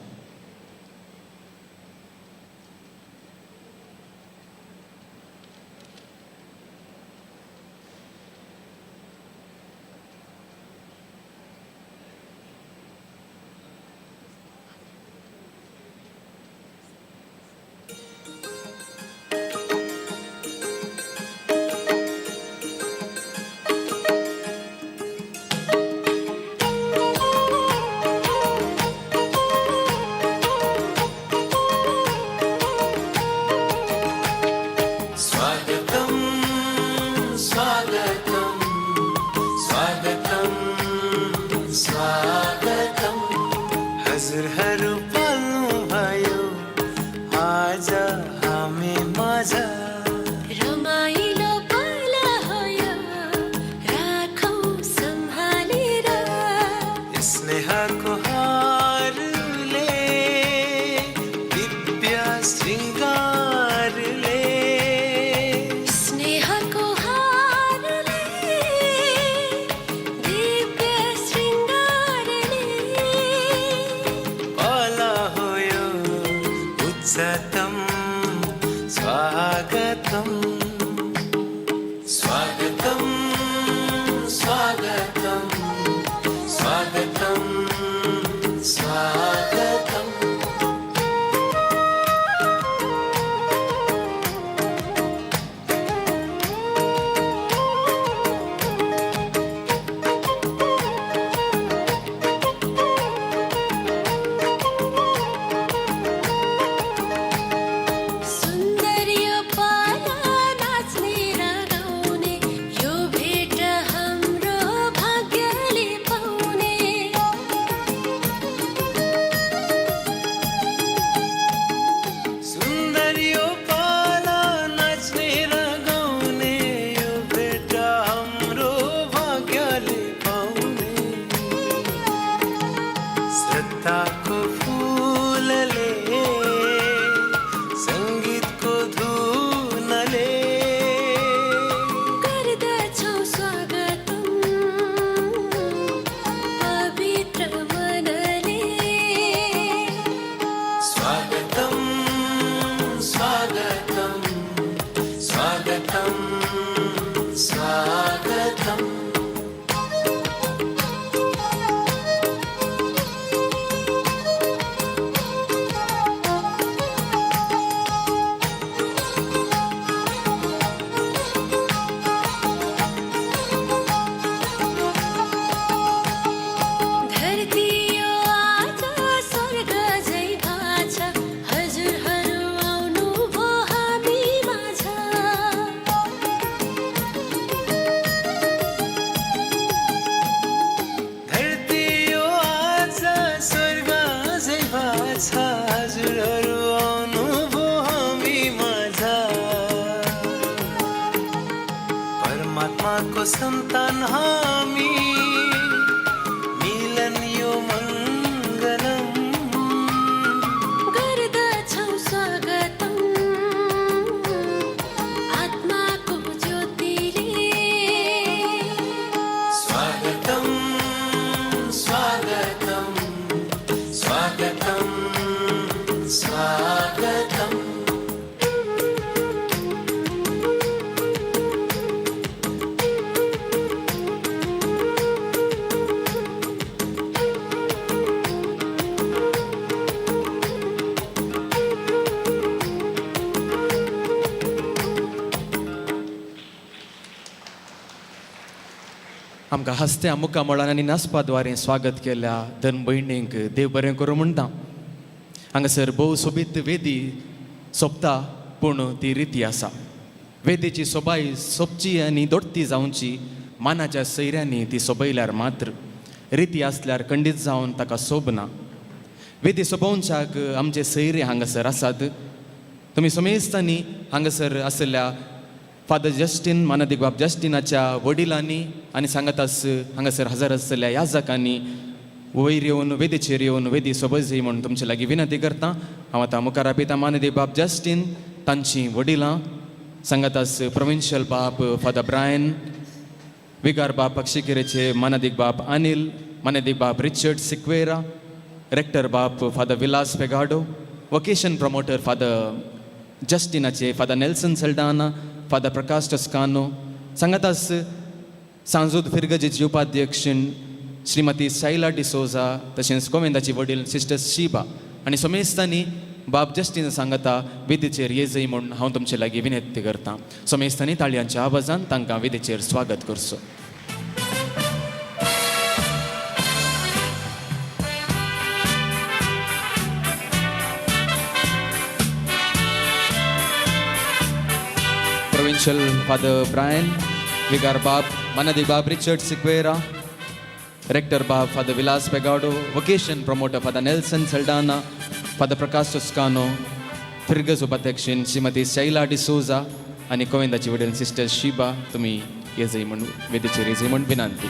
हजुरहरू पाल्नु भयो आज। हामी माझ। रमाइलो पल हो यो, राखौँ सम्हालेर। स्नेहको हारले, दिव्य श्रृङ्गारले। स्नेहको हारले, दिव्य श्रृङ्गारले। पल हो यो उच्चतम, स्वागतम स्वागतम स्वागतम स्वागतम स्वागतम। सुन्दर यो पाला नाच्ने र गाउने, यो भेट हाम्रो भाग्यले पाउने। सुन्दर यो पाला नाच्ने र गाउने, यो भेट हाम्रो भाग्यले पाउने। श्रद्धाको फुलले, सङ्गीतको धुनले। गर्दछौँ स्वागतम पवित्र मनले। स्वागतम स्वागतम स्वागतम स्वागतम। धरती यो आज स्वर्ग झैँ भाछ, हजुरहरू आउनुभयो हामी माझ। धरती यो आज स्वर्ग झैँ भाछ, हजुरहरू आउनुभयो हामी माझ। परमात्माको सन्तान हामी, मिलन यो मङ्गलम। गर्दछौँ स्वागतम आत्माको ज्योतिले। स्वागतम स्वागतम स्वागतम स्वागतम। आमकां हस्त्या मुखामळान आनी नाचपा द्वारे स्वागत केल्या धन भयणींक देव बरें करूं म्हणटा. हांगासर भोव सोबीत वेदी सोंपता, पूण ती रिती आसा. वेदीची सोबाय सोंपची आनी दोडती जावची मानाच्या सैऱ्यांनी ती सोबयल्यार मात्र, रिती आसल्यार खंडीत जावन ताका सोबना. वेदी सोबोवच्याक आमचे सैरे हांगासर आसात. तुमी समेस्तांनी हांगासर आशिल्ल्या फादर जस्टीन मानादीक बाब जस्टिनाच्या वडिलांनी आनी सांगातास हांगासर हजर आशिल्ल्या याजकांनी वयर येवन वेदीचेर येवन वेदी सोबय म्हूण तुमचे लागीं विनंती करता. हांव आतां मुखार आपयता मानादीक बाब जस्टीन, तांचीं वडिलां, सांगातास प्रोविन्शियल बाब फादर ब्रायन, विगार बाब पक्षिकेरेचे मानादीक बाब अनिल, मानादीक बाब रिचर्ड सिक्वेरा, रेक्टर बाब father Vilas Pegado, vocation promoter father जस्टिनाचे father Nelson Saldanha, father Prakash Tuscano, सांगातास सांजूद फिरगजेची उपाध्यक्ष श्रीमती शैला डिसोजा, तशेंच गोविंदाची वडील सिस्टर शिबा आनी समेस्तांनी बाब जस्टीन सांगता वेदीचेर येजय म्हूण हांव तुमचे लागीं विनंती करतां. समेस्तांनी ताळयांच्या आवाजान तांकां वेदीचेर स्वागत करचो. प्रोविन्शियल फादर ब्रायन, विगार बाब मानादीक बाब रिचर्ड सिक्वेरा, रेक्टर बाब father Vilas पेगाडो, vocation promoter father Nelson Saldanha, father Prakash Toscano, फिर्गज उपाध्यक्षीन श्रीमती शैला डिसोजा आनी गोविंदाची वडील सिस्टर शिबा तुमी येजय म्हूण वेदीचेर येजय म्हूण विनंती.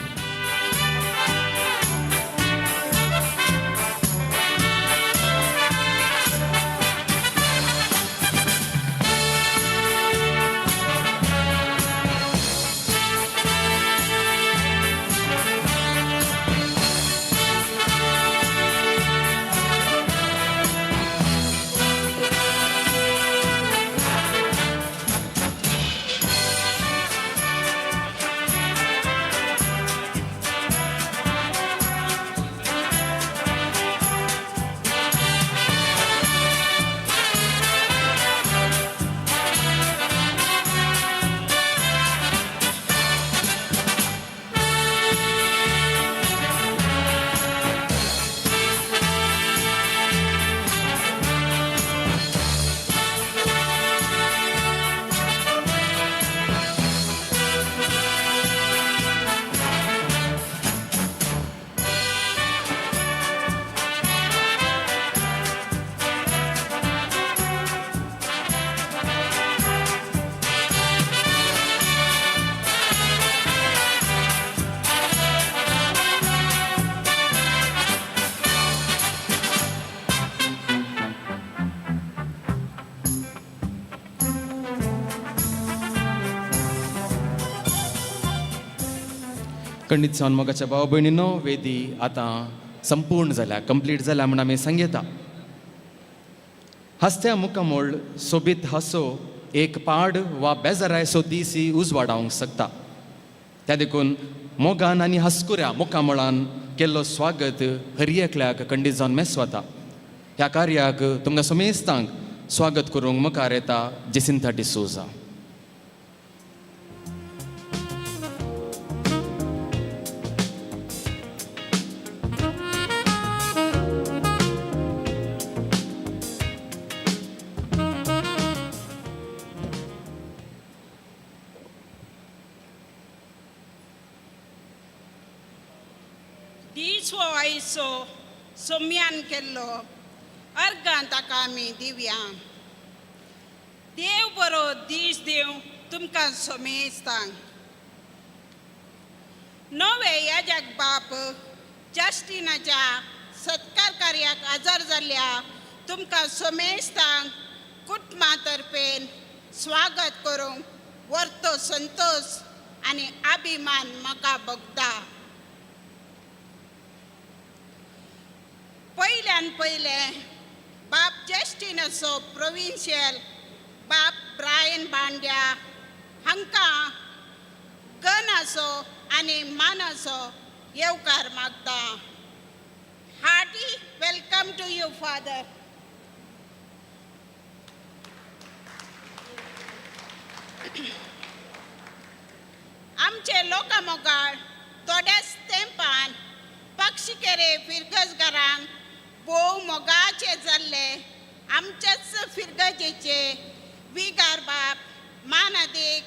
खंडीत जावन मोगाच्या भाव भयणीनो, वेदी आतां संपूर्ण जाल्या, कंप्लीट जाल्या म्हूण आमी सांगता. हासत्या मुखामोळ सोबीत हांसो एक पाड वा बेजारायसो दीस उजवाडावंक शकता. त्या देखून मोगान आनी हांसकुऱ्या मुखामळान केल्लो स्वागत हर एकल्याक खंडीत जावन मेसवता. ह्या कार्याक तुमकां समेस्तांक स्वागत करूंक मुखार येता जेसिंता डिसोजा. दीस हो आयचो सोम्यान केल्लो अर्गां ताका आमी दिवया. देव बरो दीस दिवं तुमकां सोमेस्तांक. नवे याजक बाप जस्टिनाच्या सत्कार कार्याक हजर जाल्ल्या तुमकां सोमेस्तांक कुटुंबा तर्फेन स्वागत करूंक वर्तो संतोश आनी अभिमान म्हाका भोगता. पयल्यान पयलें बाप जस्टिनाचो प्रोविन्शियल बाप ब्रायन बांड्या हांकां गनाचो आनी मानाचो येवकार मागता. Hearty welcome to you father. आमचे लोकामोगाळ थोड्याच तेंपान पक्षिकेरे फिरगजगारांक भोव मोगाचे जाल्ले आमच्याच फिरगजेचे विगार बाप मानादीक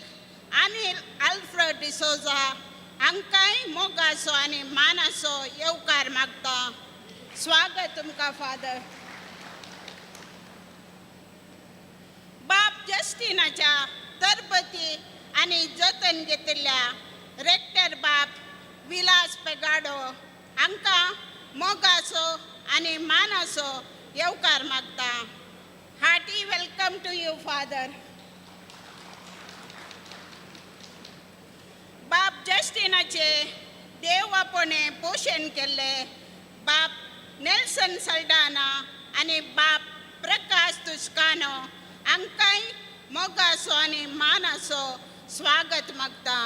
अनिल अल्फ्रेड डिसोजा हांकांय मोगाचो आनी मानाचो येवकार मागता. स्वागत तुमकां फादर. बाप जस्टिनाच्या तरबती आनी जतन घेतिल्ल्या रेक्टर बाप विलास पेगाडो हांकां मोगाचो आनी मानाचो येवकार मागता. Hearty welcome to you father. बाप जस्टिनाचे देव आपणे पोशण केल्ले बाप नेल्सन सल्डाना आनी बाप प्रकाश तुस्कानो हांकांय मोगाचो आनी मानाचो स्वागत मागता.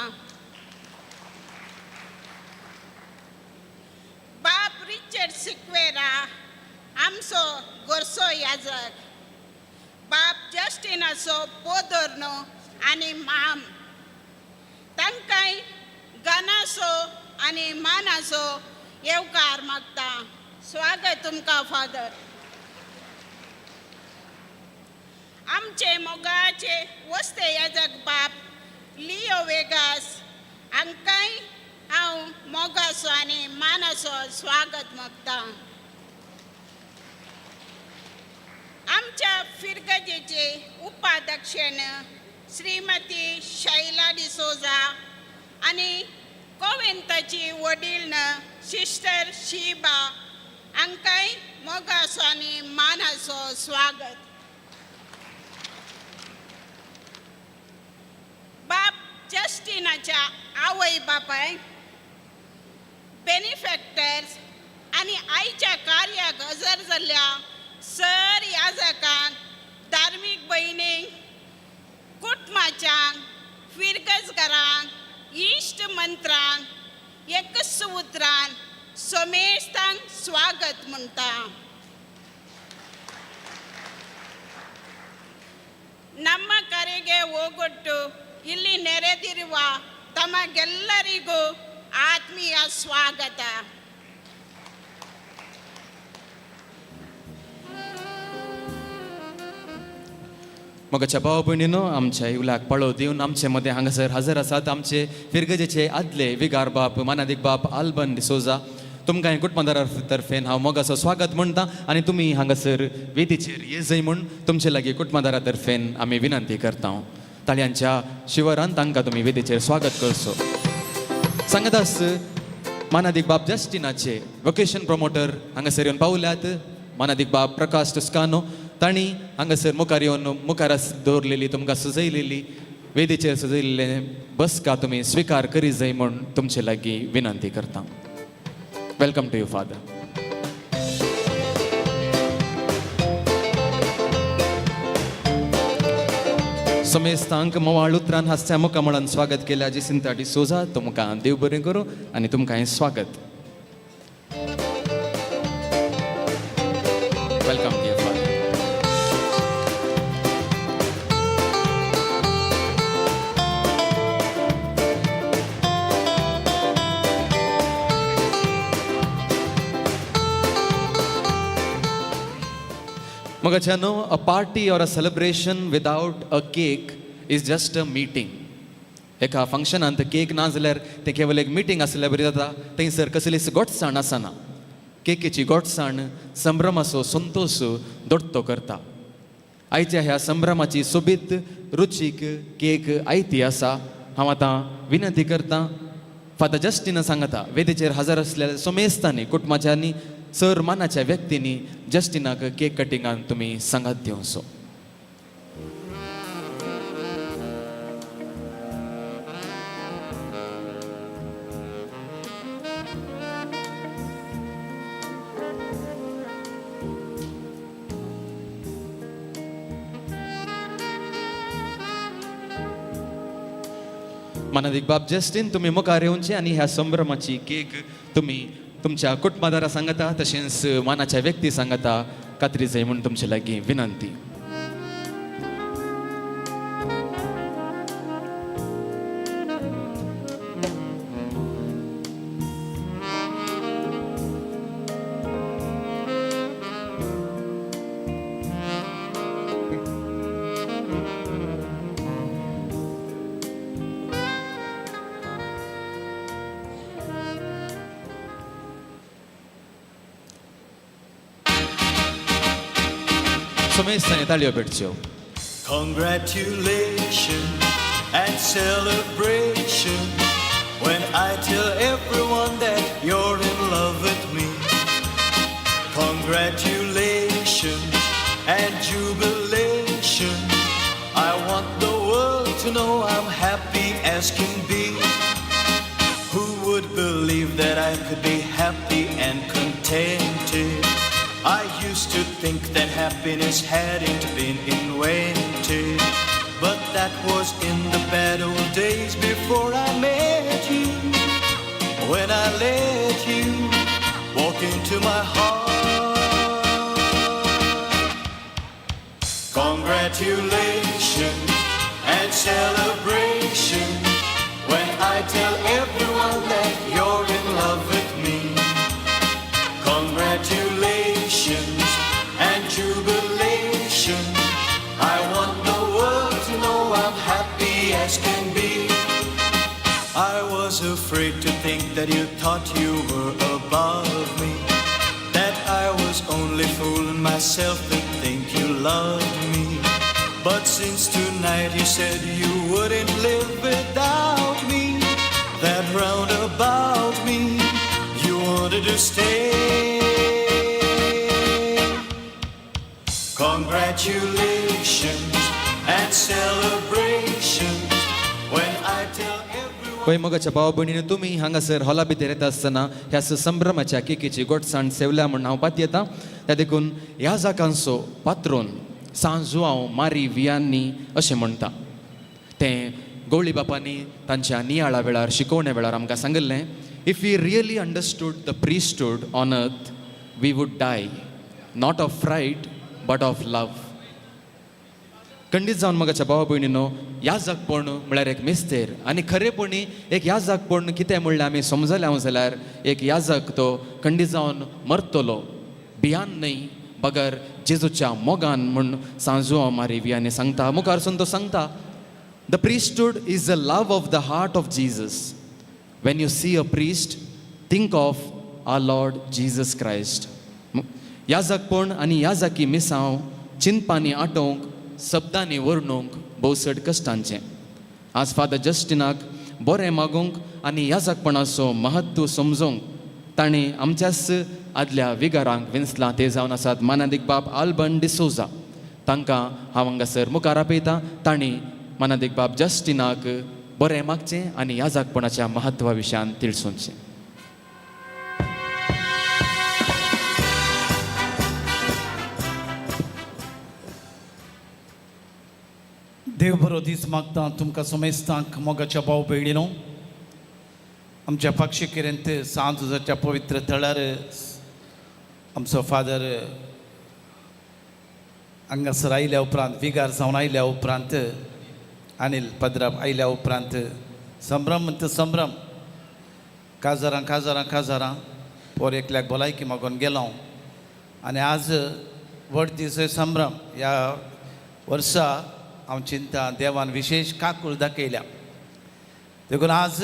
बाप रिचर्ड सिक्वेरा आमचो गोरसो याजक बाप जस्टिनाचो पोदोर्नो आनी माम तांकांय गानाचो आनी मानाचो येवकार मागता. स्वागत तुमकां फादर. आमचे मोगाचे वस्ते याजक बाप लियो वेगास हांकांय हांव मोगाचो आनी मानाचो स्वागत मागता. आमच्या फिरगजेचे उपाध्यक्षण श्रीमती शैला डिसोजा आनी कोवेंताची वडील सिस्टर शिबा हांकांय मोगाचो आनी मानाचो स्वागत. बाब जस्टिनाच्या आवय बापाय, बेनिफॅक्टर्स आनी आयच्या कार्याक हजर जाल्ल्या सर याजकांक, धार्मीक भयणींक, कुटुंबाच्यांक, फिरगजगारांक, इश्ट मंत्रांक एकच उतरान समेस्तांक स्वागत म्हणटा. ನಮ್ಮ ಕರೆಗೆ ಹೋಗೊಟ್ಟು ಇಲ್ಲಿ ನೆರೆದಿರುವ ತಮಗೆಲ್ಲರಿಗೂ ಆತ್ಮೀಯ ಸ್ವಾಗತ. मोगाच्या भाव भयणीनो, आमच्या इवलाक पळोव दिवन आमचे मदें हांगासर हजर आसात आमचे फिरगजेचे आदले विगार बाप मानादीक बाप आल्बन डिसोजा. तुमकां कुटुंबादारा तर्फेन हांव मोगाचो स्वागत म्हणटा आनी तुमी हांगासर वेदीचेर येजय म्हूण तुमचे लागीं कुटुंबादारा तर्फेन आमी विनंती करता. ताळयांच्या शिवरान तांकां तुमी वेदीचेर स्वागत करचो. सांगतास मानादीक बाब जस्टिनाचे वोकेशन प्रमोटर हांगासर येवन पावल्यात मानादीक बाब प्रकाश टुस्कानो. तांणी हांगासर मुखार येवन मुखार दवरलेली तुमकां सजयलेली वेदीचेर सजयल्ले बसका तुमी स्विकार करी जाय म्हूण तुमचे लागीं विनंती करता. Welcome to you father. समेस्तांक मोवाळ उतरान हास्या मुखामळान स्वागत केल्या जिसिंता डिसोजा. तुमकां देव बरें करूं आनी तुमकां हें स्वागत. Welcome dear father. मगाच्यानो, a party or a celebration without a cake is just a meeting. एका फंक्शनांत केक ना जाल्यार तें केवल एक मिटींग आसल्यार बरी जाता. थंयसर कसलीच गोडसाण आसना. केकेची गोडसाण संभ्रमाचो संतोश दोट्टो करता. आयच्या ह्या संभ्रमाची सोबीत रुचीक केक आयती आसा. हांव आतां विनंती करता फादर जस्टिना सांगता वेदीचेर हजर आसलेल्या सोमेस्तांनी, कुटुंबाच्यांनी, सर मानाच्या व्यक्तींनी जस्टिनाक केक कटिंगान तुमी सांगात दिवचो. मानादीक बाब जस्टीन, तुमी मुखार येवचे आनी ह्या संभ्रमाची केक तुमी तुमच्या कुटुंबादारा सांगता तशेंच मानाच्या व्यक्ती सांगता कात्री जाय म्हूण तुमचे लागीं विनंती. समेस्तांनी ताळयो पेटच्यो. Congratulations and celebration when I tell everyone that you're in love with me. Congratulations and jubilation. I want the world to know I'm happy as can be. Who would believe that I could be happy and contented? I used to think that happiness hadn't been invented, but that was in the bad old days before I met you. When I let you walk into my heart. Congratulations and celebration when I tell everyone that you're in love with me. Congratulations and jubilation. I want the world to know I'm happy as can be. I was afraid to think that you thought you were above me, that I was only fooling myself to think you loved me. But since tonight you said you wouldn't live without me, that round about me you wanted to stay. Congratulations and celebrations when I tell everyone. पळय मोगाच्या भाव भयणीन, तुमी हांगासर हॉला भितर येता आसतना ह्या संभ्रमाच्या केकीची गोडसाण सेवल्या म्हूण हांव पातयेता. त्या देखून ह्या जाकांचो पात्रोन सांत जुआंव मारी वियांनी अशें म्हणटा. तें गवळी बापांनी तांच्या नियाळा वेळार, शिकोवणे वेळार आमकां सांगिल्लें, if we really understood the priesthood on earth, we would die not of fright but of love. खंडीत जावन मोगाच्या भावा भयणीनो, याजकपण म्हळ्यार एक मिस्तेर आनी खरेपणी एक याजकपण कितें म्हणल्यार आमी समजले हांव जाल्यार एक याजक तो खंडीत जावन मरतलो भियान न्हय बगर जेजूच्या मोगान म्हूण सांत जुआंव मारी वियानी सांगता. मुखार सून तो सांगता, the priesthood is the love of the heart of Jesus. When you see a priest, think of our Lord Jesus Christ. याजकपण आनी याजकी मिसांव चिंतपानी आटोवंक, शब्दांनी वर्णूंक भोव चड कश्टांचें. आज फादर जस्टिनाक बरें मागूंक आनी याजकपणाचो महत्व समजूंक ताणें आमच्याच आदल्या विगारांक विंचलां. ते जावन आसात मानादीक बाब आल्बन डिसोजा. तांकां हांव हांगासर मुखार आपयतां. तांणी मानादीक बाब जस्टिनाक बरें मागचें आनी याजकपणाच्या महत्वा विशयान तिळसुचें. देव बरो दीस मागता तुमकां समेस्तांक मोगाच्या भाव भयणीनो. आमच्या पाक्षिकेरेंत सांत पवित्र थळार आमचो फादर हांगासर आयल्या उपरांत, विगार जावन आयल्या उपरांत, अनिल पद्राप आयल्या उपरांत संभ्रम म्हणटा संभ्रम, काजारां काजारां काजारां पोर एकल्याक भलायकी मागून गेलो आनी आज व्हड दीस संभ्रम. ह्या वर्सा हांव चिंता देवान विशेश काकूळ दाखयल्या. देखून आज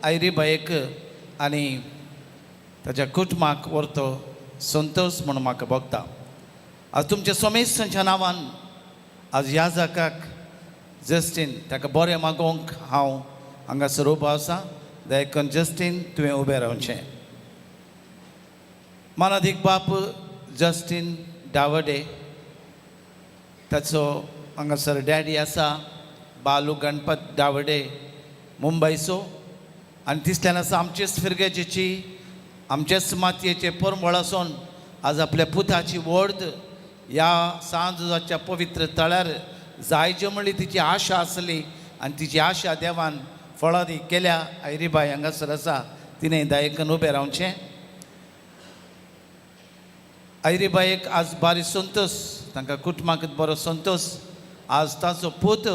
आयरी बायक आनी ताच्या कुटुंबाक व्हरतो संतोश म्हणून म्हाका भोगता. आज तुमच्या सोमेस्तांच्या नांवान आज ह्या जाकाक जस्टीन ताका बरें मागोवंक हांव हांगासर उबो आसा. देखून जस्टीन तुवें उबें रावचें. मानादीक बाप जस्टीन डावडे, ताचो हांगासर डॅडी आसा बालू गणपत डावडे मुंबयचो आनी तिसल्यान आसा आमचेच फिरगेजेची आमचेच मातयेचे परमळ आसून आज आपल्या पुताची वोर्द ह्या सांजाच्या पवित्र तळ्यार जायचे म्हणली तिची आशा आसली आनी तिची आशा देवान फळादी केल्या. आयरीबाय हांगासर आसा, तिणें दायकन उबें रावचें. आयरीबायक आज बारी संतोश, तांकां कुटुंबाक बरो संतोश. आज ताचो पूत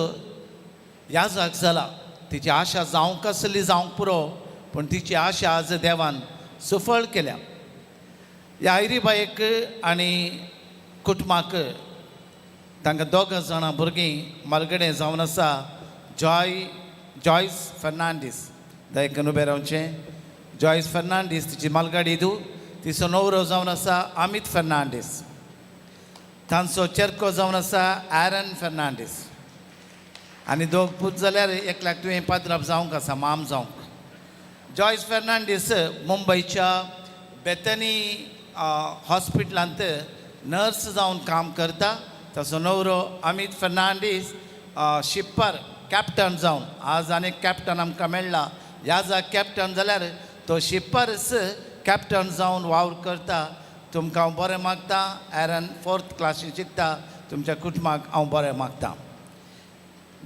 याजक जाला. तिची आशा जावंक आसली जावंक पुरो, पूण तिची आशा आज देवान सफळ केल्या. ह्या आयरीबायक आनी कुटुंबाक तांकां दोगां जाणां भुरगीं मालगडें जावन आसा जॉयस फर्नांडीस, दयकन उबें रावचें. जॉयस फर्नांडीस तिची मालगाडी दू, तिचो नवरो जावन आसा अमीत फर्नांडीस, तांचो चेरको जावन आसा एरन फर्नांडीस आनी दोग पूत जाल्यार एकल्याक तुवें पाद्राप जावंक आसा, माम जावंक. जॉयस फर्नांडीस मुंबयच्या बेतनी हॉस्पिटलांत नर्स जावन काम करता. ताचो नवरो अमीत फर्नांडीस शिप्पर कॅप्टन जावन, आज आनी कॅप्टन आमकां मेळ्ळा. ह्या जा कॅप्टन जाल्यार तो शिप्परस कॅप्टन जावन वावर करता. तुमकां हांव बरें मागता. एरन फोर्थ क्लासीन शिकता. तुमच्या कुटुंबाक हांव बरें मागता.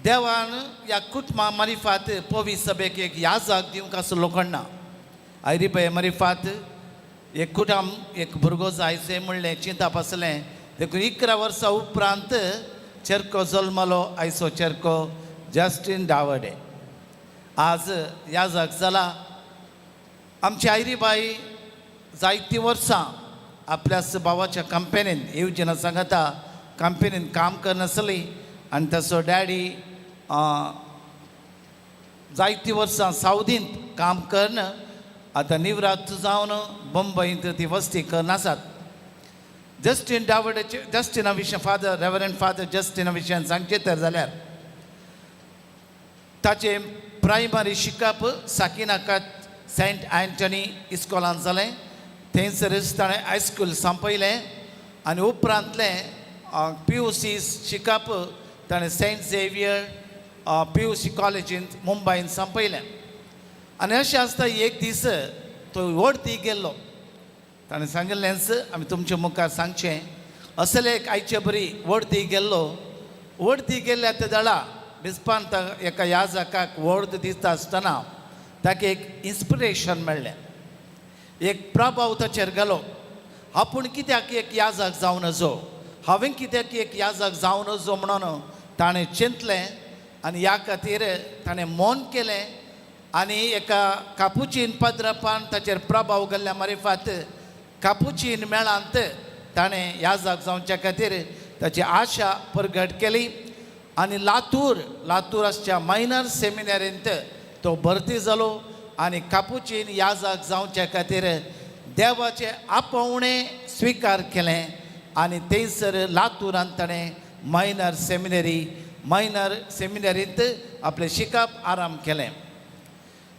देवान ह्या कुटुंबा मारिफात पवी सभेक एक याजक दिवंक आसलो कोण्णा. आयरीबाय मारिफात एक कुटुंब एक भुरगो जायचें म्हणलें चिंताप आसलें. देखून 11 वर्सां उपरांत चेरको जल्मलो आयचो चेरको जस्टीन डावडे आज याजक जाला. आमची आयरीबाई जायतीं वर्सां आपल्याच भावाच्या कंपनीन येवजना सांगता कंपनीन काम करनासली आनी ताचो डॅडी जायतीं वर्सां सावदींत काम करून आतां निवृत्त जावन बंबईंत ती वस्ती करून आसात. जस्टीन डावडेचे जस्टिना विशय फादर रेवरंड फादर जस्टिना विशयान सांगचें तर जाल्यार ताचें प्रायमरी शिकप साकिनाका सेंट अँटनी इस्कॉलान जालें. थंयसरच ताणें हायस्कूल सांपयलें आनी उपरांतलें पी यू सी शिकप ताणें Saint Xavier P U C कॉलेजींत मुंबयन सांपयलें. आनी अशें आसता एक दीस तो वडती गेल्लो. ताणें सांगिल्लेंच आमी तुमचे मुखार सांगचें असलें एक आयचे बरी वडती गेल्लो. वडती गेल्ल्या त्या दळा बिस्पान एका याजकाक वर्द दिसता आसतना ताका एक इन्स्पिरेशन मेळ्ळें, एक प्रभाव ताचेर गेलो. आपूण कित्याक एक याजक जावं नजो, हांवें कित्याक एक याजक जावं नजो म्हणून ताणें चिंतलें आनी ह्या खातीर ताणें मौन केलें आनी एका कापुचीन पद्रपान ताचेर प्रभाव गेल्ल्या मारिफात कापुचीन मेळांत ताणें याजक जावच्या खातीर ताची आशा प्रगट केली आनी लातूर लातूर आसच्या मायनर सेमिनारींत तो भरती जालो आनी कापुचीन याजक जावच्या खातीर देवाचें आपोवणें स्विकार केलें आनी थंयसर लातूरांत ताणें मायनर सेमिनरी मायनर सेमिनरींत आपलें शिकप आराम केलें.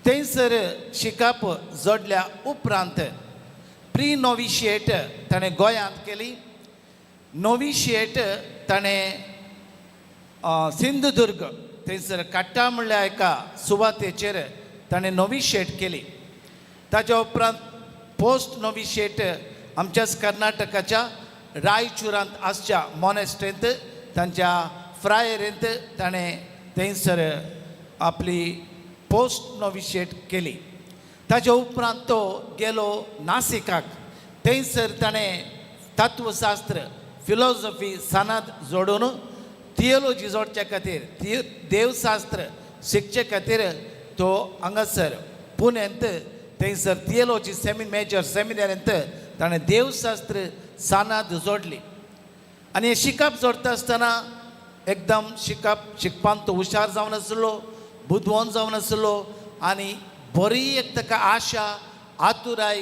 थंयसर शिकप जोडल्या उपरांत प्री नोविशिएट ताणें गोंयांत केली. नोविशिएट ताणें सिंधुदुर्ग थंयसर काट्टा म्हणल्या एका सुवातेचेर ताणें नोविशिएट केली. ताच्या उपरांत पोस्ट नोविशिएट आमच्याच कर्नाटकाच्या रायचुरांत आसच्या मोनेस्ट्रींत तांच्या फ्रायरींत ताणें थंयसर आपली पोस्ट नोविशिएट केली. ताच्या उपरांत तो गेलो नासिकाक. थंयसर ताणें तत्वशास्त्र फिलॉसॉफी सनद जोडून थियोलॉजी जोडच्या खातीर देवशास्त्र शिकचे खातीर तो हांगासर पुण्यांत थंयसर थियोलॉजी मेजर सेमिनारींत ताणें देवशास्त्र सनद जोडली. आनी हें शिकप जोडटा आसतना एकदम शिकप शिकपांत तो हुशार जावन आसलो, बुदवंत जावन आसलो आनी बरी एक ताका आशा आतुराय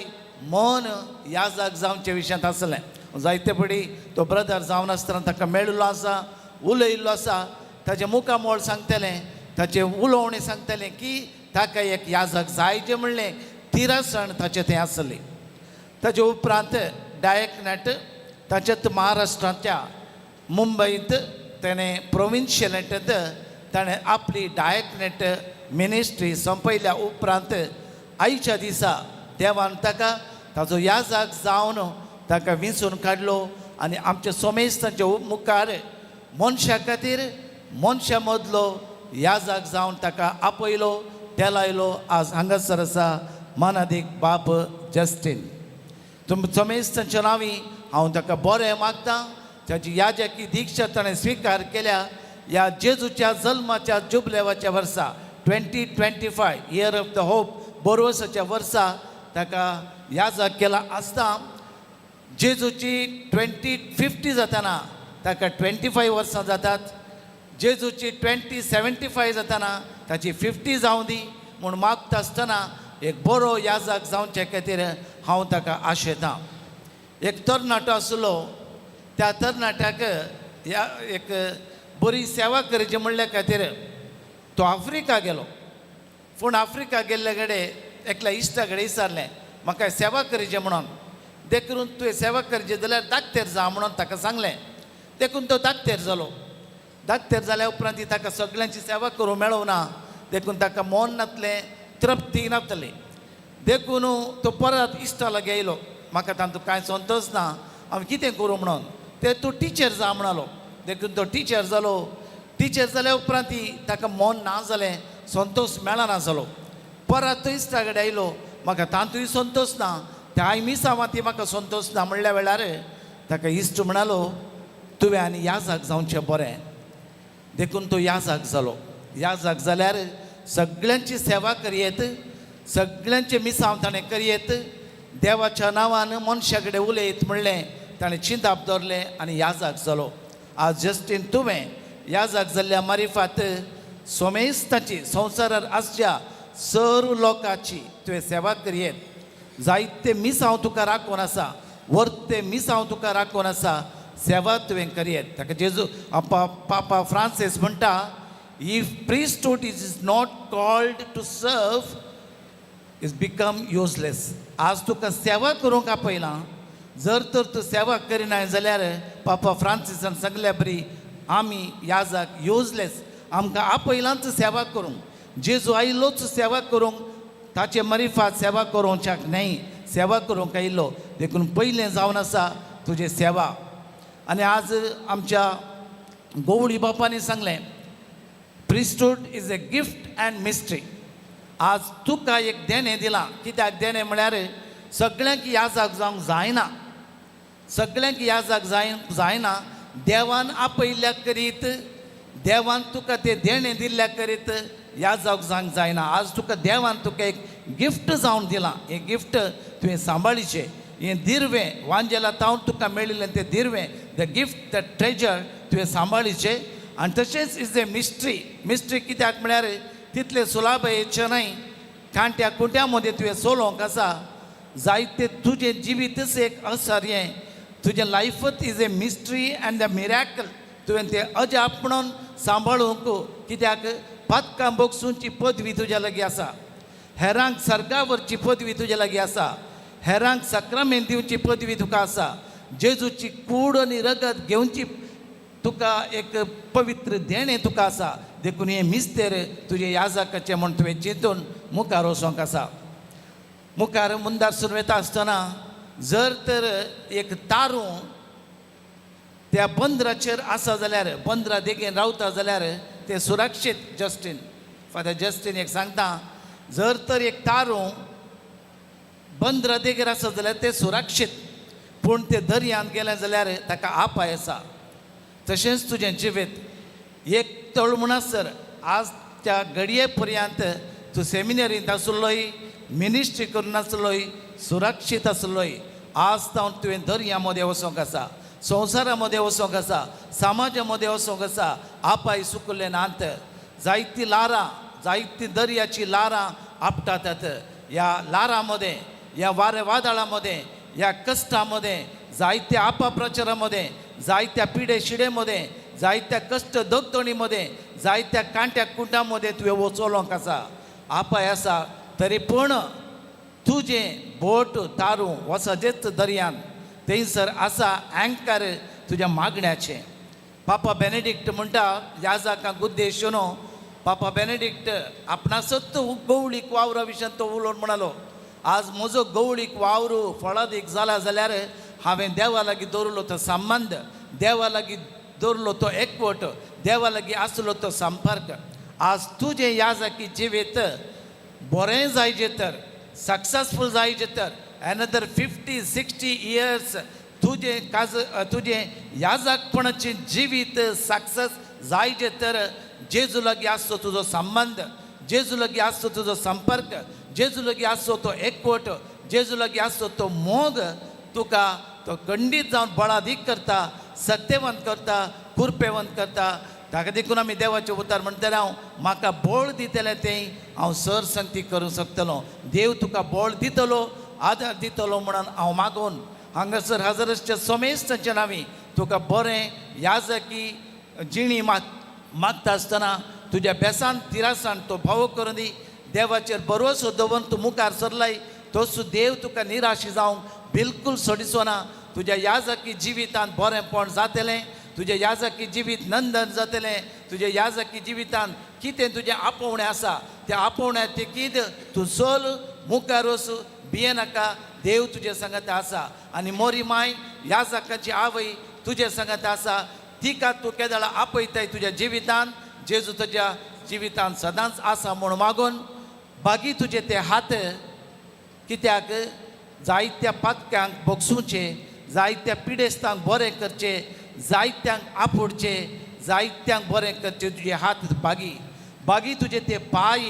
मन याजक जावचे विशयांत आसलें. जायते पडी तो ब्रदर जावन आसतना ताका मेळिल्लो आसा, उलयिल्लो आसा. ताचें मुखामोळ सांगतलें, ताचें उलोवणें सांगतलें की ताका एक याजक जाय जें म्हणलें तिरसण ताचें तें आसलें. ताचे उपरांत डायकनॅट ताच्यात महाराष्ट्रांतल्या मुंबयंत ताणें प्रोविन्शियलेटांत ताणें आपली डायकनॅट मिनिस्ट्री सोंपयल्या उपरांत आयच्या दिसा देवान ताका ताचो याजक जावन ताका विंचून काडलो आनी आमच्या सोमेस्तांच्या मुखार मनशा खातीर मनशा मदलो याजक जावन ताका आपयलो, तेलायलो. आज हांगासर आसा मानादीक बाब जस्टीन. तुम सोमेस्तांच्या नांवी हांव ताका बरें मागता. ताची याजकी दीक्षा ताणें स्विकार केल्या ह्या जेजूच्या जल्माच्या जुबलेवाच्या वर्सा 2025 year of the hope बोरवसाच्या वर्सा ताका याजक केला आसता. जेजूची 2050 जाताना ताका 25 वर्सां जातात. जेजूची 2075 जाताना ताची 50 जावं दी म्हूण मागता आसतना एक बरो याजक जावचे खातीर हांव ताका आशेतां. एक तरणाटो आसलो, त्या तरणाट्याक ह्या एक बरी सेवा करची म्हणल्या खातीर तो आफ्रिका गेलो. पूण आफ्रिका गेल्ले कडेन एकल्या इश्टा कडेन विचारलें म्हाका सेवा करची म्हणून. देखून तुवें सेवा करची जाल्यार दाक्तेर जा म्हणून ताका सांगलें. देखून तो दाक्तेर जालो. दाक्तेर जाल्या उपरांत ती ताका सगळ्यांची सेवा करूंक मेळूंक ना, देखून ताका मन नातलें, तृप्ती नातली. देखून तो परत इश्टा लागीं येयलो, म्हाका तातूंत कांय संतोश ना, हांव कितें करूं म्हणून. ते तूं टिचर जा म्हणालो. देखून तो टिचर जालो. टिचर जाल्या उपरांत ती ताका मन ना जालें, संतोश मेळना जालो. परत तो इश्टा कडेन आयलो, म्हाका तातूंय संतोश ना, त्या मिसांवां ती म्हाका संतोश ना म्हणल्या वेळार ताका इश्ट म्हणालो तुवें आनी याजक जावचें बरें. देखून तो याजक जालो. याजक जाल्यार सगळ्यांची सेवा करयेत, सगळ्यांचे मिसांव ताणें करयेत, देवाच्या नांवान मनशा कडेन उलयत म्हणलें ताणें चिंताप दवरलें आनी याजक जालो. आज जस्टीन तुवें याजक जाल्ल्या मारिफात सोमेस्ताची संवसारार आसच्या सर्व लोकांची तुवें सेवा करयेत. जायते मिसांव तुका राखून आसा, वर्ते मिसांव तुका राखून आसा, सेवा तुवें करयेत. ताका जेजू पापा फ्रांसीस म्हणटा, if priesthood is not called to serve is become useless. आज तुका सेवा करूंक आपयलां, जर तर तूं सेवा करिनाय जाल्यार पापा फ्रांसिसान सांगल्या बरी आमी याजाक युजलेस. आमकां आपयलांच सेवा करूंक, जेजू आयिल्लोच सेवा करूंक, ताचे मरिफात सेवा करूंक न्हय, सेवा करूंक आयिल्लो. देखून पयलें जावन आसा तुजें सेवा. आनी आज आमच्या गोवळी बापांनी सांगलें, priesthood is a gift and mystery. आज तुका एक देणें दिलां. कित्याक देणें म्हळ्यार सगळ्यांक याजाक जावंक जायना, सगळ्यांक याजाक जायना. देवान आपयल्ल्या करीत, देवान तुका तें देणें दिल्ल्या करीत याजाक जावंक जायना. आज तुका देवान तुका एक गिफ्ट जावन दिलां, हें गिफ्ट तुवें सांबाळीचें. हें दिरवें वांजेला तावन तुका मेळिल्लें तें दिरवें, the gift the treasure तुवें सांबाळीचें. आनी तशेंच is a mystery. Mystery कित्याक म्हळ्यार तितलें सुलाबायेचें न्हय, कांट्या कुंट्या मदें तुवें चलोवंक आसा. जायते तुजें जिवीतच एक असर, हें तुजें लायफच is a mystery and the miracle. तुवें तें अजाप म्हणून सांबाळूंक, कित्याक पातकां बोगसूंची पदवी तुज्या लागीं आसा, हेरांक सर्गावरची पदवी तुज्या लागीं आसा, हेरांक सक्रामेंत दिवची पदवी तुका आसा, जेजूची कूड आनी रगत घेवची तुका एक पवित्र देणें तुका आसा. देखून हें मिस्तेर तुजें याजाकाचें म्हूण तुवें चिंतून मुखार वचोंक आसा. मुखार मुंदार सुरू वता आसतना जर तर एक तारूं त्या बंदराचेर आसा जाल्यार, बंदरा देगेन रावता जाल्यार तें सुरक्षीत. जस्टीन, फादर जस्टीन एक सांगता, जर तर एक तारूं बंदरा देगेर आसा जाल्यार तें सुरक्षीत, पूण तें दर्यांत गेलें जाल्यार ताका आपाय आसा. तशेंच तुजें जिवीत एक तळ म्हणसर आज त्या घडये पर्यंत तूं सेमिनरींत आसलोय, मिनिस्ट्री करून आसलोय, सुरक्षीत आसलोय. आज तावन तुवें दर्या मदें वचोंक आसा, संवसारा मदें वचोंक आसा, समाजा मदें वचोंक आसा. आपाय सुकले नात, जायतीं ल्हारां, जायतीं दर्याचीं ल्हारां आपटातात. ह्या ल्हारां मदें, ह्या वारे वादळां मदें, ह्या कश्टां मदें, जायत्या आपाप्रचारा मदें, जायत्या पिडे शिडे मदें, जायत्या कश्ट दगदणी मदें, जायत्या कांट्या कुंटा मदें तुवें वचोलोंक आसा. आपाय आसा तरी पूण तुजें बोट तारूं वचजेच दर्यांत, थंयसर आसा अँकर तुज्या मागण्याचें. पापा बेनेडिक्ट म्हणटा याजाकांक उद्देश न्हू, पापा बेनेडिक्ट आपणासत गवळीक वावरा विशयान तो उलोवन म्हणालो, आज म्हजो गवळीक वावर फळादीक जाला जाल्यार हांवें देवा लागीं दवरलो तो संबंद, देवा लागीं दवरलो तो एकवट, देवा लागीं आसलो तो संपर्क. आज तुजें याजाकी जिवीत बरें जायजें तर, सक्सेसफूल जायजें तर, एनदर 50-60 इयर्स तुजें काज तुजें याजाकपणाचें जिवीत सक्सेस जायजें तर जेजू लागीं आसचो तुजो संबंद, जेजू लागीं आसचो तुजो संपर्क, जेजू लागीं आसचो तो एकवट, जेजू लागीं आसचो तो मोग तुका तो खंडीत जावन बळादीक करता, सत्यवंत करता, कुरपेवंत करता. ताका देखून आमी देवाचें उतार म्हणटले, हांव म्हाका बळ दितलें तें हांव सर संगती करूंक शकतलो. देव तुका बळ दितलो, आदार दितलो म्हणून हांव मागून हांगासर हजरसच्या सोमेस्तांच्या नांवी तुका बरें याजकी जिणी मागता आसतना तुज्या बेसान तिरासान तो भाव करून दी. देवाचेर भरवसो दवरून तूं मुखार सरलाय, तसो देव तुका निराश जावंक बिलकूल सोडिचो ना. तुज्या याजकी जिवितांत बरेंपण जातलें, तुज्या याजकी जिवीत नंदन जातलें, तुज्या याजकी जिवितांत कितें तुजें आपोवणें आसा त्या आपोवण्या तेकीद तूं चल, मुखार वच, भियेनाका, देव तुजे सांगात आसा. आनी मोरी माय याजकाची आवय तुजे सांगात आसा, तिका तूं केदळा आपयताय तुज्या जिवितांत, जेजू तुज्या जिवितांत सदांच आसा म्हूण मागून बागी तुजे ते हात कित्याक जायत्या पातक्यांक बोगसुचे, जायत्या पिडेस्तांक बरें करचें, जायत्यांक आपोडचें, जायत्यांक बरें करचें तुजे हात बागी. बागी तुजे ते पांय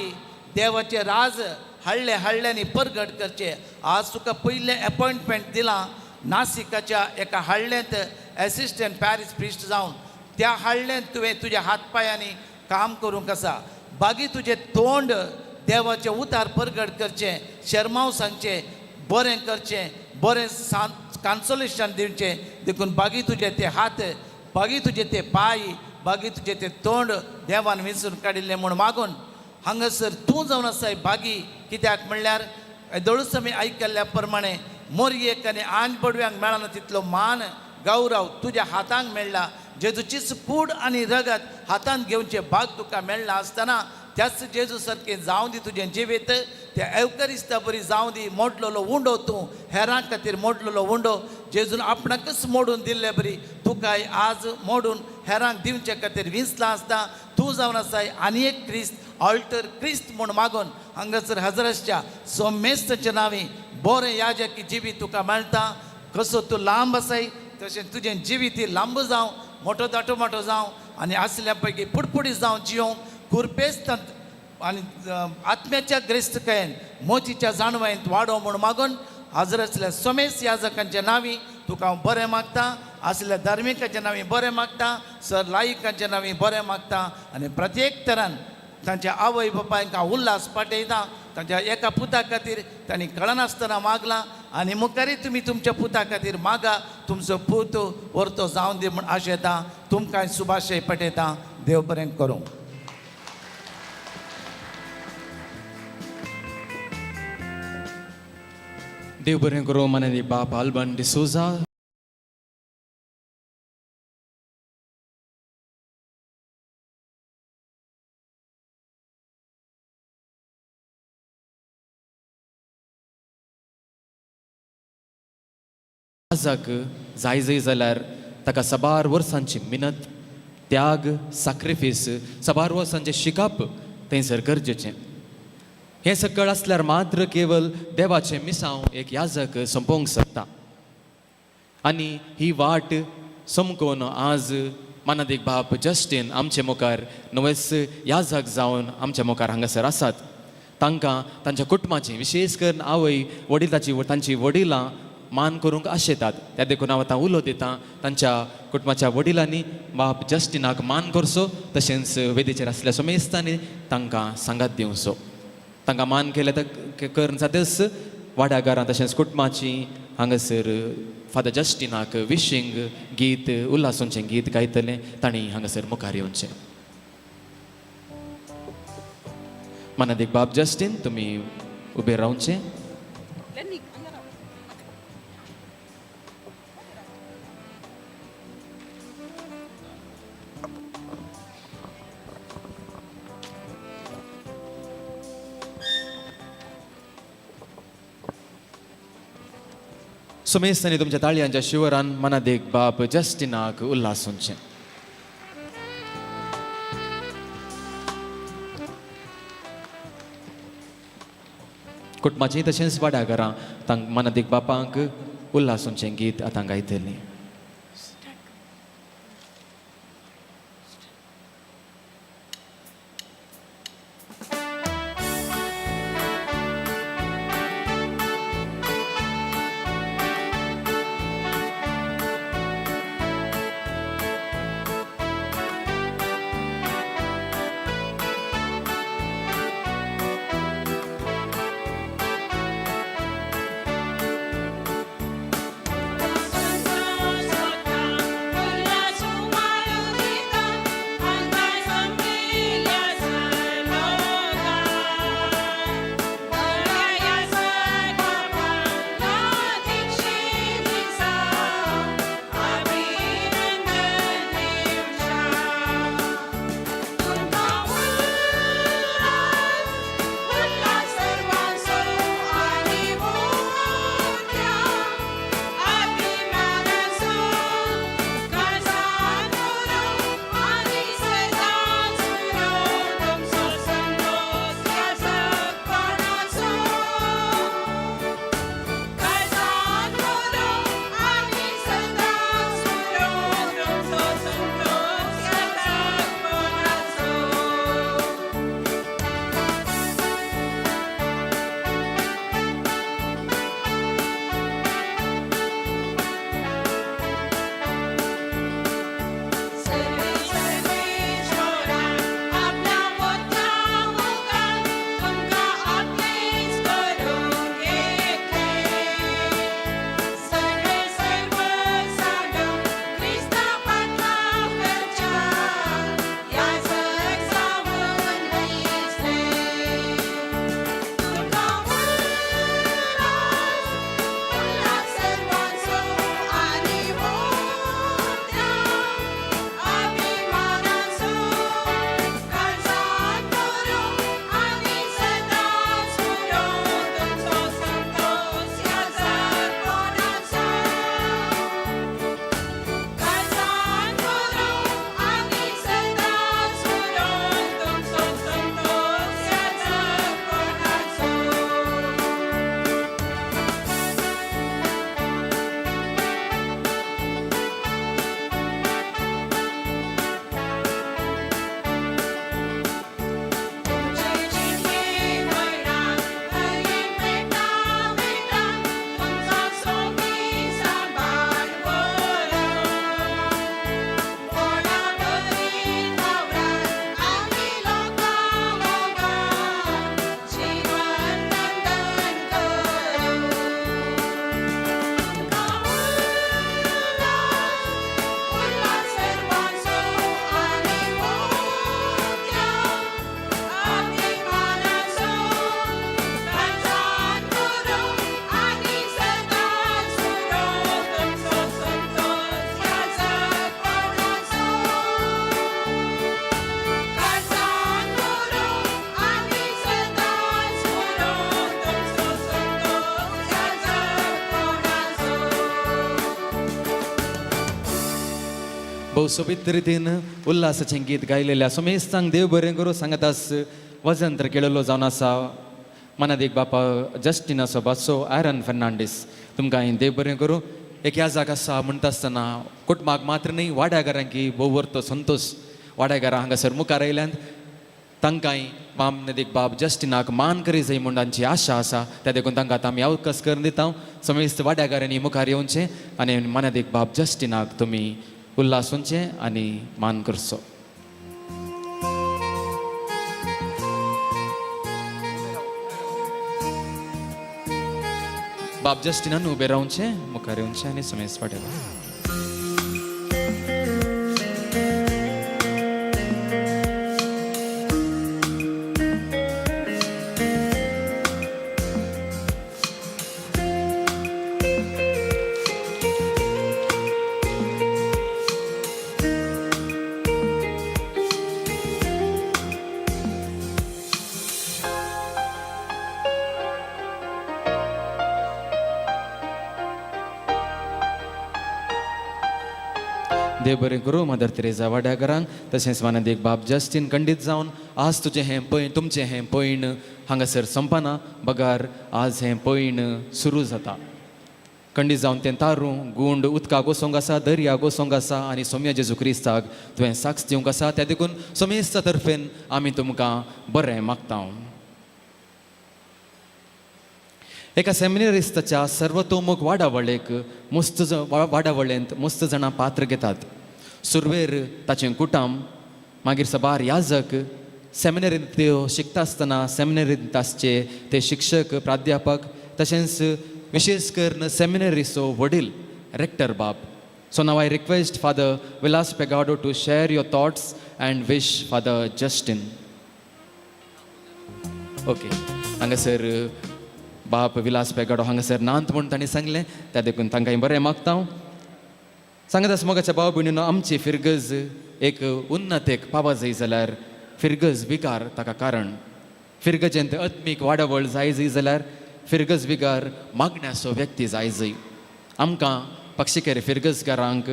देवाचे राज हाडले हाडल्यांनी परगट करचे. आज तुका पयलें एपॉयंटमेंट दिलां नासिकाच्या एका हाडल्यांत एसिस्टंट पॅरीस प्रिस्ट जावन, त्या हाडल्यांत तुवें तुज्या हात पांयांनी काम करूंक आसा. बागी तुजें तोंड देवाचें उतार परगट करचें, शर्मांव सांगचें, बरें करचें, बरें कॉन्सोलेशन दिवचें. देखून बागी तुजे ते हात, बागी तुजे ते पांय, बागी तुजे ते तोंड देवान विंचून काडिल्लें म्हूण मागून हांगासर तूं जावन आसाय बागी. कित्याक म्हणल्यार दोळूच आमी आयकल्ल्या प्रमाणे मोरयेक आनी आन बडव्यांक मेळना तितलो मान गौरव तुज्या हातांक मेळ्ळा. जेजूचीच कूड आनी रगत हातांत घेवचें भाग तुका मेळ्ळा आसतना त्याच जेजू सारकें जावं दी तुजें जिवीत, त्या एवकरिस्ता बरी जावं दी. मोडलेलो उंडो तूं हेरां खातीर मोडलेलो उंडो जेजून आपणाकच मोडून दिल्ले बरी तुकाय आज मोडून हेरांक दिवचे खातीर विंचलां आसता. तूं जावन आसाय आनी एक क्रिस्त, ऑल्टर क्रिस्त म्हूण मागून हांगासर हजरसच्या सोमेस्ताच्या नांवी बरें याजकी जिवीत तुका मेळटा. कसो तूं लांब आसाय तशें तुजें जिवीत लांब जावं, मोटो दाटो मोटो जावं आनी आसल्या पैकी पुडपुडी जावं जियोंक कुरपेस्तांत आनी आत्म्याच्या ग्रेस्तकायेन मोजीच्या जाणवायेंत वाडो म्हूण मागून हाजर आसल्या सोमेस याजकांच्या नांवी तुका हांव बरें मागता, आसल्या धार्मिकाच्या नांवी बरें मागता, सर लायिकांच्या नांवी बरें मागता आनी प्रत्येक तरान तांच्या आवय बापायक हांव उल्हास पाठयता. तांच्या एका पुता खातीर तांणी कळनासतना मागलां आनी मुखारय तुमी तुमच्या पुता खातीर मागा, तुमचो पूत व्हरतो जावन दी म्हूण आशेता. तुमकां सुभाशय पठयता. देव बरें करूं. देव बरें करूं. माननीय बाप आल्बन डिसोजा. आजाक जाय जाय जाल्यार ताका साबार वर्सांची मिनत, त्याग, साक्रिफीस, साबार वर्सांचें शिकप थंयसर गरजेचें. हें सकळ आसल्यार मात्र केवल देवाचें मिसांव एक याजक सोंपोवंक शकता. आनी ही वाट समकोवन आज मानादीक बाप जस्टीन आमचे मुखार नवेच याजक जावन आमच्या मुखार हांगासर आसात. तांकां तांच्या कुटुंबाची विशेश करून आवय वडील तांची वडिलां मान करूंक आशेतात. त्या देखून हांव आतां उलो दितां तांच्या कुटुंबाच्या वडिलांनी बाप जस्टिनाक मान करचो, तशेंच वेदीचेर आसल्या सोमेस्तांनी तांकां सांगात दिवचो. तांकां मान केलें तर करून जातच वाड्या घरां तशेंच कुटुंबाची हांगासर फादर जस्टिनाक विशींग गीत उल्हासूंचें गीत गायतलें तांणी हांगासर मुखार येवचें. मानादीक बाब जस्टीन तुमी उबे रावचें. सुमेस्तांनी तुमच्या ताळयांच्या शिवरान मनादेक बाप जस्टिनाक उल्हासूंचें. कुटुंबाचीं तशेंच वाड्या घरां तांक मनादीक बापांक उल्हासूंचें गीत आतां गायतलीं. भोव सोबीत रितीन उल्हासाचें गीत गायलेल्या सोमेस्तांक देव बरें करूं. सांगातास वजंत्र केळलो जावन आसा मनादीक बापा जस्टिनाचो बाचो आयरन फर्नांडीस, तुमकां हांवें देव बरें करूं. एक याजाक आसा म्हणटा आसतना कुटुंबाक मात्र न्ही वाड्याघरांकी भोव वर्तो संतोश. वाड्याघरां हांगासर मुखार आयल्यांत तांकांय मामनदीक बाब जस्टिनाक मान करी जाय म्हूण तांची आशा आसा. त्या देखून तांकां आतां आमी अवकाश करून दिता. समेस्त वाड्याघरांनी मुखार येवचें आनी मानादीक बाब जस्टिनाक तुमी उल्हास आनी मान करचो. बाब जस्टिनान उबें रावचें, मुखार येवचें आनी समेस्त वाड्यार. देव बरें करूं मदर तेरेजा वाड्याघरांक तशेंच मानादीक बाब जस्टीन खंडीत जावन आज तुजें हें पयण तुमचें हें पयण हांगासर संपना बगार आज हें पयण सुरू जाता. खंडीत जावन तें तारूं गुंड उदकाक वचोंक आसा, दर्याक वचोंक आसा आनी सोम्या जेजू क्रिस्ताक तुवें साक्ष दिवंक आसा. त्या देखून सोमेस्ता तर्फेन आमी तुमकां बरें मागता. एका सेमिनरिस्ताच्या सर्वतोमुख वाडावळेक मुस्त वाडावळेंत मुस्त जाणां पात्र घेतात. सुरवेर ताचें कुटाम, मागीर सबार याजक, सेमिनरींत त्यो शिकता आसतना सेमिनरींत आसचे ते शिक्षक प्राध्यापक, तशेंच विशेश करून सेमिनरीचो वडील रेक्टर बाब. So now I request Father Vilas Pegado to share your thoughts and wish Father Justin. Okay, हांगासर बाप विलास पेगाडो हांगासर नांत म्हूण तांणी सांगलें, त्या देखून तांकां बरें मागता. हांव सांगत आसा मोगाच्या भाव भयणीनो, आमची फिरगज एक उन्नतेक पावा जाय जाल्यार फिरगज विकार ताका कारण. फिरगजेंत आत्मीक वाडावळ जाय जाय जाल्यार फिरगज विगार मागण्याचो व्यक्ती जाय जाय. आमकां पक्षिकेर फिरगजगारांक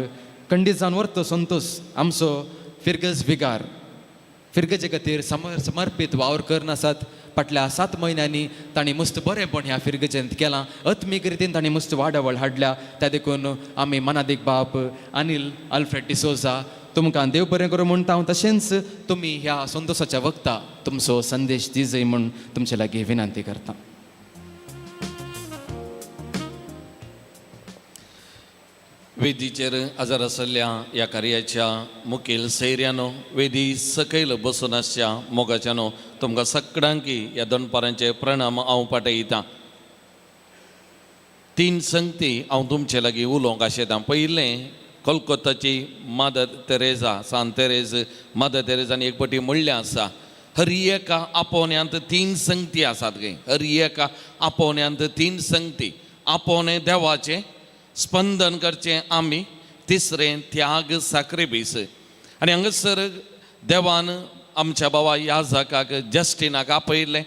खंडीत जावन व्हरतो संतोश आमचो फिरगज विगार फिरगजे खातीर समर्पीत वावर करनासात. फाटल्या 7 म्हयन्यांनी तांणी मस्त बरेंपण ह्या फिरगजेंत केलां. आत्मीक रितीन तांणी मस्त वाडावळ हाडल्या. त्या देखून आमी मनादीक बाप अनिल अल्फ्रेड डिसोजा तुमकां देव बरें करूं म्हणटा हांव. तशेंच तुमी ह्या संतोशाच्या वक्ता तुमचो संदेश दिजय म्हूण तुमचे लागीं विनंती करता. वेदीचेर आजार आसल्या ह्या कार्याच्या मुखेल सैर्यानो, वेदी सकयल बसून आसच्या मोगाच्यानो, तुमकां सगळ्यांकी ह्या दनपारांचे प्रणाम हांव पाठयतां. 3 संगती हांव तुमचे लागीं उलोवंक आशेतां. पयलें, कोलकोताची मदर तेरेजा, सांत तेरेज, मदर तेरेजान एक पटी म्हणलें आसा, हर एका आपोवण्यांत 3 संगती आसात गे. हर एका आपोवण्यांत 3 संगती. आपोवणें देवाचें, स्पंदन करचें आमी, तिसरें त्याग साक्रिबीस. आनी हांगासर देवान आमच्या बाबा याजकाक जस्टिनाक आपयलें.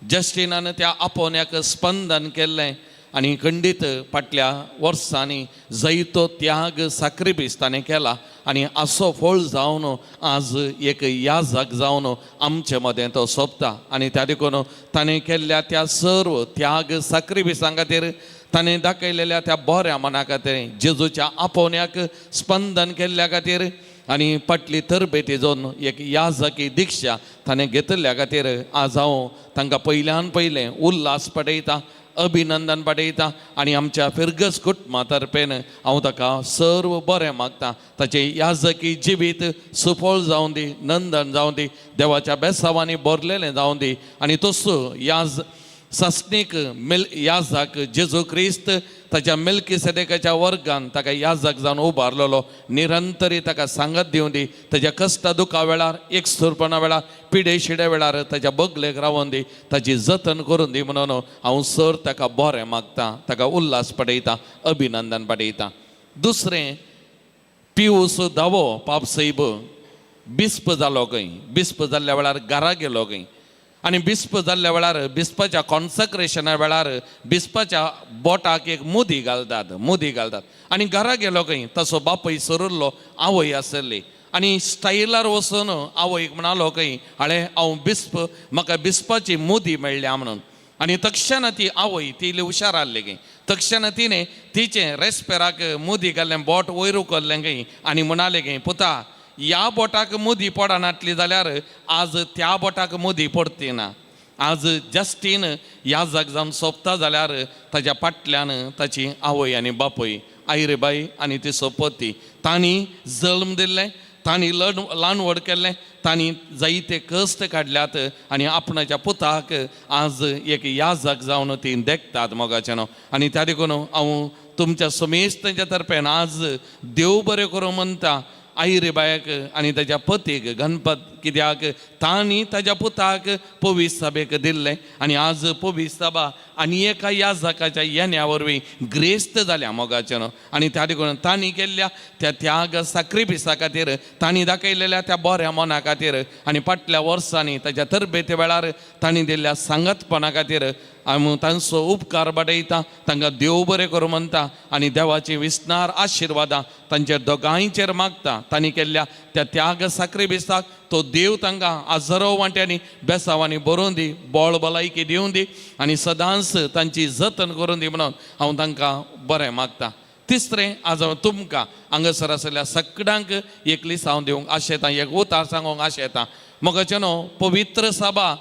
जस्टिनान त्या आपोवण्याक स्पंदन केल्लें आनी खंडीत फाटल्या वर्सांनी जैतो त्याग साक्रिबीस ताणें केला आनी आसो फळ जावन आज एक याजक जावन आमचे मदें तो सोंपता. आनी त्या देखून ताणें केल्ल्या त्या सर्व त्याग साक्रिबिसां खातीर, ताणें दाखयलेल्या त्या बऱ्या मना खातीर, जेजूच्या आपोवण्याक स्पंदन केल्ल्या खातीर आनी फाटली तरबेती जावन एक याजकी दिक्षा ताणें घेतिल्ल्या खातीर आज हांव तांकां पयल्यान पयलें उल्हास पाठयता, अभिनंदन पाठयता आनी आमच्या फिरगज कुटुंबा तर्फेन हांव ताका सर्व बरें मागता. ताचें याजकी जिवीत सुफळ जावं दी, नंदन जावं दी, देवाच्या बेसावांनी भरलेलें जावं दी. आनी तसो याज सासणीक मेल याजक जेजू क्रिस्त ताच्या मेलकी सदेकाच्या वर्गान ताका याजक जावन उबारलेलो निरंतरी ताका सांगत दिवं दी. ताच्या कश्टा दुखा वेळार, एक सुरपणा वेळार, पिडे शिडे वेळार ताच्या बगलेक रावोन दी, ताची जतन करून दी म्हणून हांव सर ताका बरें मागता, ताका उल्हास पाठयता, अभिनंदन पाठयता. दुसरें, पियूस धावो पापसैब बिस्प जालो खंय. बिस्प जाल्ल्या वेळार घरा गेलो खंय. आनी बिस्प जाल्ल्या वेळार, बिस्पाच्या कॉन्सक्रेशना वेळार बिस्पाच्या बोटाक एक मुदी घालतात, मुदी घालतात. आनी घरा गेलो खंय, तसो बापूय सरुल्लो, आवय आसली आनी स्टायलार वचून आवयक म्हणालो खंय, हाळे हांव बिस्प, म्हाका बिस्पाची मुदी मेळ्ळ्या म्हणून. आनी तक्षणा ती आवय ती इल्ली हुशार आहली खंय, तक्षणा तिणें तिचें रेस्पेराक मुदी घाल्लें बोट वयर उखल्लें खंय आनी म्हणालें खंय, पुता ह्या बोटाक मुदी पडनातली जाल्यार आज त्या बोटाक मुदी पडती ना. आज जस्टीन याजक जावन सोंपता जाल्यार ताज्या फाटल्यान ताची आवय आनी बापूय, आयरेबाय आनी ती सोपती, तांणी जल्म दिल्लें, तांणी ल्हान व्हड केल्लें, तांणी जायते कश्ट काडल्यात आनी आपणाच्या पुताक आज एक याजक जावन ती देखतात मोगाचें. आनी त्या देखून हांव तुमच्या समेस्तांच्या तर्फेन आज देव बरें करूं म्हणटा आयरेबायक आनी ताज्या पतीक गणपत, कित्याक तांणी ताज्या पुताक पवीस सभेक दिल्लें आनी आज पवीस सभा आनी एका याजकाच्या येण्या वरवीं ग्रेस्त जाल्या मोगाचें. आनी त्या देखून तांणी केल्ल्या त्या त्याग साक्रिफिसा खातीर, तांणी दाखयलेल्या त्या बऱ्या मना खातीर आनी फाटल्या वर्सांनी ताज्या तरबेती वेळार तांणी दिल्ल्या सांगतपणा खातीर आमी तांचो उपकार बाडयता, तांकां देव बरें करूं म्हणटा आनी देवाची विस्नार आशिर्वादां तांचेर दोगांयचेर मागता. तांणी केल्ल्या त्या त्याग साक्रिफिसाक तो देव तांकां हजारो वांट्यांनी बेसांवांनी बरोवन दी, बळ भलायकी दिवन दी आनी सदांच तांची जतन करून दी म्हणून हांव तांकां बरें मागता. तिसरें, आज हांव तुमकां हांगासर आशिल्ल्या सगळ्यांक एक लिसांव दिवंक आशेतां, एक उतार सांगूंक आशेतां. मोगाचें न्हू, पवित्र सभा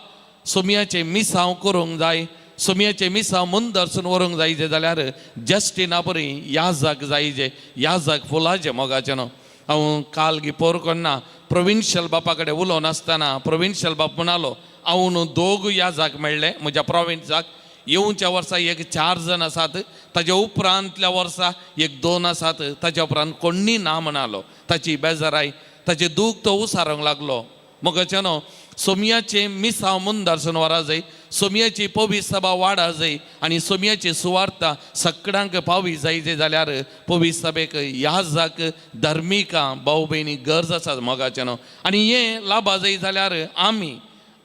सोमयाचें मिसांव करूंक जाय, सोमयाचें मिसांव मुंदरसून व्हरूंक जायजे जाल्यार जस्टिना परी याजक जायजे, याजक फुलाचें. मोगाचें न्हू, हांव काल गी पोर कोन्ना प्रोविन्शियल बापा कडेन उलोवन आसतना प्रोविन्शियल बाप म्हणालो, हांव न्हू दोग याजक मेळ्ळे म्हज्या प्रोविन्साक, येवच्या वर्सा एक 4 जाण आसात, ताज्या उपरांतल्या वर्सा एक 2 आसात, ताज्या उपरांत कोण्णी ना म्हणालो. ताची बेजाराय, ताचें दूख तो उसारूंक लागलो. मोगाचें न्हू, सोमयाचें मिसांव मुंदरसून व्हरा जाय, सोमयाची पवीस सभा वाडा जाय आनी सोमयाची सुवार्ता सगळ्यांक पावी जायचे जाल्यार पवीस सभेक याजक धर्मिकां भाव भयणी गरज आसा. मोगाचें न्हू, आनी हें लाभा जाय जाल्यार आमी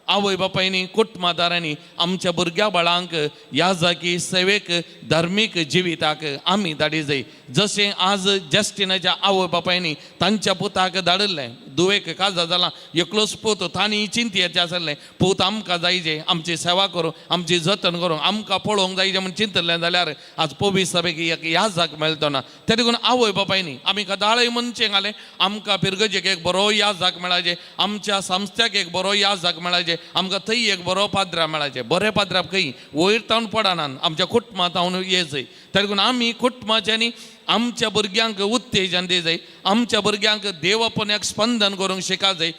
आवय बापायनी कुटुंबादारांनी आमच्या भुरग्या बाळांक याजकी सेवेक धार्मीक जिविताक आमी धाडी जाय. जशें आज जस्टिनाच्या आवय बापायनी तांच्या पुताक धाडिल्लें, दुवेक काजार जाला एकलोच पूत, तांणी चिंतयेचें आसलें पूत आमकां जायजे, आमची सेवा करूं, आमची जतन करूं, आमकां पळोवंक जायजे म्हूण चिंतलें जाल्यार आज पवीस सभेक एक याजक मेळटो ना. ते देखून आवय बापायनी आमी कदाळय म्हणचें घालें आमकां पिरगजेक एक बरो याजक मेळाजे, आमच्या संस्थ्याक एक बरो याजक मेळाजे, आमकां थंय एक बरो पाद्रा मेळाचे. बरे पाद्रा खंय वयर तावन पडना, आमच्या कुटुंबांत तावन ये जाय. त्या देखून आमी कुटुंबाच्यांनी आमच्या भुरग्यांक उत्तेजन दी जाय, आमच्या भुरग्यांक देवापण्याक स्पंदन करूंक शिका जाय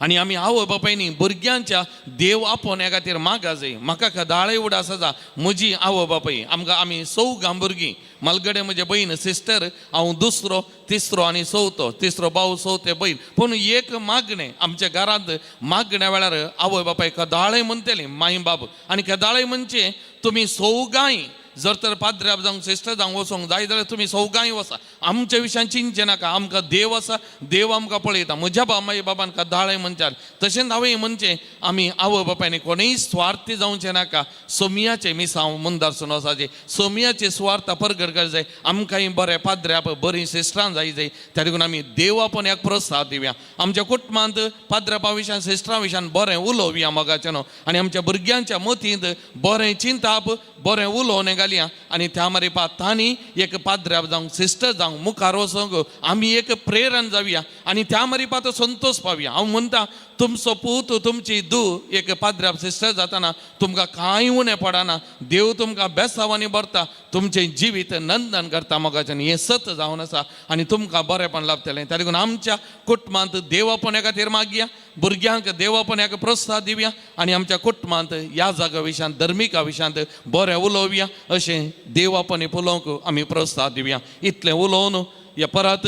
आनी आमी आवय बापायनी भुरग्यांच्या देव आपोवण्या खातीर मागा जाय. म्हाका कदाळय उडास आसा म्हजी आवय बापाय, आमकां आमी चौगां भुरगीं, मालगडे म्हजे भयण सिस्टर, हांव दुसरो तिसरो आनी चवथो, तिसरो भाव चवथे भयण. पूण एक मागणें आमच्या घरांत मागण्या वेळार आवय बापाय कदाळय म्हणटली माय बाब, आनी कदाळय म्हणचें तुमी चौगांय जर तर पाद्र्याब जावं सिस्टर जावं वचोंक जाय जाल्यार तुमी चौगांय वचा, आमच्या विशयान चिंतचें नाका, आमकां देव आसा, देव आमकां पळयता. म्हज्या माय बाबान कदाळय म्हणच्यान तशेंच हांवें म्हणचें आमी आवय बापायनी कोणूय स्वार्थी जावचें नाका, सोमयाचें मिसांव मुंदारसून वचाचें, सोमयाचें सुवार्थ परगट कर जाय, आमकांय बरें पाद्र्याब बरीं सिस्टरां जाय जाय. त्या देखून आमी देव आपोवण्याक प्रोत्साहन दिवया, आमच्या कुटुंबांत पाद्र्याबा विशयान सिस्टरां विशयान बरें उलोवया मोगाचें न्हू, आनी आमच्या भुरग्यांच्या मतींत बरें चिंताप बरें उलोवणें घालया आनी त्या मारिपा तांणी एक पाद्र्याब जावं सिस्टर जावं मुखार वचोंक आमी एक प्रेरण जावया आनी त्या मारिपा तो संतोश पावया. हांव म्हणटा तुमचो पूत तुमची धूव एक पाद्र्याब सिस्टर जाताना तुमकां कांय उणें पडना, देव तुमकां बेसांवांनी भरता, तुमचें जिवीत नंदन करता मोगाचें, हें सत जावन आसा आनी तुमकां बरेंपण लाभतलें. त्या देखून आमच्या कुटुंबांत देवापण्या खातीर मागया, भुरग्यांक देवापण्याक प्रोत्साहन दिवया आनी आमच्या कुटुंबांत ह्या जागा विशयांत धर्मिका विशयांत बरें उलोवया, अशें देवापणी पळोवंक आमी प्रोत्साहन दिवया. इतलें उलोवन हे परत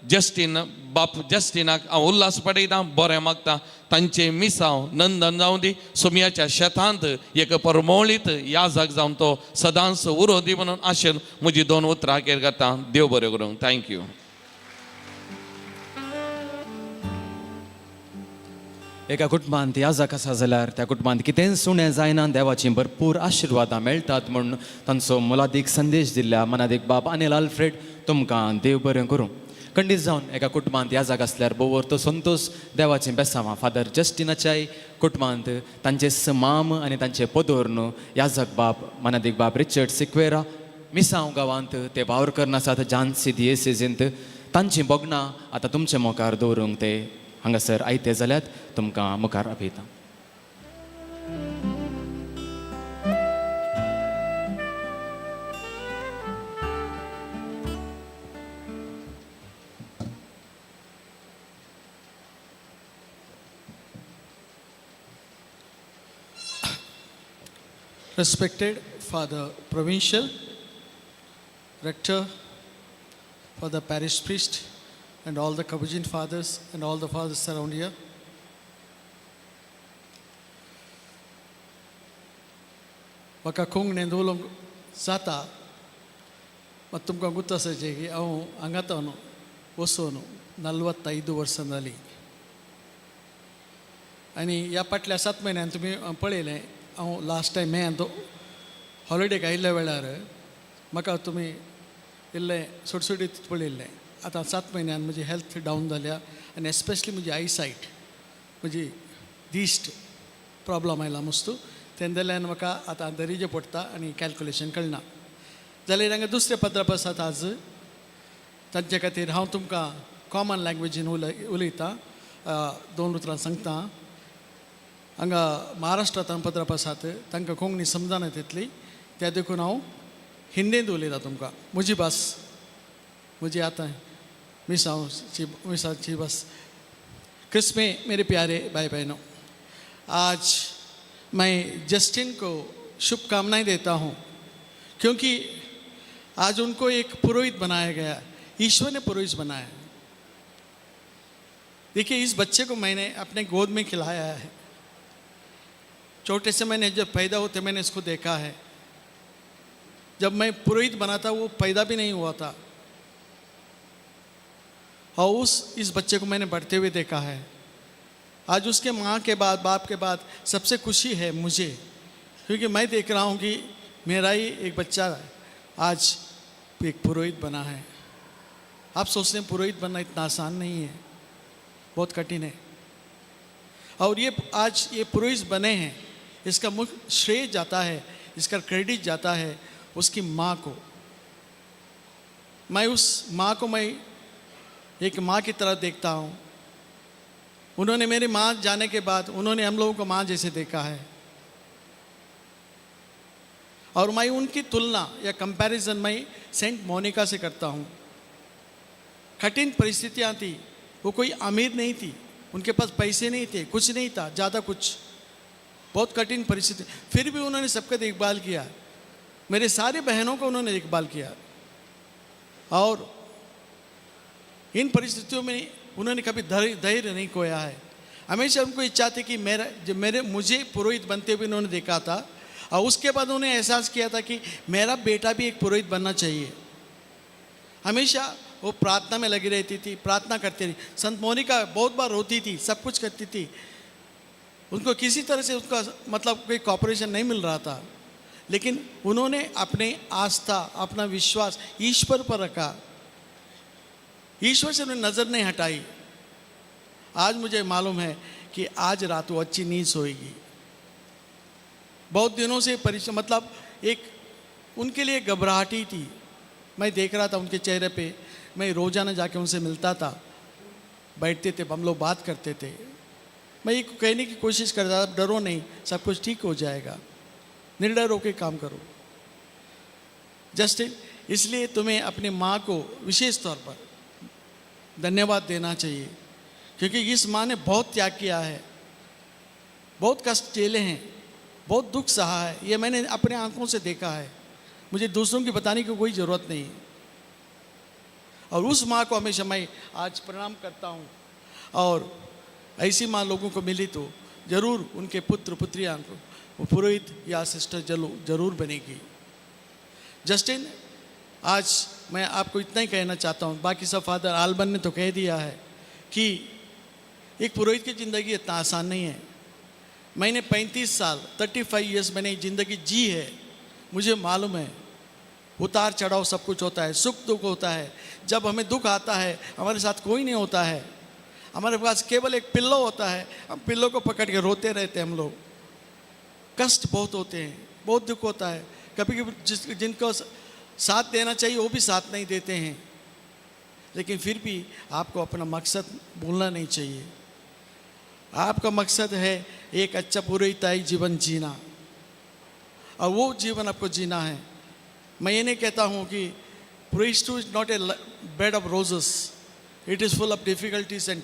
जस्टीन बाप जस्टिनाक हांव उल्हास पडयता, बरें मागता, तांचें मिसांव नंदन जावं दी, सोमयाच्या शेतांत एक परमोळीत याजक जावन तो सदांच उरो दी म्हणून आशेन म्हजी 2 उतरां अखेर करता. देव बरें करूं. Thank you. एका कुटुंबांत याजक आसा जाल्यार त्या कुटुंबांत कितेंच उणें जायना, देवाचीं भरपूर आशिर्वादां मेळटात म्हूण तांचो मोलादीक संदेश दिल्ल्या मनादीक बाब अनिल आल्फ्रेड तुमकां देव बरें करूं. खंडीत जावन एका कुटुंबांत याजक आसल्यार भोव तो संतोश देवाचीं बेसांवां. फादर जस्टिनाच्याय कुटुंबांत तांचे माम आनी तांचे पदोर न्हू याजक बाब मनादीक बाब रिचर्ड सिक्वेरा मिसांव गांवांत ते वावर करनासात झांसी दियेसेजींत. तांचीं भोगणां आतां तुमचे मुखार दवरूंक ते हांगासर आयते जाल्यात तुमकां मुखार आपयता. Respected Father Provincial, Rector, Father Parish Priest, and all the Capuchin fathers and all the fathers around here. म्हाका कोंकणींत उलोवंक जाता, मात तुमकां गुत्त आसाचें की हांव हांगात न्हू वचून 45 वर्सां जालीं आनी ह्या फाटल्या 7 म्हयन्यान तुमी पळयलें हांव लास्ट टायम मेयांत हॉलिडेक आयिल्ल्या वेळार म्हाका तुमी इल्लें सुटसुटीत पळयल्लें. आतां 7 म्हयन्यान म्हजी हेल्थ डावन जाल्या आनी एस्पेशली म्हजी आयसायट म्हजी दिश्ट प्रॉब्लम आयला मस्तू तेन्ना जाल्यान म्हाका आतां दरीजें पडटा आनी कॅल्कुलेशन कळना. जाल्यार हांगा दुसरे पत्राप आसात आज तांचे खातीर हांव तुमकां कॉमन लँग्वेजीन उलयतां, 2 उतरां सांगता. हांगा महाराष्ट्रांत पत्राप आसात तांकां कोंकणी समजना तितली, त्या देखून हांव हिंदींत उलयतां तुमकां. म्हजी भास मुझे आता है मिसाची बस. क्रिस्त में मेरे प्यारे भाई बहनों, आज मैं जस्टिन को शुभकामनाएं देता हूँ क्योंकि आज उनको एक पुरोहित बनाया गया, ईश्वर ने पुरोहित बनाया। देखिए, इस बच्चे को मैंने अपने गोद में खिलाया है, छोटे से मैंने जब पैदा होते मैंने इसको देखा है। जब मैं पुरोहित बना था वो पैदा भी नहीं हुआ था और इस बच्चे को मैंने बढ़ते हुए देखा है। आज उसके माँ के बाद बाप के बाद सबसे खुशी है मुझे, क्योंकि मैं देख रहा हूँ कि मेरा ही एक बच्चा आज एक पुरोहित बना है। आप सोचते हैं पुरोहित बनना इतना आसान नहीं है, बहुत कठिन है। और ये आज ये पुरोहित बने हैं, इसका मुख्य श्रेय जाता है, इसका क्रेडिट जाता है उसकी माँ को। मैं उस माँ को मैं एक माँ की तरह देखता हूँ। उन्होंने मेरी माँ जाने के बाद उन्होंने हम लोगों को माँ जैसे देखा है और मैं उनकी तुलना या कंपैरिजन मैं सेंट मोनिका से करता हूँ। कठिन परिस्थितियाँ थी, वो कोई अमीर नहीं थी, उनके पास पैसे नहीं थे, कुछ नहीं था ज़्यादा कुछ, बहुत कठिन परिस्थिति, फिर भी उन्होंने सबका देखभाल किया। मेरे सारे बहनों को उन्होंने देखभाल किया और इन परिस्थितियों में उन्होंने कभी धैर्य नहीं खोया है। हमेशा उनको इच्छा थी कि मुझे पुरोहित बनते हुए उन्होंने देखा था और उसके बाद उन्होंने एहसास किया था कि मेरा बेटा भी एक पुरोहित बनना चाहिए। हमेशा वो प्रार्थना में लगी रहती थी, प्रार्थना करती रही। संत मोनिका बहुत बार रोती थी, सब कुछ करती थी, उनको किसी तरह से उसका मतलब कोई कॉपरेशन नहीं मिल रहा था, लेकिन उन्होंने अपने आस्था अपना विश्वास ईश्वर पर रखा, ईश्वर से उन्होंने नज़र नहीं हटाई। आज मुझे मालूम है कि आज रात वो अच्छी नींद सोएगी। बहुत दिनों से परिश्रम मतलब एक उनके लिए घबराहट ही थी, मैं देख रहा था उनके चेहरे पे। मैं रोज़ाना जाके उनसे मिलता था, बैठते थे, हम लोग बात करते थे। मैं ये कहने की कोशिश करता था, डरो नहीं, सब कुछ ठीक हो जाएगा, निर्डर होके काम करो। जस्टिन, इसलिए तुम्हें अपनी माँ को विशेष तौर पर धन्यवाद देना चाहिए, क्योंकि इस माँ ने बहुत त्याग किया है, बहुत कष्ट झेले हैं, बहुत दुख सहा है। ये मैंने अपने आंखों से देखा है, मुझे दूसरों की बताने की कोई ज़रूरत नहीं। और उस माँ को हमेशा मैं आज प्रणाम करता हूँ। और ऐसी माँ लोगों को मिली तो ज़रूर उनके पुत्र पुत्रियाँ को वो पुरोहित या सिस्टर ज़रूर बनेगी। जस्टिन, आज मैं आपको इतना ही कहना चाहता हूँ, बाकी सब फादर आलबन ने तो कह दिया है कि एक पुरोहित की ज़िंदगी इतना आसान नहीं है। मैंने 35 साल 35 इयर्स मैंने ज़िंदगी जी है, मुझे मालूम है उतार चढ़ाव सब कुछ होता है, सुख दुख होता है। जब हमें दुख आता है हमारे साथ कोई नहीं होता है, हमारे पास केवल एक पिल्लो होता है, हम पिल्लो को पकड़ के रोते रहते हैं हम लोग। कष्ट बहुत होते हैं, बहुत दुख होता है। कभी कभी जिनको साथ देना चाहिए वो भी साथ नहीं देते हैं, लेकिन फिर भी आपको अपना मकसद भूलना नहीं चाहिए। आपका मकसद है एक अच्छा पुरोहिताई जीवन जीना, और वो जीवन आपको जीना है। मैं ये नहीं कहता हूँ कि priesthood is not a bed of roses, it is full of difficulties and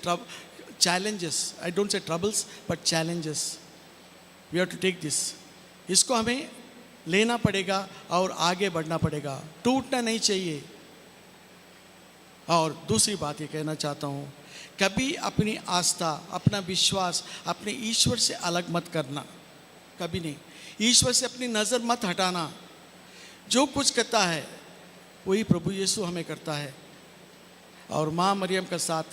challenges. I don't say troubles but challenges. We have to take this. इसको हमें लेना पड़ेगा और आगे बढ़ना पड़ेगा, टूटना नहीं चाहिए। और दूसरी बात ये कहना चाहता हूँ, कभी अपनी आस्था, अपना विश्वास अपने ईश्वर से अलग मत करना, कभी नहीं। ईश्वर से अपनी नज़र मत हटाना। जो कुछ करता है वही प्रभु यीशु हमें करता है। और माँ मरियम का साथ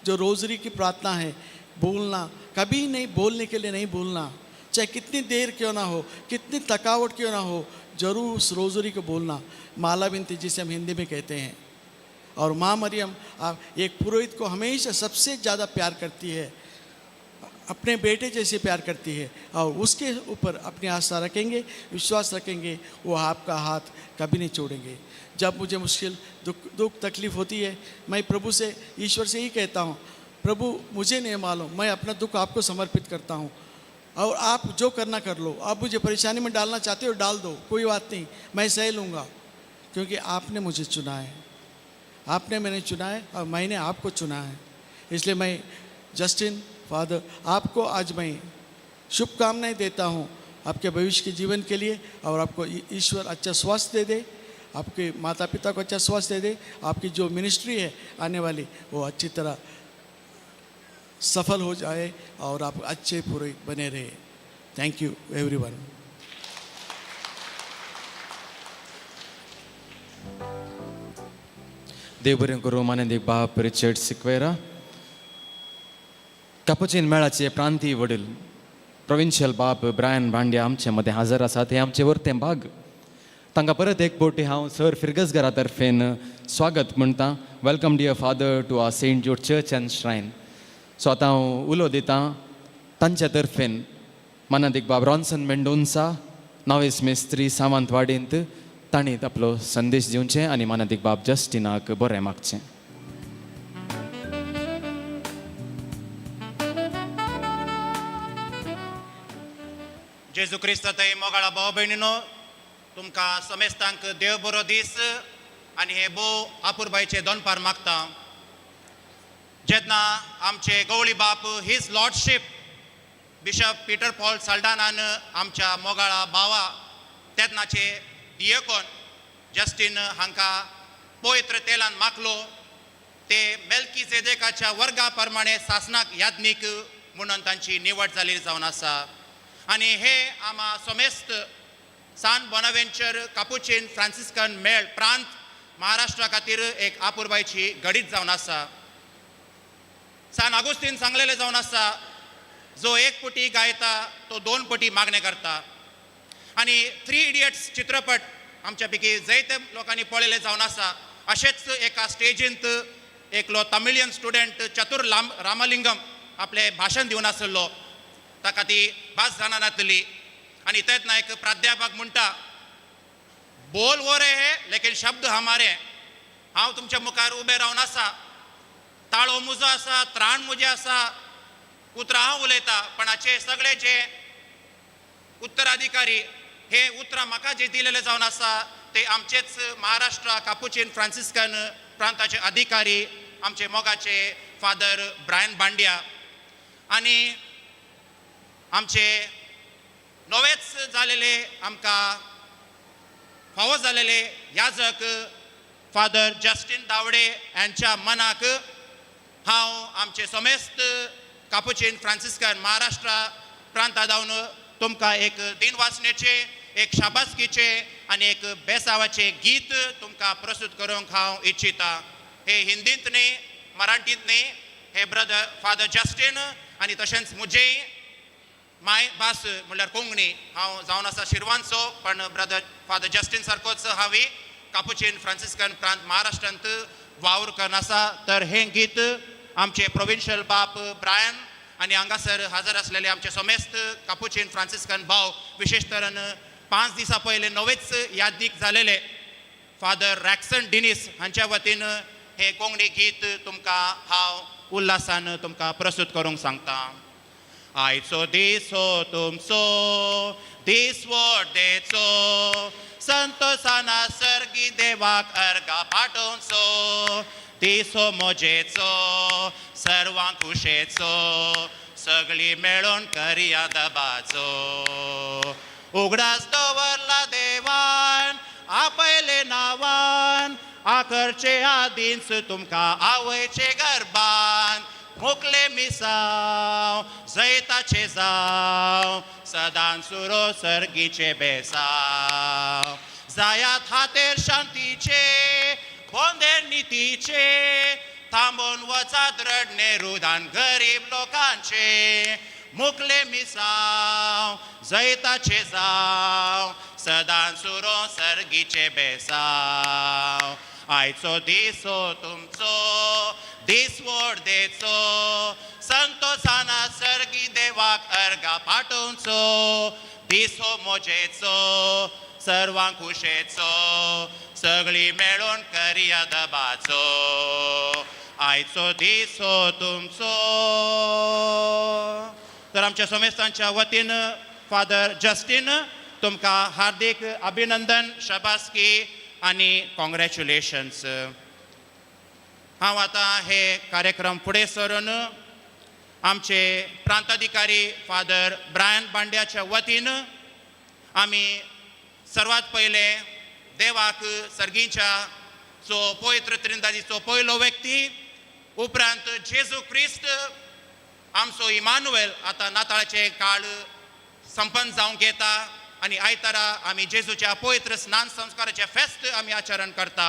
जो रोजरी की प्रार्थना है, बोलना कभी नहीं, बोलने के लिए नहीं बोलना, चाहे कितनी देर क्यों ना हो, कितनी थकावट क्यों ना हो, ज़रूर उस रोजरी को बोलना, माला विनती जिसे हम हिंदी में कहते हैं। और माँ मरियम आप एक पुरोहित को हमेशा सबसे ज़्यादा प्यार करती है, अपने बेटे जैसे प्यार करती है, और उसके ऊपर अपनी आस्था रखेंगे, विश्वास रखेंगे, वो आपका हाथ कभी नहीं छोड़ेंगे। जब मुझे मुश्किल दुख तकलीफ़ होती है, मैं प्रभु से, ईश्वर से ही कहता हूँ, प्रभु मुझे नहीं मालूम, मैं अपना दुख आपको समर्पित करता हूँ और आप जो करना कर लो। आप मुझे परेशानी में डालना चाहते हो डाल दो, कोई बात नहीं, मैं सह लूँगा, क्योंकि आपने मुझे चुना है, आपने मैंने चुना है और मैंने आपको चुना है। इसलिए मैं जस्टिन फादर आपको आज मैं शुभकामनाएं देता हूँ आपके भविष्य के जीवन के लिए, और आपको ईश्वर अच्छा स्वास्थ्य दे दे, आपके माता पिता को अच्छा स्वास्थ्य दे दे, आपकी जो मिनिस्ट्री है आने वाली वो अच्छी तरह सफल हो जाए और आप अच्छे पुरोहित बने रहे। Thank you everyone. देव बरें करूं मानेंदीक बाप रिचर्ड सिक्वेरा, कापुचीन मेळाचे प्रांतीय वडील प्रोविन्शियल बाप ब्रायन भांड्या आमचे मदें हजर आसात. हे आमचे वरतें भाग. तांकां परत एक फावटी हांव सर फिर्गजघरा तर्फेन स्वागत म्हणटा. Welcome dear father to our Saint Jude church and shrine. So आतां हांव उलो दितां तांच्या तर्फेन मानादीक बाब रॉन्सन मेंडोन्सा, नावेस मेस्त्री सावंतवाडींत, तांणी आपलो संदेश दिवचें आनी मानादीक बाब जस्टिनाक बरें मागचें. जेजू क्रिस्त थंय मोगाळा भाव भयणीनो, तुमकां समेस्तांक देव बरो दीस आनी हे भोव आपुरबायचे दोनपार मागता. जेन्ना आमचे गवळी बाप his lordship bishop Peter Paul साल्डानान आमच्या मोगाळा भावा तेन्नाचे दियकोन जस्टीन हांकां पवित्र तेलान मागलो, ते मेल्की जेदेकाच्या वर्गा प्रमाणे सासनाक याज्ञीक म्हणून तांची निवड जाली जावन आसा. आनी हे आमा समेस्त सान बोनावेंचर कापुचीन फ्रांसिस्कन मेळ प्रांत महाराष्ट्रा खातीर एक आपुरबायची घडीत जावन आसा. सान आगुस्तीन सांगलेले जावन आसा, जो एक पटी गायता तो दोन पटी मागणें करता. आनी थ्री इडियट्स चित्रपट आमच्या पैकी जायते लोकांनी पळयले जावन आसा. अशेंच एका स्टेजींत एकलो तमिळियन स्टुडंट चतुर रामलिंगम आपलें भाशण दिवन आसलो, ताका ती भास जाणा नासली. आनी तेन्ना एक प्राध्यापक म्हणटा, बोल वो रे हे लेकिन शब्द हमारे. हांव तुमच्या मुखार उबें रावन आसा, ताळो मुजो आसा, त्राण मुजें आसा, उतरां हांव उलयता, पण हाचे सगळे जे उत्तराधिकारी हे उतरां म्हाका जे दिलेले जावन आसा ते आमचेच महाराष्ट्र कापुचीन फ्रांसिस्कन प्रांताचे अधिकारी आमचे मोगाचे फादर ब्रायन बांड्या आनी आमचे नवेच जालेले आमकां फावो जालेले याजक फादर जस्टीन दावडे हांच्या मनाक हांव आमचे समेस्त कापुचीन फ्रांसिस्कन महाराष्ट्र प्रांता जावन तुमकां एक दिनवासनेचे, एक शाबासकीचे आनी एक बेसावाचे गीत तुमकां प्रस्तुत करूंक हांव इच्छिता. हे हिंदींत न्ही, मराठींत न्ही, हे ब्रदर फादर जस्टीन आनी तशेंच म्हजेय माय भास म्हणल्यार कोंकणी. हांव जावन आसा शिरवांचो, पण ब्रदर फादर जस्टीन सारकोच हांवें कापुचीन फ्रांसिस्कन प्रांत महाराष्ट्रांत वावर करून आसा. तर हें गीत आमचे प्रोविन्शियल बाप ब्रायन आनी हांगासर हजर आसलेले आमचे समेस्त कापुचीन फ्रांसिस्कन भाव, विशेश तरेन 5 दिसां पयले नवेच यादीक जालेले फादर रॅक्सन डिनीस हांच्या वतीन हें कोंकणी गीत तुमकां हांव उल्हासान तुमकां प्रस्तुत करूंक सांगता. आयचो दीस हो तुमचो दीस व्हडदेचो, संतोसाना सर्गी देवाक अर्गा पाठोवचो, दीस हो मोजेचो सर्वांक खुशेचो, सगळीं मेळोन करया दबाचो. उगडास दवरला देवान आपयले नांवान, आकरचे आदींच तुमकां आवयचे गर्भान, मोकले मिसांव जैताचे जावं, सदांच सुरो सर्गीचे बेसांव. जायात हातेर शांतीचे खोंदेर नितीचे, थांबोवन वचात रडणे रुदान गरीब लोकांचे, मुकले मिसांव जैताचे जावं, सदांच सुरो सर्गीचे बेसांव. आयचो दीस हो तुमचो दीस व्हडदेचो, संतोसाना सर्गी देवाक अर्गा पाठोवचो, दीस हो मोजेचो सर्वांक खुशेचो, सगळीं मेळोन करया दबाचो. आयचो दीस हो तुमचो. तर आमच्या समेस्तांच्या वतीन फादर जस्टीन तुमकां हार्दीक अभिनंदन, शाबासकी आनी कॉंग्रॅच्युलेशन्स. हांव आतां हे कार्यक्रम फुडें सरून आमचे प्रांताधिकारी फादर ब्रायन बांड्याच्या वतीन आमी सर्वात पयले देवाक सर्गीच्या चो पवित्र त्रिंदाजीचो पयलो व्यक्ती, उपरांत जेजू क्रिस्त आमचो इमानुएल. आतां नाताळाचे काळ संपन्न जावंक येता आनी आयतारा आमी जेजूच्या पवित्र स्नान संस्काराचें फेस्त आमी आचरण करता.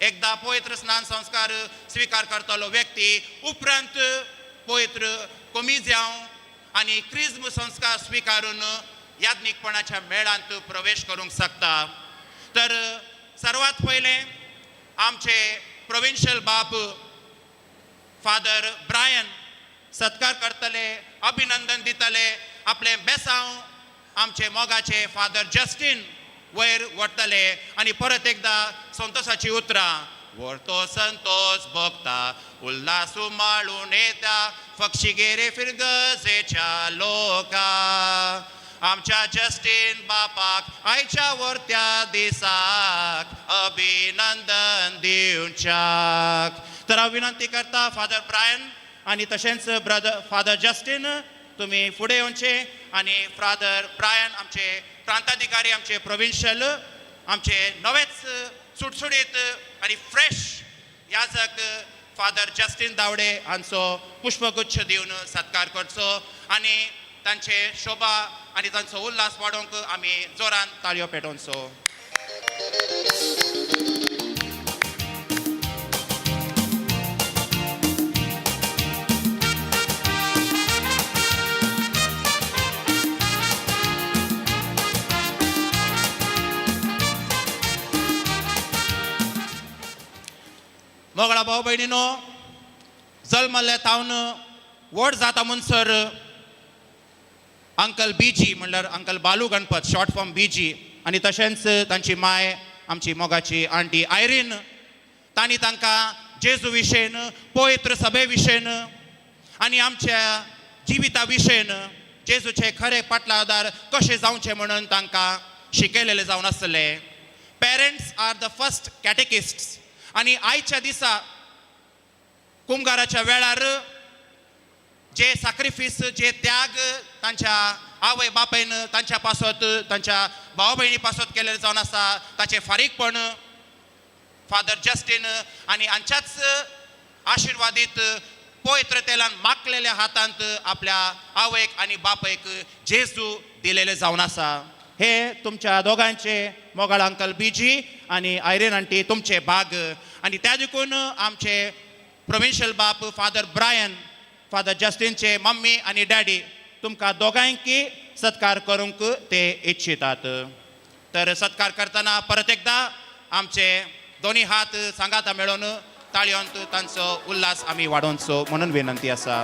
एकदां पवित्र स्नान संस्कार स्विकार करतलो व्यक्ती उपरांत पवित्र कोमिज्यांव आनी क्रिज्म संस्कार स्विकारून याज्ञिकपणाच्या मेळांत प्रवेश करूंक शकता. तर सर्वात पयलें आमचे प्रोविन्शियल बाप फादर ब्रायन सत्कार करतले, अभिनंदन दितले, आपले बेसांव आमचे मोगाचे फादर जस्टीन वयर व्हरतले आनी परत एकदां संतोसाची उतरां, व्हरतो संतोस भोगता उल्हास उमाळून येता फक्षिगेरे फिरगजेच्या लोका, आमच्या जस्टीन बापाक आयच्या वर्त्या दिसाक अभिनंदन दिवच्याक. तर हांव विनंती करता फादर ब्रायन आनी तशेंच ब्रदर फादर जस्टीन तुमी फुडें येवचे आनी फादर ब्रायन आमचे प्रांताधिकारी, आमचे प्रोविन्शियल, आमचे नवेच सुटसुटीत आनी फ्रेश याजक फादर जस्टीन दावडे हांचो पुष्पगुच्छ दिवन सत्कार करचो आनी तांचे शोभा आनी तांचो उल्हास वाडोवंक आमी जोरान ताळयो पेटोवचो. मोगळा भाव भयणीनो, जल्मल्ले तावन व्हड जाता म्हणसर अंकल बीजी म्हणल्यार uncle Balu Ganpat, short form बीजी, आनी तशेंच तांची माय आमची मोगाची आंटी आयरीन, तांणी तांकां जेजू विशयन, पवित्र सभे विशयन आनी आमच्या जिविता विशयन जेजूचे खरे पाटलादार कशें जावचें म्हणून तांकां शिकयलेले जावन आसले. Parents are the first catechists. आनी आयच्या दिसा कुमगाराच्या वेळार जे साक्रिफीस, जे त्याग तांच्या आवय बापायन तांच्या पासत, तांच्या भाव भयणी पासत केलेले जावन आसा ताचें फारीकपण फादर जस्टीन आनी हांच्याच आशिर्वादीत पवित्र तेलान माखलेल्या हातांत आपल्या आवयक आनी बापायक जेजू दिलेले जावन आसा. हे तुमच्या दोगांचे मोगाळ अंकल बीजी आनी आयरीन आंटी तुमचे भाग. आनी त्या देखून आमचे प्रोविन्शियल बाप फादर ब्रायन, फादर जस्टीनचे मम्मी आनी डॅडी तुमकां दोगांयकी सत्कार करूंक ते इच्छितात. तर सत्कार करतना परत एकदा आमचे दोनी हात सांगाता मेळोवन ताळयोंत तांचो उल्हास आमी वाडोवचो म्हणून विनंती आसा.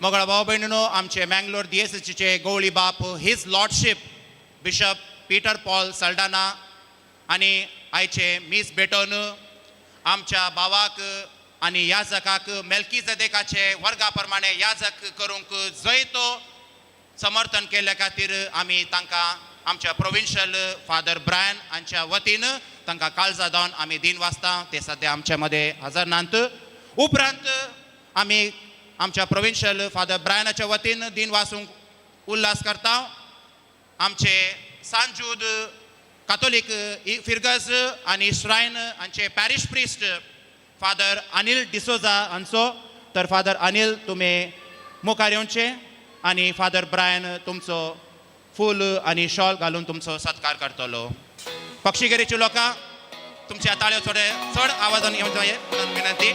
मोगळा भाव भयणीनो, आमचे मँगलोर डीएसएचचे गवळी बाप his lordship bishop Peter Paul Saldanha आनी आयचे मीस भेटोवन आमच्या भावाक आनी याजकाक मेल्कीजेदेकाचे वर्गा प्रमाणे याजक करूंक जैतो समर्थन केल्ल्या खातीर आमी तांकां आमच्या प्रोविन्शियल फादर ब्रायन हांच्या वतीन तांकां काळजा जावन आमी दिन वाचता. ते सद्या आमच्या मदें हजर नात. उपरांत आमी आमच्या प्रोविन्शियल फादर ब्रायनाच्या वतीन दिन वाचूंक उल्हास करता. आमचे सांजूद कातोलीक फिरगज आनी श्रायन हांचे parish priest father Anil D'Souza हांचो. तर फादर अनिल तुमी मुखार येवचे आनी फादर ब्रायन तुमचो फूल आनी शॉल घालून तुमचो सत्कार करतलो. पक्षीगिरीची लोकां तुमच्या ताळयो थोडे चड आवाजान येवचे म्हणून विनंती.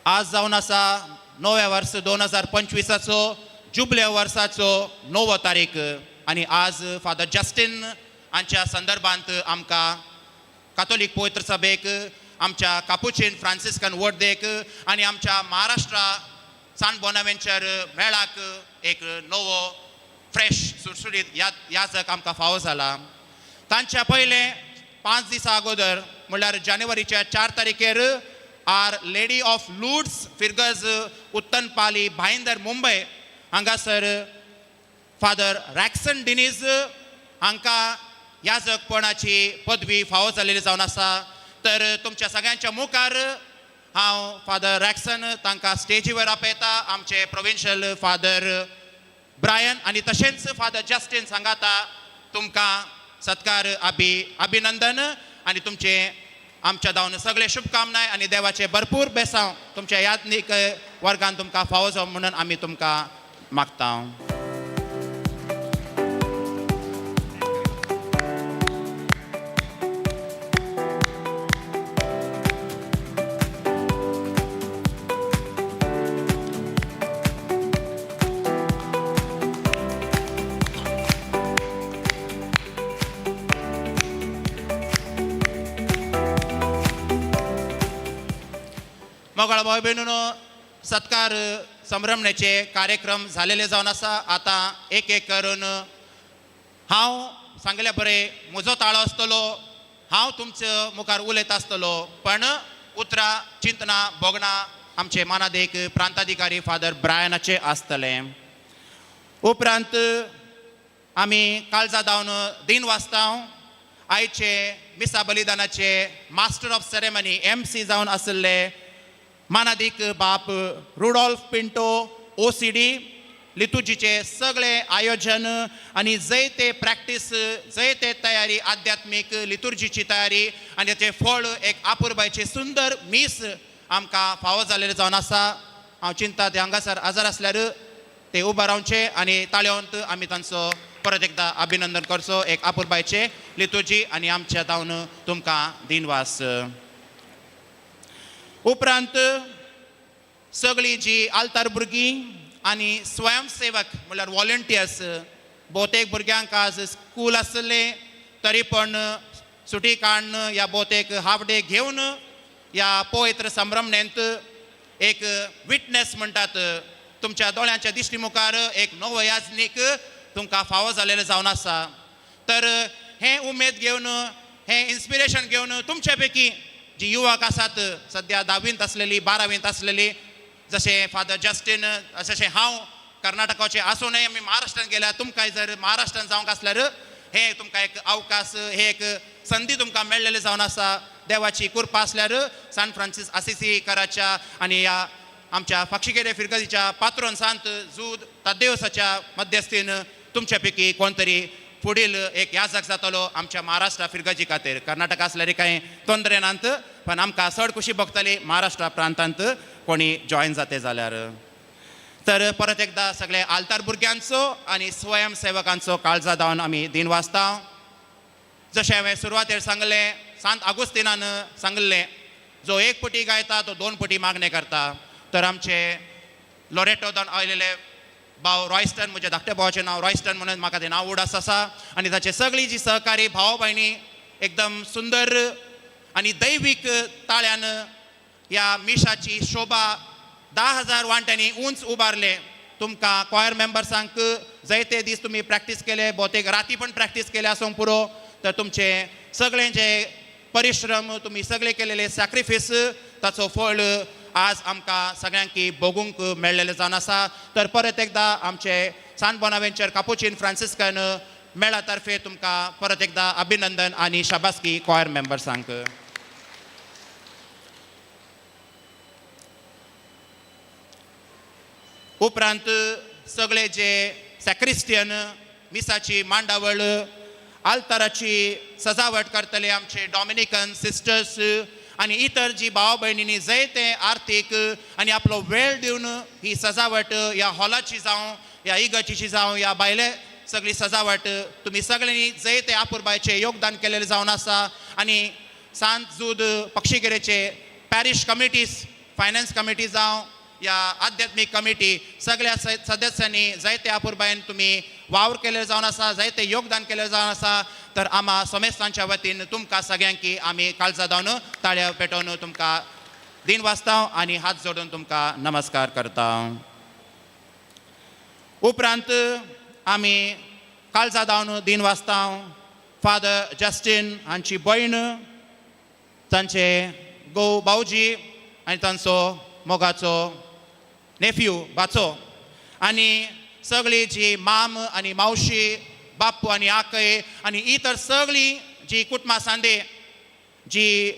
आज जावन आसा नव्या वर्स 2025 जुबले वर्साचो 9 तारीख आनी आज फादर जस्टीन हांच्या संदर्भांत आमकां कातोलीक पवित्र सभेक, आमच्या कापुचीन फ्रांसिस्कन वर्देक आनी आमच्या महाराष्ट्रा सान बोनावेंचर मेळाक एक नवो फ्रेश सुरसुरीत याजक आमकां फावो जाला. तांच्या पयले 5 दिसां अगोदर म्हणल्यार जानेवारीच्या 4 तारखेर our lady of Lourdes फिरगज उत्तनपाली Bhayandar Mumbai हांगासर फादर रॅक्सन डिनीज हांकां याजकपणाची पदवी फावो जाल्ली जावन आसा. तर तुमच्या सगळ्यांच्या मुखार हांव फादर रॅक्सन तांकां स्टेजीवर आपयता. आमचे प्रोविन्शियल फादर ब्रायन आनी तशेंच फादर जस्टीन सांगाता तुमकां सत्कार अभिनंदन आनी तुमचे आमच्या धांवन सगळे शुभकामनाय आनी देवाचे भरपूर बेसांव तुमच्या याज्ञीक वर्गान तुमकां फावो जावं म्हणून आमी तुमकां मागता. मोगाळ भाव भयणीनो, सत्कार संभ्रमण्याचे कार्यक्रम झालेले जावन आसा. आतां एक एक करून हांव सांगल्या बरें म्हजो ताळो आसतलो, हांव तुमच्या मुखार उलयत आसतलो, पण उतरां चिंतना भोगणां आमचे मानादेक प्रांताधिकारी फादर ब्रायनाचे आसतले. उपरांत आमी काळजा धांवन दिन वाचता. आयचे मिसा बलिदानाचे मास्टर ऑफ सेरेमनी MC जावन आशिल्ले मानादीक बाप रुडॉल्फ पिंटो OCD लितुजीचे सगळे आयोजन आनी जय ते प्रॅक्टीस, जय ते तयारी, आध्यात्मीक लितुर्जीची तयारी आनी ताचें फळ एक आपुरबायचें सुंदर मीस आमकां फावो जाल्लें जावन आसा. हांव चिंता ते हांगासर आजार आसल्यार ते उबा रावचे आनी ताळयोंत आमी तांचो परत एकदां अभिनंदन करचो. एक आपुरबायचें लितुर्जी आनी आमच्या धांवन तुमकां दिनवास. उपरांत सगळीं जी आल्तार भुरगीं आनी स्वयंसेवक म्हणल्यार वॉलंटियर्स, भोवतेक भुरग्यांक आज स्कूल आसलें तरी पण सुटी काडून या भोवतेक हाफ डे घेवन ह्या पवित्र संभ्रमणेंत एक विटनेस म्हणटात, तुमच्या दोळ्यांच्या दिश्टी मुखार एक नवो याजनीक तुमकां फावो जालेलें जावन आसा. तर हें उमेद घेवन, हें इन्स्पिरेशन घेवन तुमचे पैकी जी युवक आसात सद्या धावींत आसलेली, बारावींत आसलेली, जशें फादर जस्टीन, जशें हांव कर्नाटकाचे आसूनय आमी महाराष्ट्रान गेल्यार, तुमकां जर महाराष्ट्रान जावंक आसल्यार हें तुमकां एक अवकाश, हे एक संदी तुमकां मेळ्ळेली जावन आसा. देवाची कृपा आसल्यार सान फ्रांसीस आसिसीकराच्या आनी ह्या आमच्या फाक्षिकेरे फिरगजीच्या पात्रोन सांत जूद तादेवसाच्या मध्यस्थीन तुमच्या पैकी कोण तरी फुडील एक याजक जातलो आमच्या महाराष्ट्रा फिरगजी खातीर. कर्नाटका आसल्यार कांय तोंदरे नात, पण आमकां चड खुशी भोगतली महाराष्ट्रा प्रांतांत कोणी जॉयन जाते जाल्यार. तर परत एकदा सगळे आल्तार भुरग्यांचो आनी स्वयंसेवकांचो काळजा धावन आमी दिन वाचता. जशें हांवें सुरवातेर सांगलें, सांत आगुस्तिनान सांगलें, जो एक पटी गायता तो दोन पटी मागणें करता. तर आमचे लोरेटो दान आयलेले भाव रॉयस्टन, म्हज्या धाकट्या भावाचें नांव रॉयस्टन म्हणून म्हाका तें नांव उडास आसा, आनी ताचे सगळीं जी सहकारी भाव भयणी एकदम सुंदर आनी दैवीक ताळ्यान ह्या मिशाची शोभा 10,000 वांट्यांनी उंच उबारले. तुमकां कॉयर मेंबर्सांक जायते दीस तुमी प्रॅक्टीस केले, भोवतेक राती पण प्रॅक्टीस केले आसूंक पुरो. तर तुमचे सगळे जे परिश्रम, तुमी सगळे केलेले सॅक्रिफीस, ताचो फळ आज आमकां सगळ्यांकी भोगूंक मेळ्ळेलें जावन आसा. तर परत एकदां आमचे सान बोनावेंचर कापुचीन फ्रांसिस्कन मेळा तर्फे तुमकां परत एकदां अभिनंदन आनी शाबासकी कॉयर मेंबर्सांक. उपरांत सगळे जे सॅक्रिस्टियन मिसाची मांडावळ, आल्ताराची सजावट करतले आमचे डॉमिनिकन सिस्टर्स आनी इतर जी भाव भयणींनी जायते आर्थीक आनी आपलो वेळ दिवन ही सजावट ह्या हॉलाची जावं, ह्या इगर्जीची जावं, ह्या भायले सगळी सजावट तुमी सगळ्यांनी जायते आपुरबायचें योगदान केलेलें जावन आसा. आनी सांत जूद पक्षीगिरेचे पॅरिश कमिटीज, फायनान्स कमिटी जावं या आध्यात्मीक कमिटी, सगळ्या सदस्यांनी जायते आपुरबायन तुमी वावर केले जावन आसा, जायते योगदान केले जावन आसा. तर आमा समेस्तांच्या वतीन तुमकां सगळ्यांकी आमी काळजा धावन ताळ्या पेटोवन तुमकां दिन वाचता आनी हात जोडून तुमकां नमस्कार करता. उपरांत आमी काळजा धावन दिन वाचता फादर जस्टीन हांची भयण, तांचे घोव भावजी आनी तांचो मोगाचो नेफ्यू भाचो, आनी सगळी जी माम आनी मावशी, बाप्पू आनी आकय आनी इतर सगळीं जी कुटुंबां सांदे, जी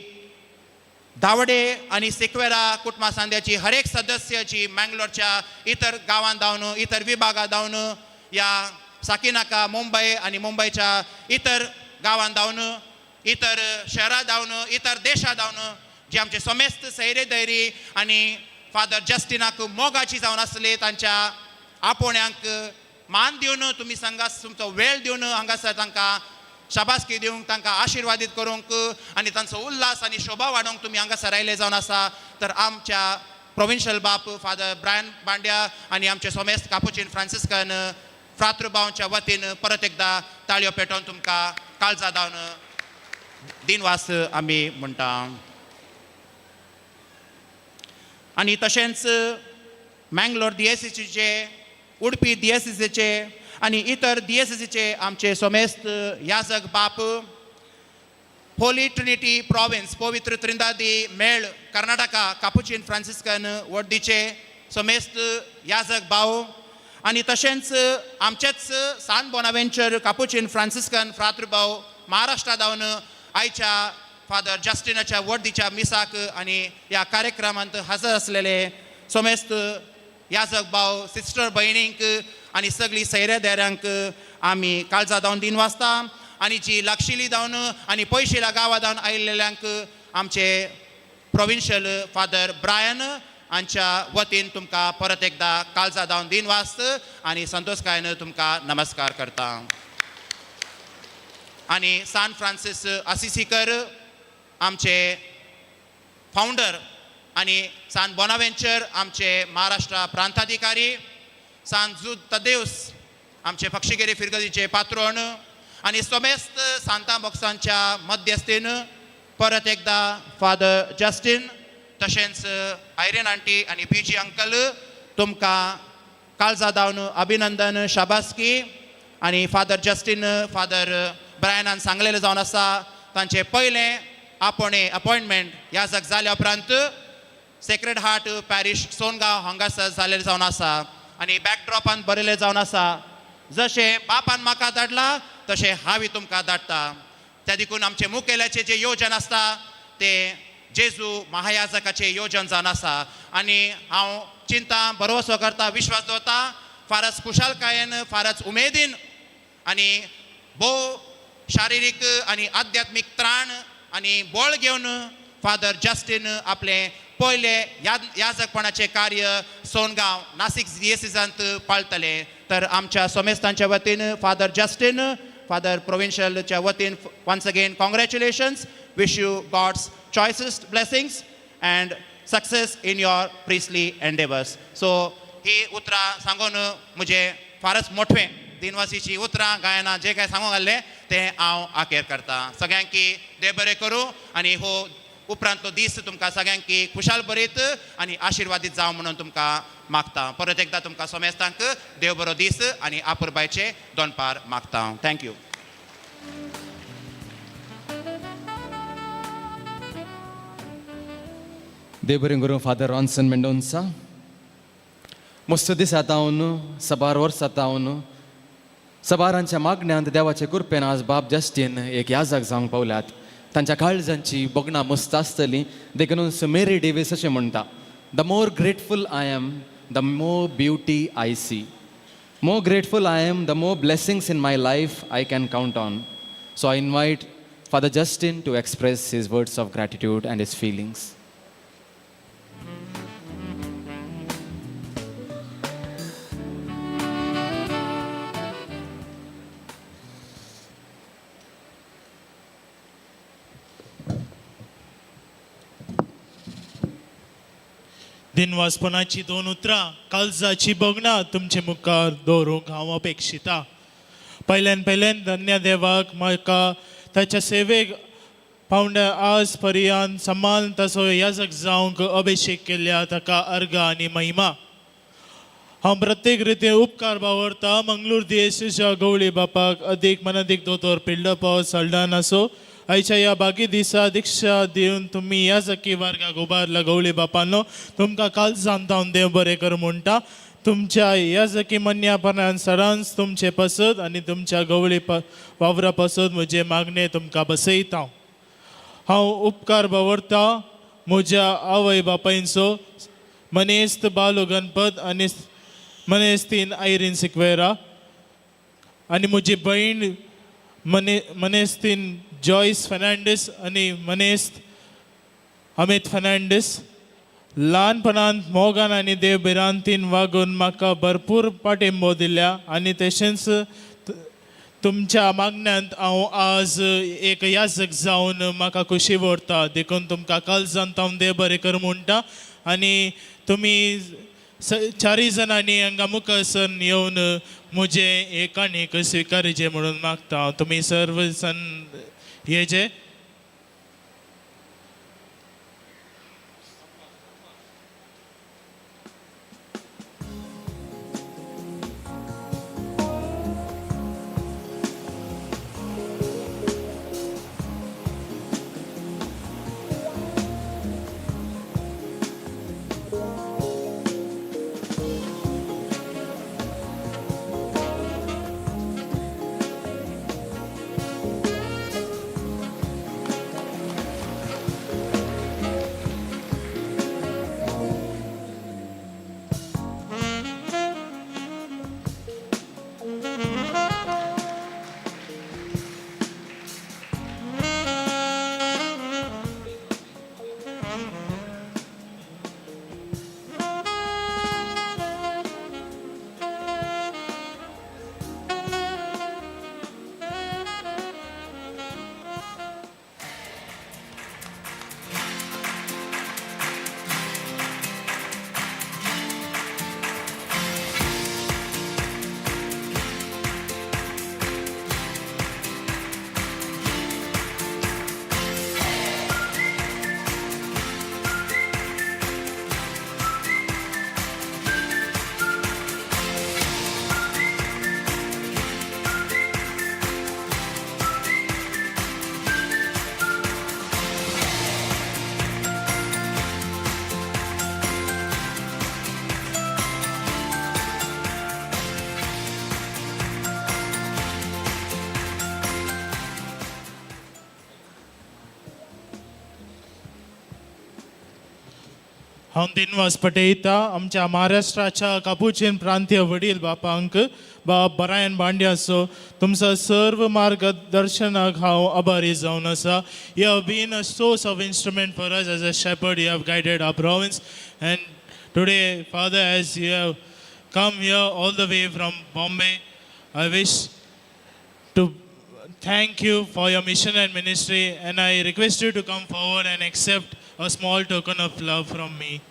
धावडे आनी सिक्वेरा कुटुंबां सांद्याची हर एक सदस्य जी मँगलोरच्या इतर गांवांत धावन, इतर विभागांत धावन, ह्या साकिनाका मुंबय आनी मुंबयच्या इतर गांवांत धावन, इतर शहरां धावन, इतर देशां धावन जे आमचे समेस्त सैरे दैरी आनी फादर जस्टिनाक मोगाची जावन आसले, तांच्या आपोवण्यांक मान दिवन तुमी संगा तुमचो वेळ दिवन हांगासर तांकां शाबासकी दिवंक, तांकां आशिर्वादीत करूंक आनी तांचो उल्हास आनी शोभा वाडोवंक तुमी हांगासर आयले जावन आसा. तर आमच्या प्रोविन्शियल बाप फादर ब्रायन बांड्या आनी आमचे सोमेस्त कापुचीन फ्रांसिस्कन फ्रातृभावांच्या वतीन परत एकदां ताळयो पेटोवन तुमकां काळजा धावन दिनवास आमी म्हणटा. आनी तशेंच मँगलोर डीएससीचे, उडपी डीएससीचे आनी इतर डीएससीचे आमचे सोमेस्त याजक बाप, होली ट्रिनिटी प्रॉविन्स पवित्र त्रिंदादी मेळ कर्नाटका कापुचीन फ्रांसिस्कन वर्दीचे सोमेस्त याजक भाव आनी तशेंच आमचेच सान बोनावेंचर कापुचीन फ्रांसिस्कन फ्रातृ भाव महाराष्ट्रा धावन आयच्या फादर जस्टिनाच्या वर्दीच्या मिसाक आनी ह्या कार्यक्रमांत हजर आसलेले सोमेस्त याजक भाव, सिस्टर भयणींक आनी सगळीं सैऱ्या देऱ्यांक आमी काळजा धावन दिन वाचता. आनी जी लागशिली धावन आनी पयशिल्या गांवा धावन आयिल्ल्यांक आमचे प्रोविन्शियल फादर ब्रायन हांच्या वतीन तुमकां परत एकदां काळजा धावन दिन वाचत आनी संतोषकायेन तुमकां नमस्कार करता. आनी सान फ्रांसीस आसिसीकर आमचे फावंडर आनी सान बोनावेंचर आमचे महाराष्ट्र प्रांताधिकारी, सान जुद तदेवस आमचे पक्षीगिरी फिरगजीचे पात्रोण आनी समेस्त सांता बॉक्सांच्या मध्यस्थीन परत एकदा फादर जस्टीन तशेंच आयरन आंटी आनी पी जी अंकल तुमकां काळजा धावन अभिनंदन, शाबासकी. आनी फादर जस्टीन, फादर ब्रायनान सांगलेलें जावन आसा, तांचें पयलें आपणे अपॉयंटमेंट याजक जाल्या उपरांत सेक्रेड हार्ट पॅरिश सोनगांव हांगासर जालेलें जावन आसा. आनी बॅकड्रॉपान बरयलें जावन आसा, जशें बापान म्हाका धाडला तशें हांवूय तुमकां धाडटा. त्या देखून आमचें मुखेल्याचें जें योजन आसता तें जेजू महायाजकाचें योजन जावन आसा. आनी हांव चिंता भरवसो करता, विश्वास दवरता, फारच खुशालकायेन, फारच उमेदीन आनी भोव शारिरीक आनी आध्यात्मीक त्राण आनी बळ घेवन फादर जस्टीन आपलें पयलें याजकपणाचें कार्य सोनगांव नासीक डिएसिजांत पाळटले. तर आमच्या सोमेस्तांच्या वतीन फादर जस्टीन, फादर प्रोविन्शियलच्या वतीन once again congratulations, wish you God's choicest blessings and success in your priestly endeavours. So ही उतरां सांगून म्हजें फारच मोठें दिनवासीची उतरां गायना जे काय सांगूंक आसलें तें हांव आखेर करता. सगळ्यांकी देव बरें करूं आनी हो उपरांतलो दीस तुमकां सगळ्यांकी खुशाल बरीत आनी आशिर्वादीत जावं म्हणून तुमकां मागता. परत एकदां तुमकां समेस्तांक देव बरो दीस आनी आपुरबायचे दोनपार मागता. Thank you. देव बरें करूं फादर रॉन्सन मेंडोन्सा. मस्त दिसात हांव सबार वर्सात हांव सबारांच्या मागण्यांत देवाचे कृपेन आज बाब जस्टीन एक याजक जावंक पावल्यात. तांच्या काळजांची भोगणां मस्त आसतली. देखून मेरी डेवीस अशें म्हणटा, the more grateful I am the more beauty I see, more grateful I am the more blessings in my life I can count on. So I invite Father Justin to express his words of gratitude and his feelings. दिनवासपणाची दोन उतरां, काळजाची भोगणां तुमचे मुखार दवरूंक हांव अपेक्षिता. पयल्यान पयल्यान धन्य देवाक म्हाका ताच्या सेवेक पावंड्या आज पर्यंत समान तसो याजक जावंक अभिशेक केल्या ताका अर्घ आनी महिमा. हांव प्रत्येक रितीन उपकार बावरता मंगळूर दियेसीच्या गवळी बापाक, अदीक मनादीक दोतोर पिल्डपाव सल्डान आसो. आयच्या ह्या बागी दिसा दीक्षा दिवन तुमी याजकी वर्गाक उबारला गवळी बापानो, तुमकां काळजान जावन देव बरें कर म्हणटा. तुमच्या याजकी मन्यापणान सदांच तुमचे पसत आनी तुमच्या गवळी वावरा पसत म्हजें मागणें तुमकां बसयता. हांव उपकार बावरता म्हज्या आवय बापायंचो, मनेस्त बालू गणपत आनी मनेस्तीन आयरीन सिक्वेरा आनी म्हजी भयण मनेस्तीन जॉयस फर्नांडीस आनी मनेस्त अमित फर्नांडीस. ल्हानपणांत मोगान आनी देव भिरांतीन वागून म्हाका भरपूर पाठिंबो दिल्या आनी तशेंच तुमच्या मागण्यांत हांव आज एक याजक जावन म्हाका खोशी व्हरता. देखून तुमकां काळजान हांव देव बरें कर म्हणटा. आनी तुमी चारूय जाणांनी हांगा मुखार सरून येवन म्हजें एक आनी स्विकारचें म्हणून मागता. तुमी सर्व जाण येजे. हांव दिनवास पटयता आमच्या महाराष्ट्राच्या कापुचीन प्रांतीय वडील बापांक बाब बरायन बांड्याचो तुमचो सर्व मार्गदर्शनाक हांव आभारी जावन आसा. You have been a source of instrument for us as a shepherd. You have guided our province, and today, Father, as you have come here all the way from Bombay, I wish to thank you for your mission and ministry, and I request you to come forward and accept a small token of love from me.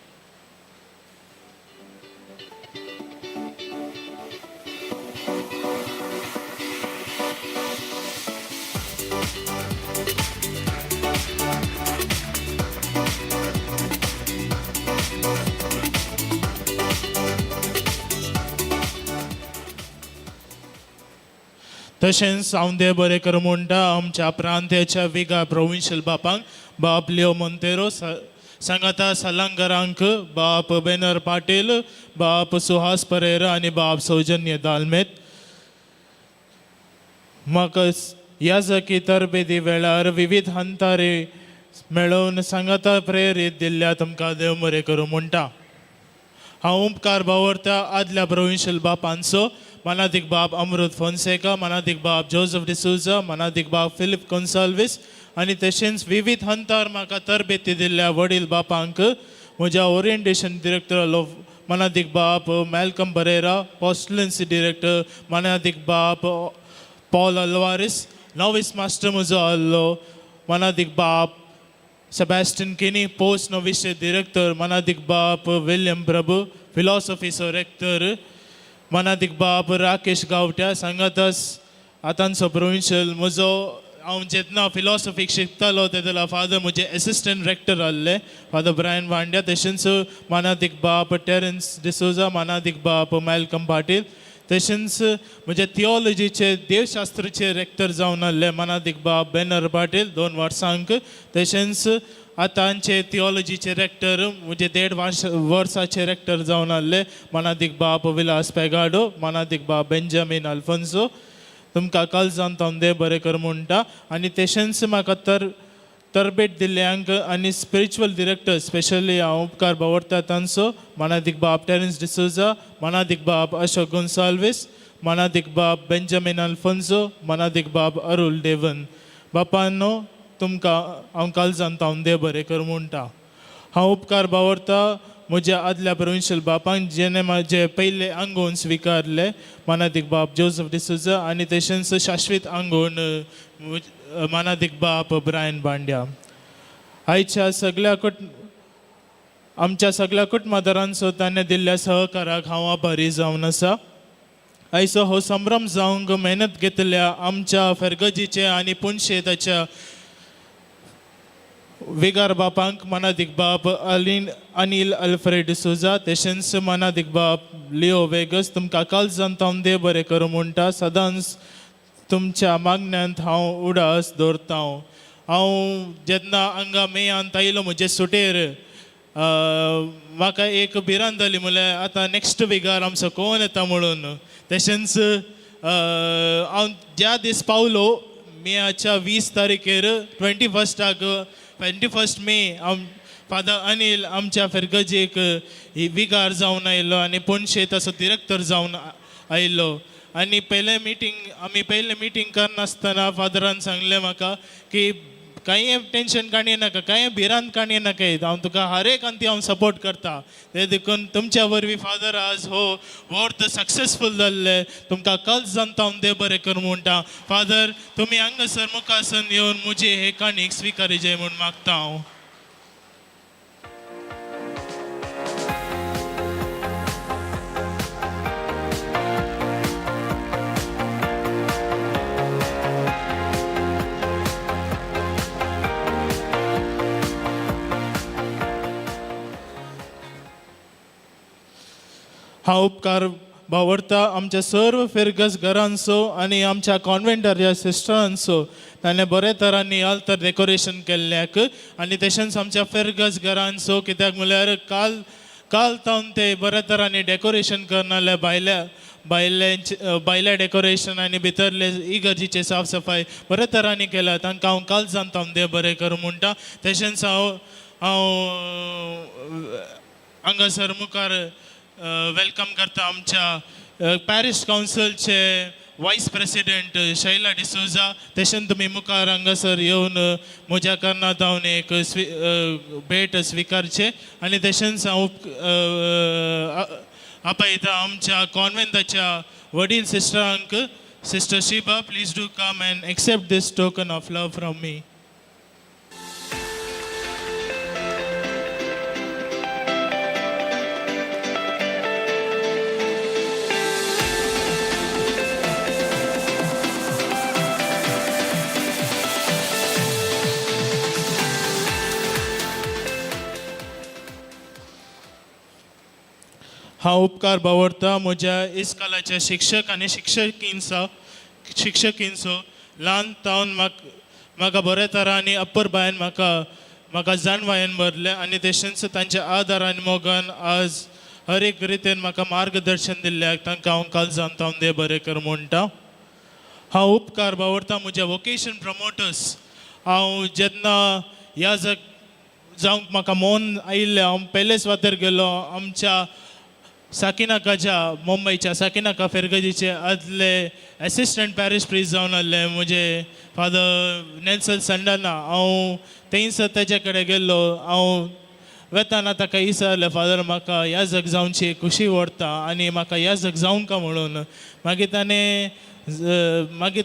तशेंच हांव देव बरें कर म्हणटा आमच्या प्रांत्याच्या विगा provincial बापांक बाप Leo Monteiro, सांगाता सलांगरांक बाप बेनर पाटील, बाप सुहास परेरा आनी बाप सौजन्य दालमेत. म्हाका ह्या जकी तरबेदी वेळार विविध हंतारे मेळोवन सांगाता प्रेरीत दिल्ल्या तुमकां देव बरें करूं म्हणटा. हांव उपकार बावरता आदल्या प्रोविन्शियल बापांचो, मनादीक बाब अमृत फोन्सेका, मनादीक बाब जोजफ डिसोजा, मनादीक बाब फिलीप गोन्साल्वीस आनी तशेंच विविध हंतार म्हाका तरबेती दिल्ल्या वडील बापांक, म्हज्या ओरिएंटेशन डिरेक्टर मनादीक बाब मॅलकम बरेरा, पोस्टलन्सी डिरेक्टर मनादीक बाब पॉल अल्वारिस, नॉवीस मास्टर म्हजो आहलो मनादीक बाब सेबॅस्टियन किनी, पोस्ट नॉविसचे डिरेक्टर मनादीक बाब विल्यम प्रभू, फिलॉसॉफीचो रेक्टर मनादीक बाब राकेश गांवट्या, सांगातास आतांचो प्रोविन्शियल म्हजो. हांव जेन्ना फिलॉसॉफीक शिकतालो तेन्ना फादर म्हजे एसिस्टंट रेक्टर आहले फादर ब्रायन वांड्या. तशेंच मानादीक बाप टेरन्स डिसोजा, मानादीक बाप मॅलकम पाटील. तशेंच म्हज्या थियोलॉजीचे, देवशास्त्राचे रेक्टर जावन आहले मानादीक बाब बेनर पाटील 2 वर्सांक. तशेंच आतांचे थियोलॉजीचे रेक्टर, म्हजे देड वर्साचे रेक्टर जावन आहले मानादीक बाप विलास पेगाडो, मानादीक बाब बेंजामीन अल्फोन्सो. तुमकां काळजान हांव देव बरें कर म्हणटा. आनी तशेंच म्हाका तर तरबेट दिल्ल्यांक आनी स्पिरिच्युअल डिरेक्टर स्पेशली हांव उपकार बावरता तांचो, मानादीक बाब टेरन्स डिसोजा, मानादीक बाब अशोक गोन्साल्वीस, मानादीक बाब बेंजामीन अल्फोन्सो, मानादीक बाब अरुल डेवन. बापानो, तुमकां हांव काळजान हांव देव बरें कर म्हणटा. हांव उपकार बावरता म्हज्या आदल्या प्रोविन्शियल बापांक, जेणे म्हजे पयले आंगोवन स्विकारले, मानादीक बाब जोजफ डिसोजा, आनी तशेंच शाश्वीत आंगोवन मानादीक बाप ब्रायन बांड्या. आयच्या सगळ्या कुट आमच्या सगळ्या कुटुंबादारांचो ताणें दिल्ल्या सहकाराक हांव आभारी जावन आसा. आयचो हो संभ्रम जावंक मेहनत घेतल्या आमच्या फेरगजीचे आनी पुनशेताच्या विगार बापांक, मनादीक बाप अलीन अनील अल्फ्रेड डिसोजा, तशेंच मनादीक बाप लिओ वेगस, तुमकां काळजान हांव देव बरें करूं म्हणटा. सदांच तुमच्या मागण्यांत हांव उडास दवरता. हांव जेन्ना हांगा मेयांत आयलो म्हजे सुटेर, म्हाका एक भिरांत जाली, म्हणल्यार आतां नॅक्स्ट विगार आमचो कोण येता म्हणून. तशेंच हांव ज्या दीस पावलो मेयाच्या 20 तारखेर, 21टाक, 21 मे, हांव फादर अनील आमच्या फेरगजेक विगार जावन आयलो आनी पणजे तसो डिरेक्टर जावन आयलो. आनी पयलें मिटींग, आमी पयलें मिटींग करनासतना फादरान सांगलें म्हाका की कांय टेंशन काडये नाका, कांय भिरांत काडये नाका, हांव तुका हर एक अंती हांव सपोर्ट करता. ते देखून तुमच्या वरवीं फादर आज हो वर्त सक्सेसफूल जाल्ले. तुमकां काळजान हांव देव बरें कर म्हणटा. फादर, तुमी हांगासर मुखासन येवन म्हजी हे काणीक स्विकारीजे म्हूण मागता हांव. हांव उपकार बावरता आमच्या सर्व फिरगस घरांचो आनी आमच्या कॉन्वेंटाच्या सिस्टरांचो, ताणें बरे तरांनी आल्तर डेकोरेशन केल्ल्याक. आनी तशेंच आमच्या फिरगस घरांचो, कित्याक म्हणल्यार काल काल तावन ते बऱ्या तरांनी डेकोरेशन करनाले. भायल्या भायल्यांचे भायल्या डेकोरेशन आनी भितरले इगर्जीचे साफ सफाय बऱ्या तरांनी केल्या. तांकां हांव काळजान हांव देव बरें करूं म्हणटा. तशेंच हांव हांव हांगासर मुखार welcome करता आमच्या पॅरीस कावन्सिलचे वायस प्रेसिडेंट शैला डिसोजा. तशेंच तुमी मुखार हांगासर येवन म्हज्या कारणां जावन एक भेट स्विकारचे. आनी तशेंच हांव आपयता आमच्या कॉन्वेंटाच्या वडील सिस्टरांक. Sister Shiba, please do come and accept this token of love from me. हांव उपकार बावडता म्हज्या इस्कॉलाच्या शिक्षक आनी शिक्षकींचो. ल्हान तावन म्हाका बऱ्या तरांनी अप्पर बायन म्हाका म्हाका जाणवायेन भरलें आनी तशेंच तांच्या आदार आनी मोगान आज हर एक रितीन म्हाका मार्गदर्शन दिल्ल्याक तांकां हांव काळजान तावन देव बरें कर म्हणटा. हांव उपकार बावडता म्हज्या वोकेशन प्रमोटर्स. हांव जेन्ना ह्या जग जावंक म्हाका मोन आयिल्लें, हांव पयले सुवातेर गेलो आमच्या साकिनाकाच्या, मुंबयच्या साकिनाका फेरगजीचे आदले एसिस्टंट पॅरीश प्रिस्ट जावन आसले म्हजे फादर नेल्सन संडाना. हांव थंयसर तेजे कडेन गेल्लो. हांव वेताना ताका विचारलें, फादर, म्हाका ह्या जग जावची खुशी व्हरता आनी म्हाका ह्या जग जावंक म्हणून. मागीर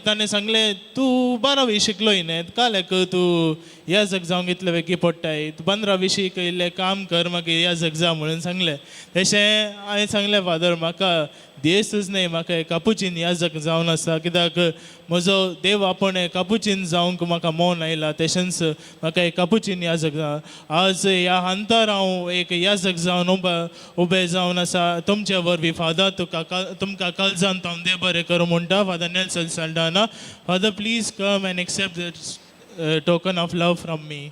ताणें सांगलें, तूं बारावी शिकलोय न्ही, काल्याक तूं ह्या जग जावंक इतलें वेगळी पडटाय? तूं 15वी शीक, इल्लें काम कर, मागीर ह्या जग जा म्हणून सांगलें. तशें हांवें सांगलें, फादर, म्हाका दियेसूच न्हय, म्हाका कापुचीन ह्या जग जावन आसा, कित्याक म्हजो देव आपूण कापुचीन जावंक म्हाका मोन आयला. तशेंच म्हाका एक कापुचीन ह्या जग आज ह्या हंतार हांव एक ह्या जग जावन उबें जावन आसा तुमचे वरवीं. फादर, तुका तुमकां काळजान हांव देव बरें करूं म्हणटा. Father Nelson Saldana, Father, please come and accept this token of love from me.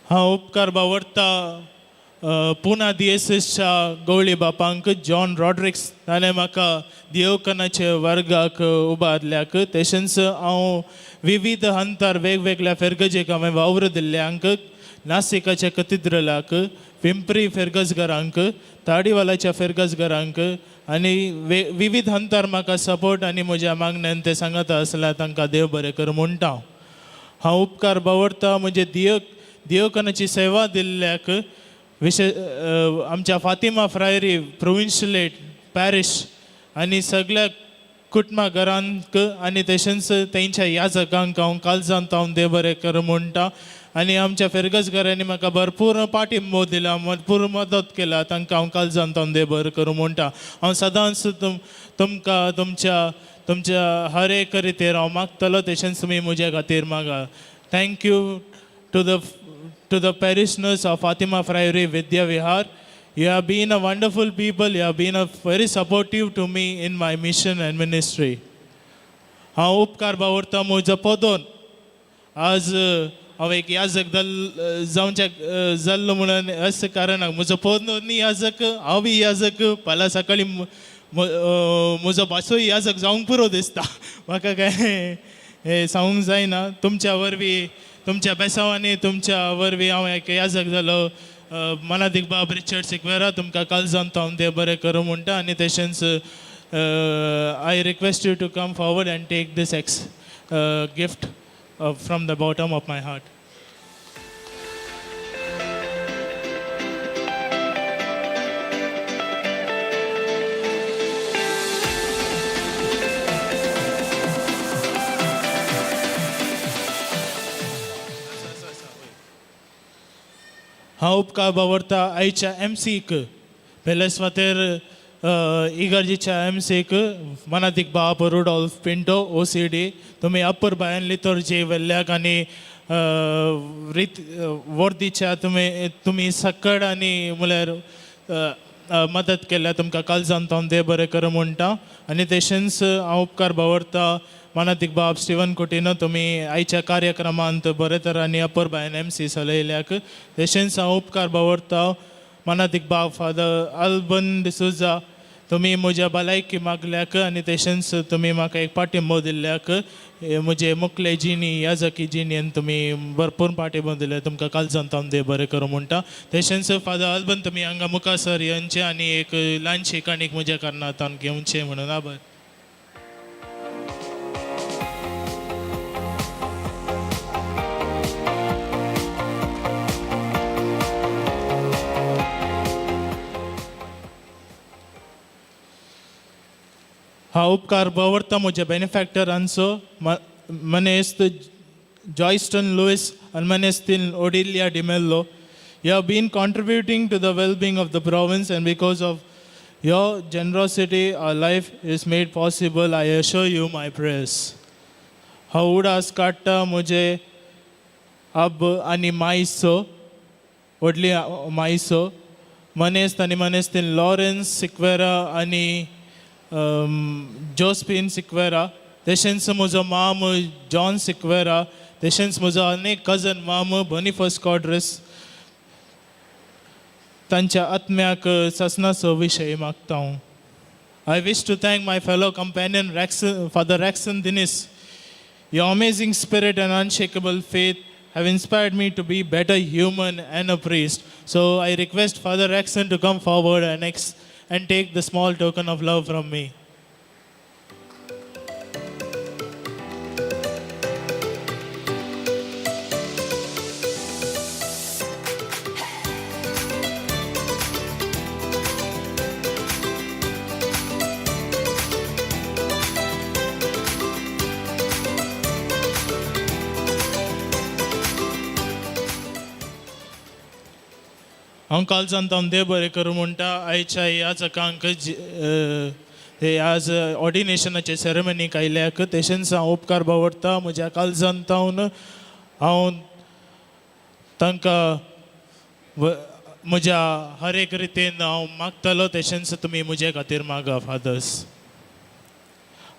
हांव उपकार बावडता पुना दियेसीसच्या गवळी बापांक जॉन रॉड्रिक्स. ताणें म्हाका दियोकनाचे वर्गाक उबारल्याक. तशेंच हांव विविध हंतार वेगवेगळ्या फेरगजेक हांवें वावर दिल्ल्यांक, नासिकाच्या कतिद्रलाक, पिंपरी फेरगजगरांक, ताडीवालाच्या फेरगजगरांक आनी विविध हंतार म्हाका सपोर्ट आनी म्हज्या मागण्यान ते सांगता आसल्या, तांकां देव बरें कर म्हणटा. हांव उपकार बावडता म्हजे दियोकनाची सेवा दिल्ल्याक, विशे आमच्या फातिमा फ्रायरी प्रोविन्शिलेट पॅरिश आनी सगळ्या कुटुंबा घरांक आनी तशेंच तेंच्या याजकांक हांव काळजांत हांव देव बरें कर म्हणटा. आनी आमच्या फेरगज घरांनी म्हाका भरपूर पाठिंबो दिला, भरपूर मदत केला, तांकां हांव काळजांत हांव देव बरें करूं म्हणटा. हांव सदांच तुमकां तुमच्या तुमच्या हर एक रितीर हांव मागतलो, तशेंच तुमी म्हज्या खातीर मागा. Thank you to the parishioners of Fatima Friary Vidya Vihar. You have been a wonderful people. You have been a very supportive to me in my mission and ministry. हांव उपकार बावरता म्हजो पदोन. आज हांव एक याजक जावच्या जाल्लो म्हणून अशें कारणाक म्हजो पदोन याजक, हांवूय याजक. फाल्यां सकाळीं म्हजो भासूय याजक जावंक पुरो दिसता म्हाका. काय हें सांगूंक जायना. तुमच्या वरवीं, तुमच्या बेसांवांनी, तुमच्या वरवीं हांव एक याजक जालो. मनादीक बाब रिचर्ड सिक्वेरा, तुमकां काळजांत हांव देव बरें करूं म्हणटा. आनी तशेंच I request you to come forward and take this ex gift from the bottom of my heart. हांव उपकार बावरता आयच्या एमसीक, पयले सुवातेर इगर्जीच्या एमसीक मनादीक बाब रुडोल्फ पिंटो OCD. तुमी अप्पर बायन लितोर्जी वेल्ल्याक आनी रीत वर्दीच्या तुमी तुमी सकड आनी म्हणल्यार मदत केल्या तुमकां काळजान हांव देव बरें करूं म्हणटा. आनी तशेंच हांव उपकार बावरता मानादीक बाब स्टिवन कुटिनो, तुमी आयच्या कार्यक्रमांत बरे तरांनी अपुरबायेन एमसी चलयल्याक. तशेंच हांव उपकार बावरता मानादीक बाब फादर अल्बन डिसोजा, तुमी म्हज्या भलायकी मागल्याक आनी तशेंच तुमी म्हाका एक पाठिंबो दिल्ल्याक. म्हजे मुखले जिणी याजकी जिणेन तुमी भरपूर पाठिंबो दिले, तुमकां काळजान हांव देव बरें करूं म्हणटा. तशेंच फादर अल्बन, तुमी हांगा मुखासर येवचे आनी एक ल्हानशी काणीक म्हज्या कारणांत घेवचें म्हणून आभार. हा उपकार बावरता म्हज्या बेनिफॅक्टरांचो, मनेस्त जॉयस्टन लुईस आनी मनेस्तीन Odilia D'Mello. You have been contributing to the well-being of the province, and because of your generosity, our life is made possible. I assure you my prayers. हांव उडास काडटा म्हजे अब आनी मायसो, व्हडली मायसो, मनेस्त आनी मनेस्तीन लॉरन्स सिक्वेरा आनी जोस्पिन सिक्वेरा, तशेंच म्हजो माम जॉन सिक्वेरा, तशेंच म्हजो अनेक कजन माम बोनिफस कॉड्रस, तांच्या आत्म्याक सासणाचो विशय मागता हांव. I wish to thank my fellow companion Raxon, Father Raxon Dinis. Your amazing spirit and unshakable faith have inspired me to be better human and a priest. So I request Father Raxon to come forward and take the small token of love from me. हांव कालच्यान तावन देव बरें करूं म्हणटा. आयच्या ह्या जकांक हे आज ऑर्डिनेशनाचे सेरेमनीक आयल्याक, तशेंच हांव उपकार बावडटा म्हज्या कालजान तावन. हांव तांकां म्हज्या हर एक रितीन हांव मागतलो, तशेंच तुमी म्हजे खातीर मागा fathers.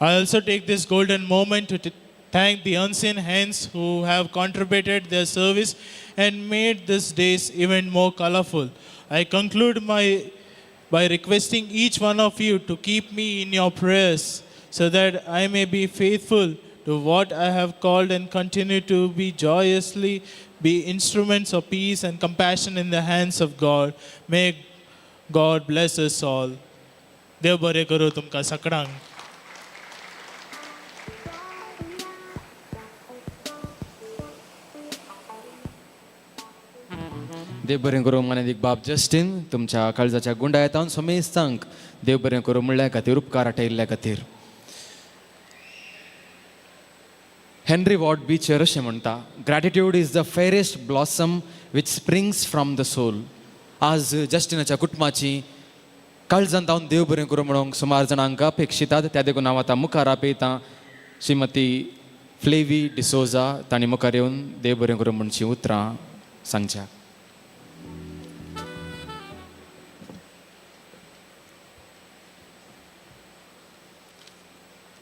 I also take this golden moment to thank the unseen hands who have contributed their service and made this day's event more colorful. I conclude by requesting each one of you to keep me in your prayers so that I may be faithful to what I have called and continue to be joyously be instruments of peace and compassion in the hands of God. May God bless us all. देव बरें करूं तुमकां सगळ्यांक. देव बरें करूं मानादीक बाब Justin, तुमच्या काळजाच्या गुंडायतान समेस्तांक देव बरें करूं म्हणल्या खातीर, उपकार आटयल्ल्या खातीर. हेनरी वॉर्ड बीचर अशें म्हणटा, gratitude is the fairest blossom which springs from the soul. आज जस्टिनाच्या कुटुंबाची काळजान तावन देव बरें करूं म्हणूंक सुमार जाणांक अपेक्षितात. त्या देखून हांव आतां मुखार आपयतां श्रीमती फ्लेवी डिसोजा, तांणी मुखार येवन देव बरें करूं म्हणची उतरां सांगच्या.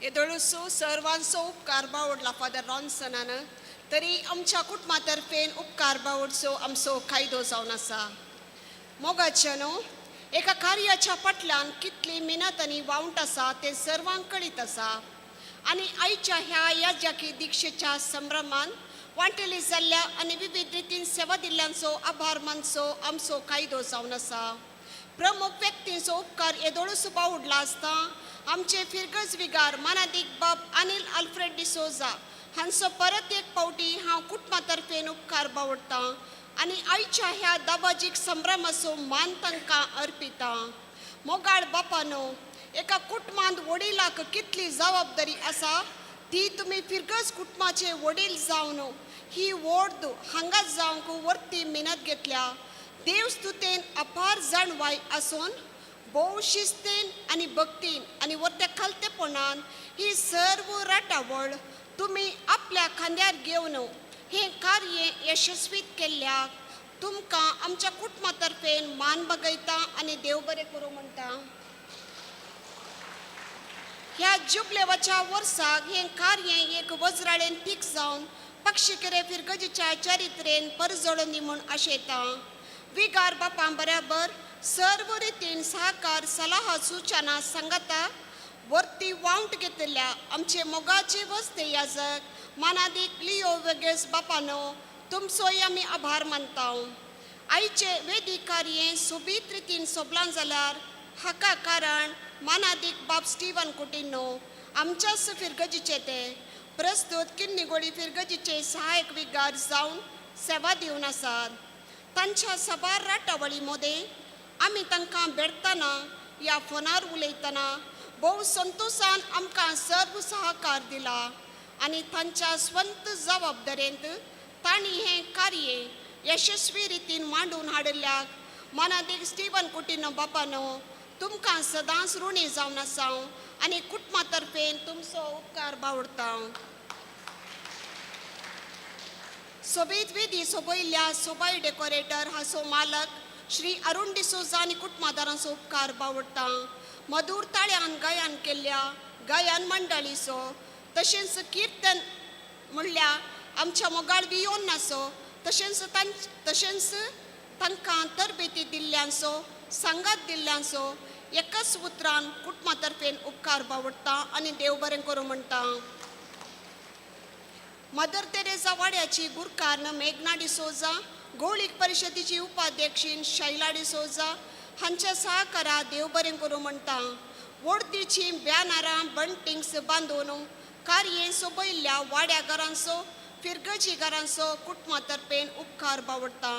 येदोळूसो सर्वांचो उपकार बावडला फादर रॉन्सनान, तरी आमच्या कुटुंबा तर्फेन उपकार बावडचो आमचो कायदो जावन आसा. मोगाच्या न्हू एका कार्याच्या फाटल्यान कितली मेहनत आनी वावंट आसा तें सर्वांक कळीत आसा. आनी आयच्या ह्या याजकी दिक्षेच्या संभ्रमान वांटेली जाल्ल्या आनी विविध रितीन सेवा दिल्ल्यांचो आभार मानचो आमचो कायदो जावन आसा. प्रमुख व्यक्तींचो उपकार येदोळूस बावडला आसता आमचे फिरगज विगार मानादीक बाब अनिल आल्फ्रेड डिसोजा हांचो परत एक फावटी हांव कुटुंबा तर्फेन उपकार बावडटां आनी आयच्या ह्या दाबाजीक संभ्रमाचो मान तांकां अर्पितां. मोगाळ बापानो, एका कुटुंबांत वडिलाक कितली जबाबदारी आसा ती तुमी फिरगज कुटुंबाचे वडील जावन ही वोर्द हांगा जावंक वर्ती मेहनत घेतल्या. देव स्तुतेन अपार जाणवाय आसून भोव शिस्तेन आनी भक्तीन आनी वर्त्या खालतेपणान ही सर्व राटावळ तुमी आपल्या खांद्यार घेवन हें कार्य यशस्वीत केल्ल्याक तुमकां आमच्या कुटुंबा तर्फेन मान बगयता आनी देव बरें करूं म्हणटा. ह्या जुबलेवाच्या वर्साक हें कार्य एक वज्राळेन तीक जावन पक्षीकेरे फिरगजीच्या चरित्रेन परजळोनी म्हूण आशेता. विगार बापां बराबर सर्व रितीन सहकार सलाह सुचना सांगता वरती वावंट घेतिल्ल्या आमचे मोगाचे वस्ते याजक मानादीक लियो वेगेस बापानो तुमचोय आमी आभार मानता. आयचे वेदी कार्य सोबीत रितीन सोबलां जाल्यार हाका कारण मानादीक बाब स्टीवन कुटिन्हो आमच्याच फिरगजीचे ते प्रस्तुत किन्नीगोळी फिरगजीचे सहायक विगार जावन सेवा दिवन आसात. तांच्या साबार राटावळी मदें आमी तांकां भेटतना या फोनार उलयतना भोव संतोशान आमकां सर्व सहकार दिला आनी तांच्या स्वंत जबाबदारेंत तांणी हें कार्य यशस्वी रितीन मांडून हाडिल्ल्याक मानादीक स्टीवन कुटिन्हो बापानो तुमकां सदांच ऋणी जावन आसा आनी कुटुंबा तर्फेन तुमचो उपकार बावडता. सोबीत वेदी सोबयल्ल्या सोबाय डेकोरेटर हाचो मालक श्री अरुण डिसोजा आनी कुटुंबादारांचो उपकार बावडता. मधूर ताळ्यान गायन केल्ल्या गायन मंडळीचो तशेंच किर्तन म्हणल्यार आमच्या मोगाळ वियोन्नाचो तशेंच तशेंच तांकां तरबेती दिल्ल्यांचो सांगात दिल्ल्यांचो एकाच उतरान कुटुंबा तर्फेन उपकार बावडता आनी देव बरें करूं म्हणटा. मदर तेरेजा वाड्याची गुरकार्ण मेघना डिसोजा, गौळीक परिशदेची उपाध्यक्षीन शैला डिसोजा हांच्या सहकारा देव बरें करूं म्हणटा. वडतीची बॅनरां बंटिंग्स बांदून कार्य सोबयल्ल्या वाड्या घरांचो फिरगजी घरांचो कुटुंबा तर्फेन उपकार बावडता.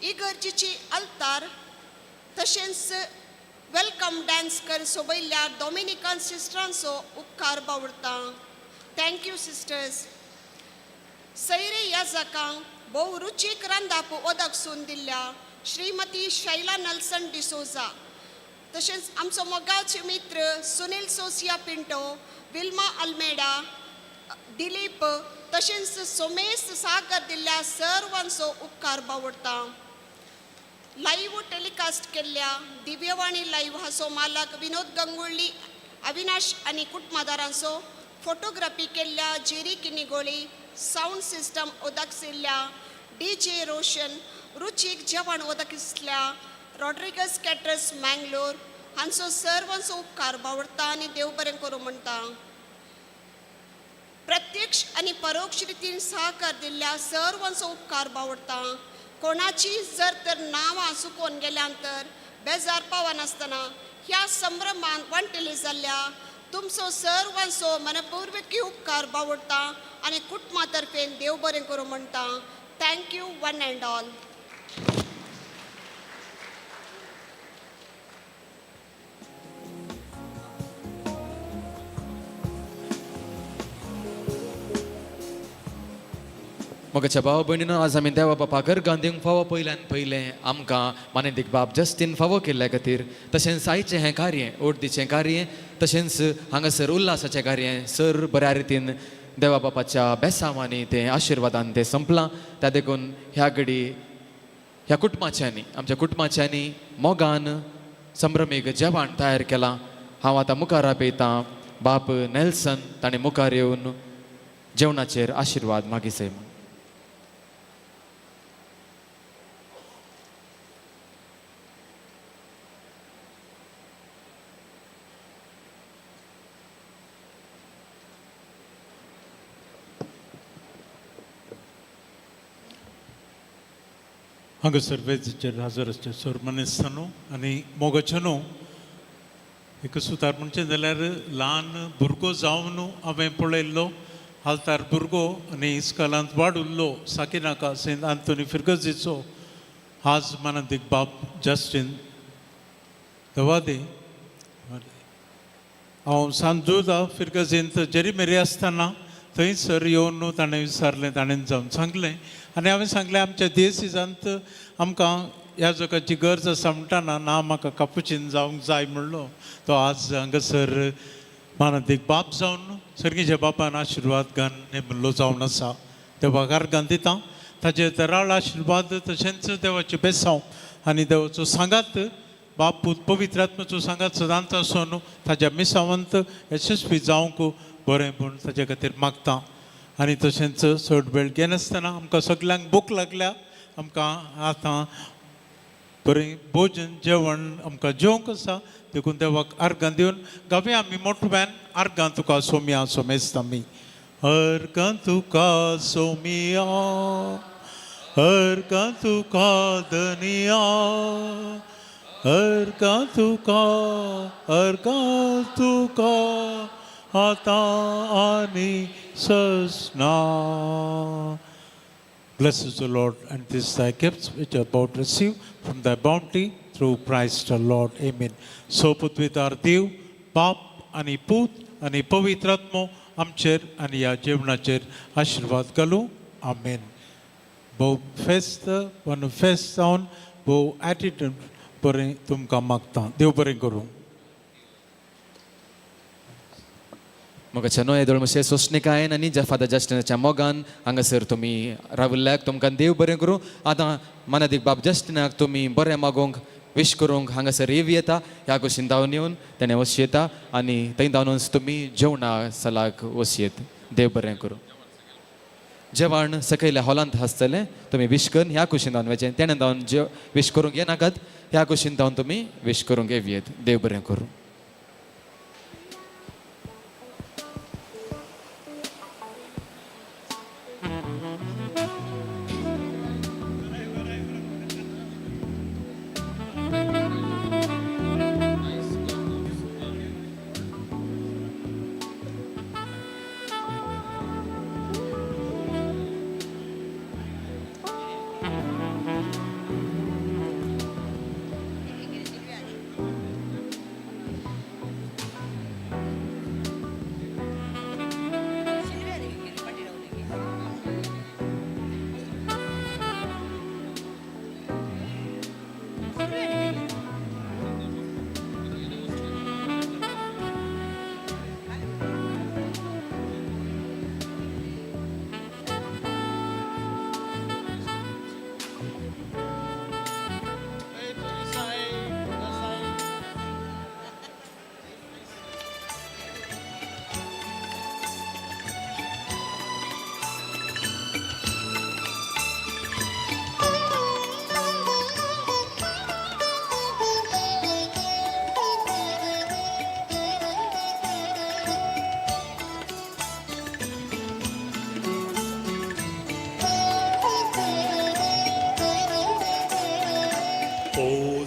इगर्जीची अल्तार तशेंच welcome dance कर सोबयल्ल्या डॉमिनिकन सिस्टरांचो उपकार बावडता. Thank you sisters. सैरे याजकांक भोव रुचीक रांदाप ओदक सून दिल्ल्या श्रीमती शैला नल्सन डिसोजा तशेंच आमचो मोगाचे मित्र सुनील सोसिया पिंटो, विल्मा अल्मेडा, दिलीप तशेंच सोमेश सागर दिल्ल्या सर्वांचो उपकार बावडता. लायव्ह टेलिकास्ट केल्ल्या दिव्यवाणी लायव्ह हाचो मालक विनोद गंगुळ्ळी, अविनाश आनी कुटुंबादारांचो, फोटोग्राफी केल्ल्या जेरी किनिगोळी, सावंड सिस्टम ओदकसिल्ल्या डी जे रोशन, रुचीक जेवण ओदकिसल्या रॉड्रिगस कॅटर्स मँगलोर हांचो सर्वांचो उपकार बावडता आनी देव बरें करूं म्हणटा. प्रत्यक्ष आनी परोक्ष रितीन सहकार दिल्ल्या सर्वांचो उपकार बावडता. कोणाची जर तर नांवां चुकोवन गेल्यान तर बेजार पावनासतना ह्या संभ्रमांत वांटेली जाल्ल्या तुमचो सर्वांचो मनपूर्वकी उपकार बावडता आनी कुटुंबा तर्फेन देव बरें करूं म्हणटा. Thank you one and all. मोगाच्या भाव भयणीनो, आज आमी देवा बापा गर्गान दिवंक फावो पयल्यान पयलें आमकां मानेदीक बाब जस्टीन फावो केल्ल्या खातीर, तशेंच आयचें हें कार्य ओडदीचें कार्य तशेंच हांगासर उल्हासाचें कार्य सर बऱ्या रितीन देवा बापाच्या बेसांवांनी तें आशिर्वादान तें संपलां. त्या देखून ह्या घडी ह्या कुटुंबाच्यांनी आमच्या कुटुंबाच्यांनी मोगान संभ्रमीक जेवण तयार केलां. हांव आतां मुखार आपयतां बाप नेल्सन, ताणें मुखार येवन जेवणाचेर आशिर्वाद मागीसय म्हूण. हांगासर वेदीचेर हाजर आसचे सोरमनेस्तानो आनी मोगाचें न्हू एक सुतार म्हणचें जाल्यार ल्हान भुरगो जावन हांवें पळयल्लो आल्तार भुरगो आनी इस्कॉलांत वाड उरलो साकिनाका सेंट आंतोनी फिरगजीचो आज मानादीक बाब जस्टीन दवादे. हांव सांजूदा फिरगजींत जेरी मेरी आसतना थंयसर येवन ताणें विचारलें, ताणें जावन सांगलें आनी हांवें सांगलें आमच्या देसिजांत आमकां ह्या जगाची गरज आसा म्हणटाना ना म्हाका कापुचीन जावंक जाय म्हणलो तो आज हांगासर मानादीक बाप जावन सर्गीच्या बापान आशिर्वाद घान नेमिल्लो जावन आसा. देवा गार्गान दिता ताजे दराळ आशिर्वाद तशेंच देवाचें बेसांव आनी देवाचो सांगात बाप पूत पवित्र आत्म्याचो सांगात सदांच आसून ताज्या मिसावंत यशस्वी जावंक बरें म्हूण ताजे खातीर मागता. आनी तशेंच चड वेळ घेनासतना आमकां सगल्यांक भूक लागल्या, आमकां आतां बरें भोजन जेवण आमकां जेवंक आसा, देखून देवाक अर्गां दिवन गावया आमी मोठव्यान अर्गां तुका सोमया सोमेस्त आमी. अर्गां तुका सोमिया, अर्गां तुका धनिया, अर्गां तुका, अर्गां तुका आतां आनी ससना. Bless us, O Lord, and these thy gifts which are about to receive from thy bounty through Christ our Lord. Amen. सोपुतविदार देव बाप आनी पूत आनी पवित्र आत्मो आमचेर आनी ह्या जेवणाचेर आशिर्वाद घालूं. आमेन. भोव फेस्त वन फेस्त जावन भोव एटिट्यूड बरें तुमकां मागता. देव बरें करूं. मोगाच्या न्हय येदोळ मातशें सोंसणिकायेन आनी फादर जस्टिनाच्या मोगान हांगासर तुमी राविल्ल्याक तुमकां देव बरें करूं. आतां मानादीक बाब जस्टिनाक तुमी बरें मागोवंक विश करूंक हांगासर येव येता ह्या कुशीन धांवन येवन तेणें वसयता आनी थंय धांवन तुमी जेवणा सलाक वसयेत. देव बरें करूं. जेवण सकयल्या हॉलांत आसतलें, तुमी विश करून ह्या कुशीन धांवन वचें, तेणें धांवन विश करूंक येनाकात, ह्या कुशीन धांवन तुमी विश करूंक येवयेत. देव बरें करूं.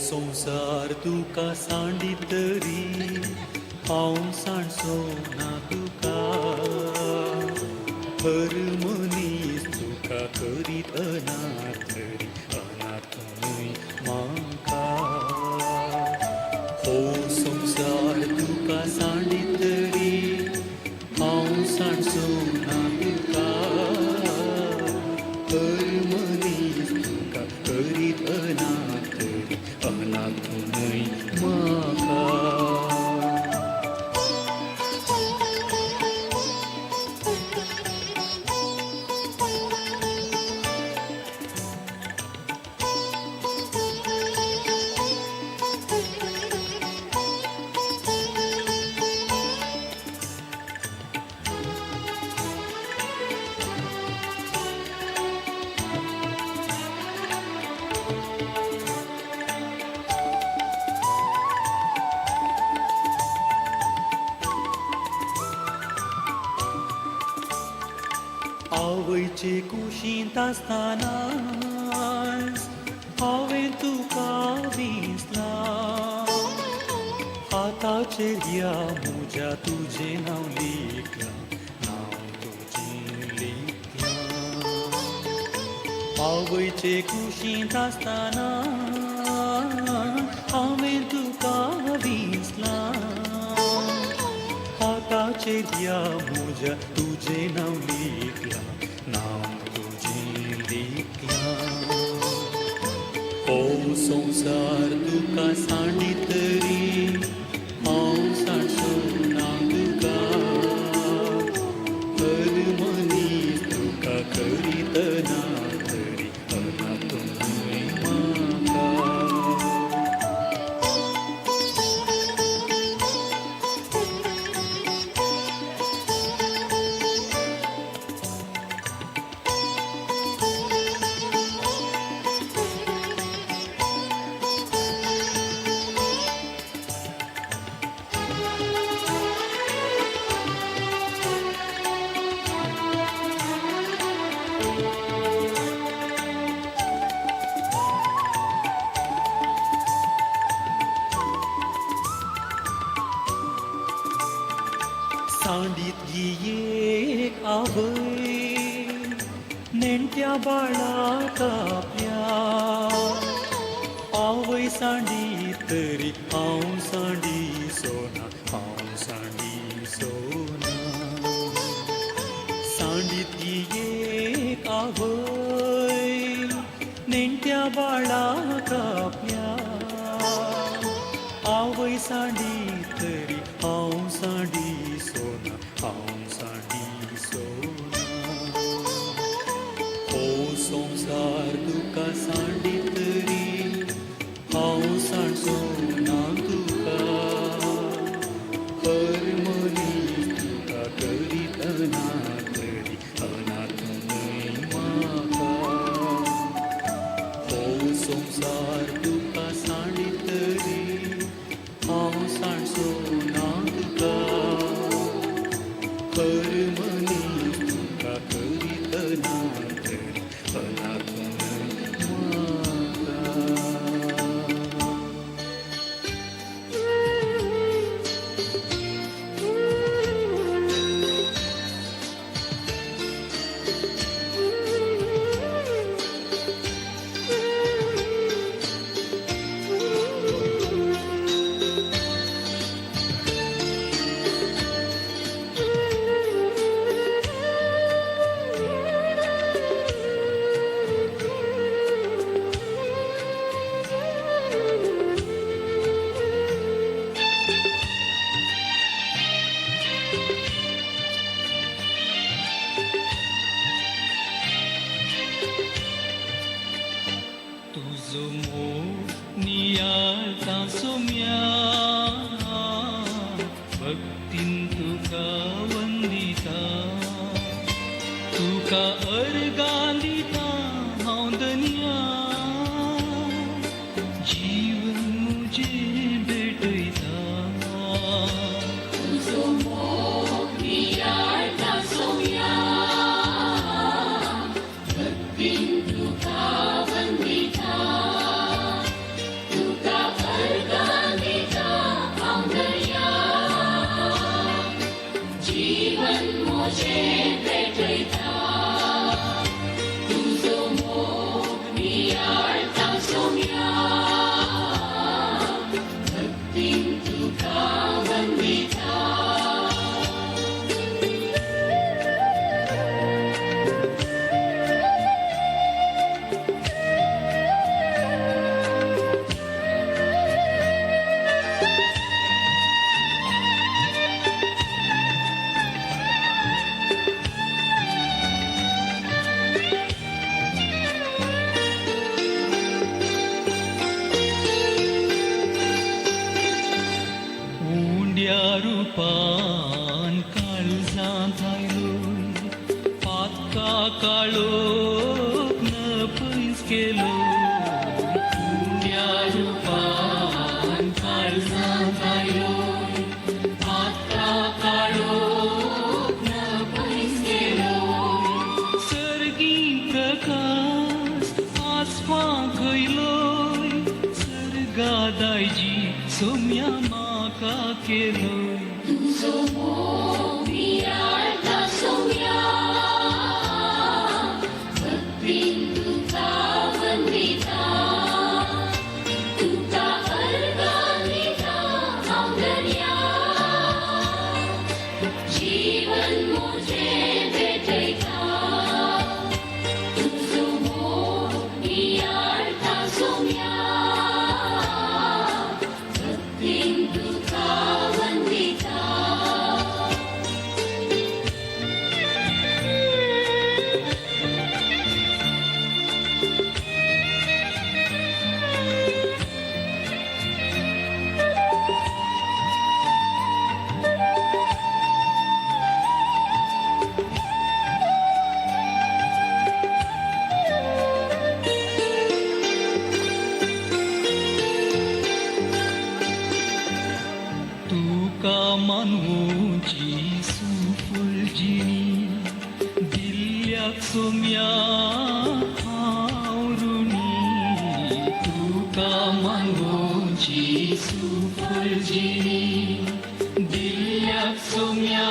संसार तुका सांडीत तरी हांव सांडचो ना तुका, हर मनीस तुका करीत अनाथ तरी अनाथ न्हय म्हाका. हो संसार तुका सांडीत तरी हांव सांडचो ना तुका, हर मनीस तुका करीत अनाथ तरी अनाथ न्हय म्हाका. आवयचे कुशींत आसतनाच हांवें तुका विसलां, हाताचेर ह्या म्हज्या तुजें नांव लिखलां, नांव तुजें लिखलां. आवयचे कुशींत आसतना हांवें तुका विसलां, हाताचेर ह्या म्हज्या तुजें नांव लिखलां, नांव तुजें लिखलां. हो संवसार तुका सांडीत तरी हांव सांडचो ना तुका, हर मनीस तुका करीत ना तरी सांडीत गियेक आवय नेणट्या बाळाक आपल्या आवय सांडी तरी हांव सांडी सोना हांव सांडी सोना सांडीत गियेक आवय नेणट्या बाळाक आपल्या आवय सांडी तरी हांव सांडी सोना हांव सांडी सोना हो संवसार तुका सांडी तरी हांव सांडचो ना तुका हर मनीस तुका करीत अनाथ तरी अनाथ न्हय म्हाका हो संवसार तुका सांडी तरी हांव सांडचो ना तुका हर मनीस तुका करीत अनाथ तरी अनाथ न्हय म्हाका. तुजो मोग नियाळता सोम्या भक्तीन तुका वंदिता तुका अर्गां दिता हांव दनया जीवन म्हजें भेटयता तुजो मोग नियाळता सोम्या भक्तीन तुका वंदिता तुका अर्गां दिता हांव दर्या जीवन म्हजें भेटयता तुजो मोग नियाळता सोम्या भक्तीन तुका वंदिता. उंड्या रुपान काळजांत आयलो पातका काळोख न पयस केलो उंड्या रुपान काळजांत आयलो पातका काळोख न पयस केलो सर्गी प्रकाश आसपाक खयलोय सर्गा दायजी सोम्या म्हाका केलोय. तुजो मोग नियाळता सोम्या भक्तीन तुका वंदिता तुका अर्गां दिता हांव दर्या जीवन म्हजें भेटयता तुजो मोग नियाळता सोम्या भक्तीन तुका वंदिता. तुका मानवची सुफळ जिणी दिल्ल्याक सोम्या हांव ऋणी तुका मानवची सुफळ जिणी दिल्ल्याक सोम्या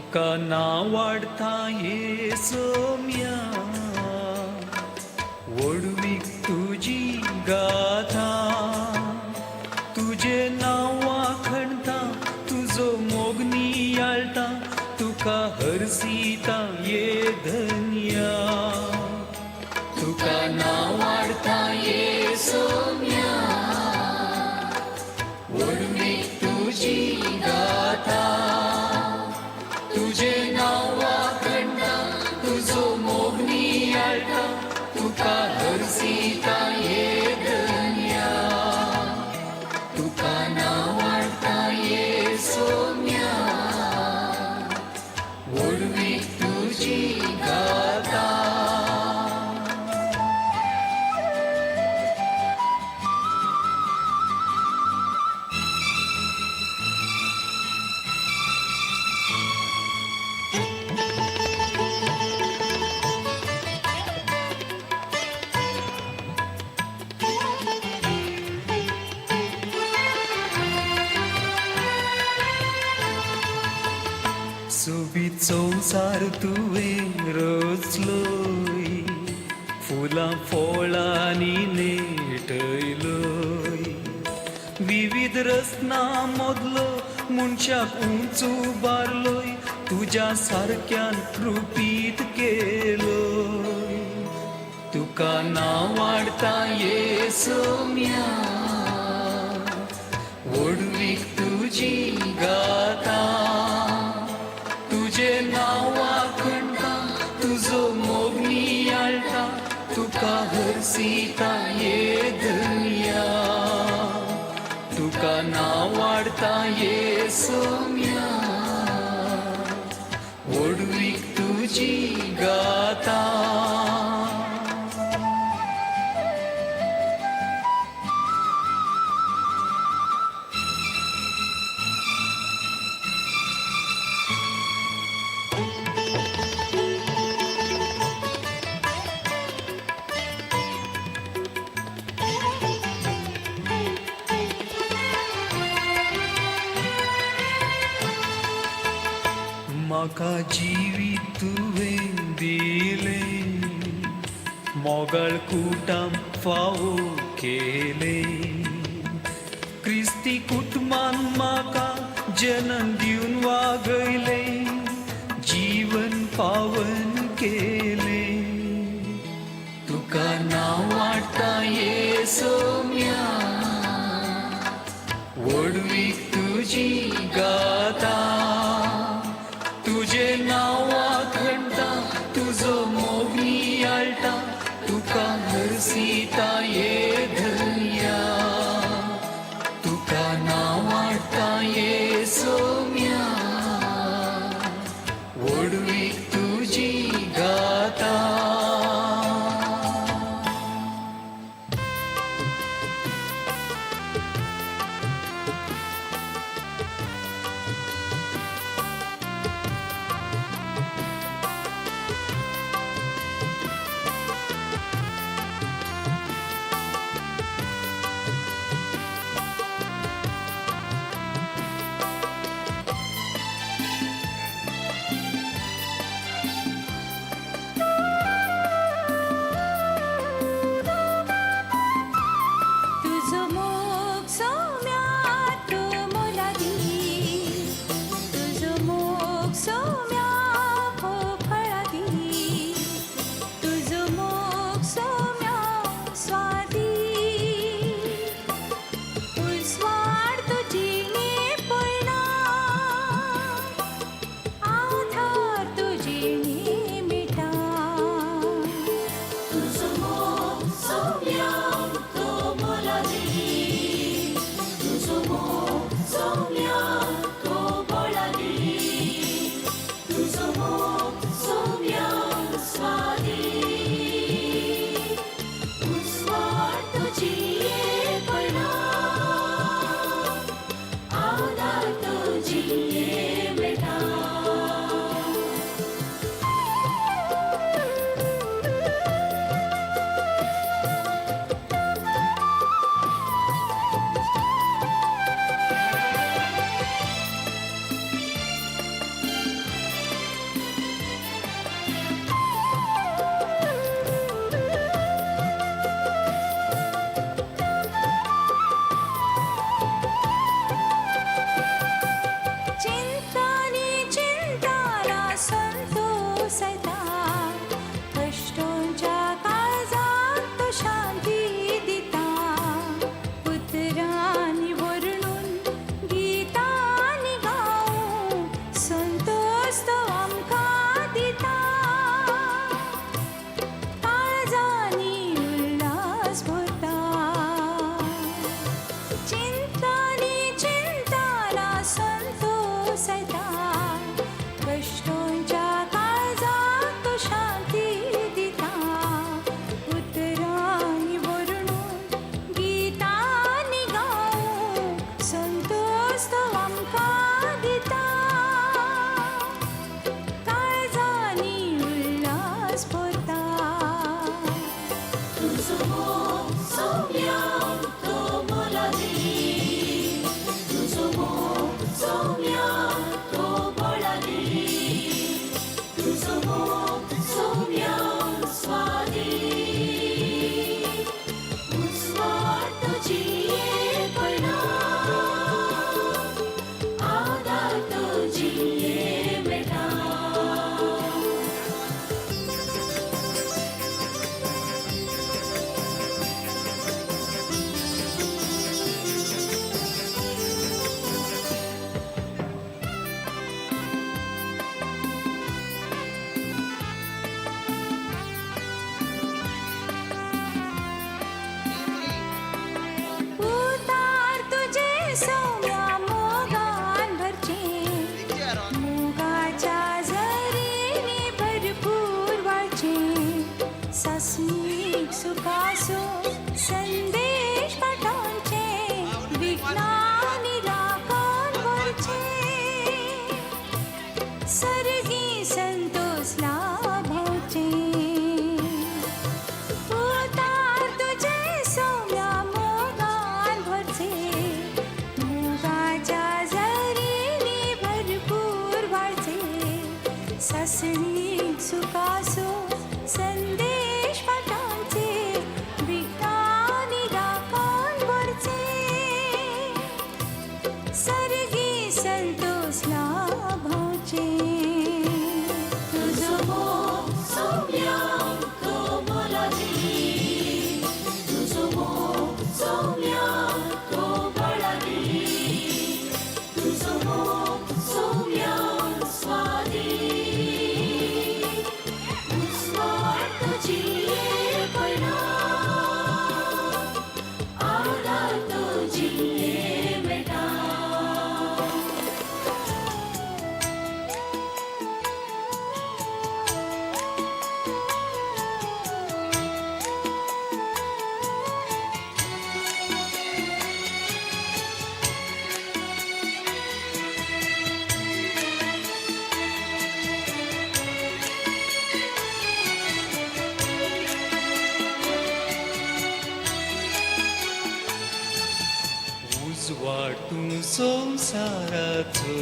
तुका नांव वाडता ये सोम्या व्हडवीक तुजी गाथा तुजें नांव वाखणता तुजो मोग नियाळटा तुका हरसिता ये धन्या तुका नांव वाडता ये सोम्या व्हडवीक तुजी गाथा तुजें नांव वाखणता तुजो मोग नियाळटा तुका हरसिता ये धन्या तुका नांव वाडता ये सोम्या व्हडवीक तुजी गाथा. सोबीत संवसार तुवें रचलोय फुलां फळांनी नेटयलोय विविध रचना मदलो मनशाक उंच उबारलोय तुज्या सारक्यान रुपीत केलोय तुका नांव वाडता ये सोम्या व्हडवीक तुजी गाथा तुजें नांव वाखणता तुजो मोग नियाळटा तुका हरसिता ये धन्या तुका नांव वाडता ये सोम्या व्हडवीक तुजी गाथा. म्हाका जिवीत तुवें दिलें मोगाळ कुटाम फावो केलें क्रिस्ती कुटुंबान म्हाका जनन दिवन वागयलें जीवन पावन केलें तुका नांव वाडता ये सोम्या व्हडवीक तुजी गाथा तुजें नांव वाखणता तुजो मोग नियाळटा तुका हरसिता ये धन्या तुका नांव वाडता ये सोम्या व्हडवीक तुजी गाथा. सर्गी संतोष लाभाचे. तुजो मोग सोम्या तो मोलादी, तुजो मोग सोम्या तो बळादी, तुजो मोग सोम्या स्वादी, उजवाड तुजी पणा, आधार तुजी मेळटा. उजवाड तूं संवसाराचो,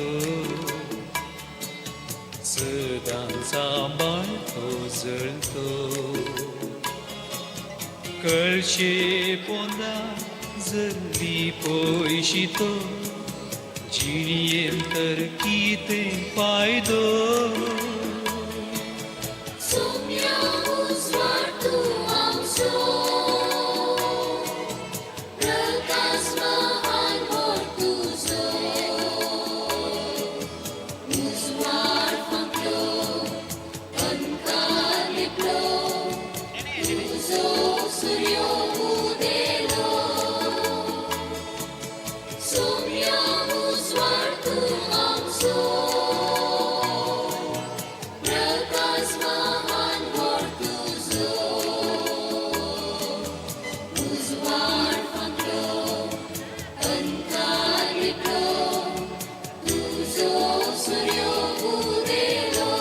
सदांचा बाळतो जळतो, कळशे पोंदा जल्ली पयशी तो, जिणयेन तर कितें फायदो. सोम्या उजवाड तूं आमचो, प्रकाश महान व्हड तुजो, उजवाड फांकलो अंधकार लिपलो, तुजो सुर्यो उदेलो. सोम्या उजवाड तूं आमचो, प्रकाश महान व्हड तुजो, उजवाड फांकलो अंधकार लिपलो, तुजो सुर्यो उदेलो.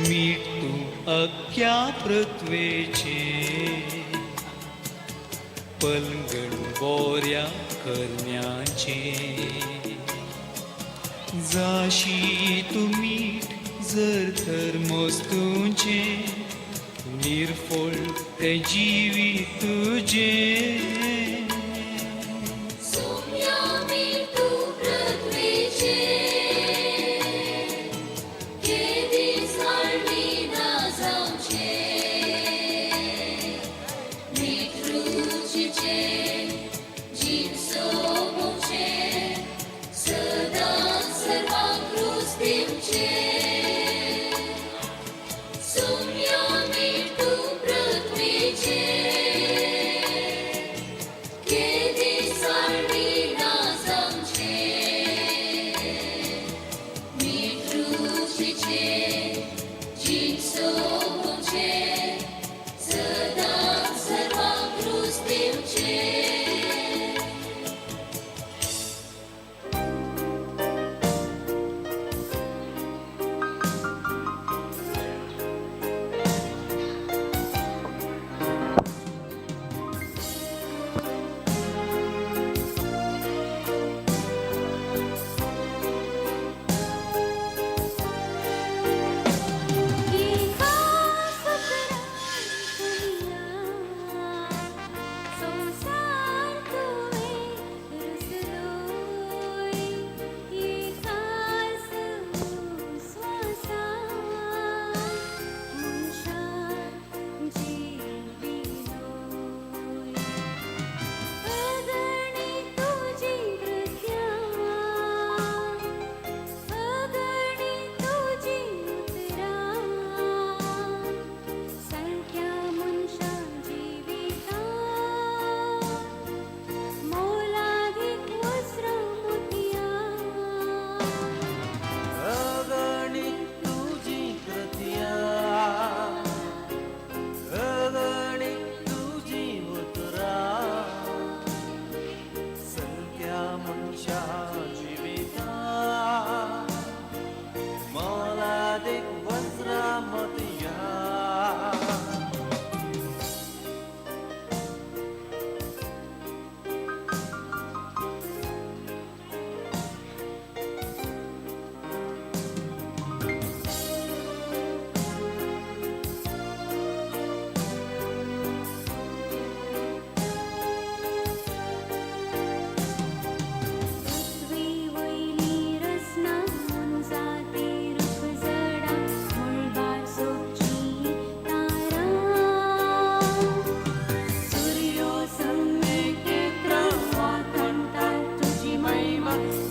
मीठ तूं अख्ख्या पृथ्वेचे, पलंगण बोऱ्या करण्याचे, जाशी तूं मीठ जर तर मोस्तूंचे, निर्फळ तें जिवीत तुजें. सोम्या मीठ तूं पृथ्वेचे, केदीच हाळवी ना जावचे, मीठ रुचीचें जीव सोबोवचें, सदांच सर्वांक रूच दिवचें. सोम्या मीठ तूं पृथ्वेचे,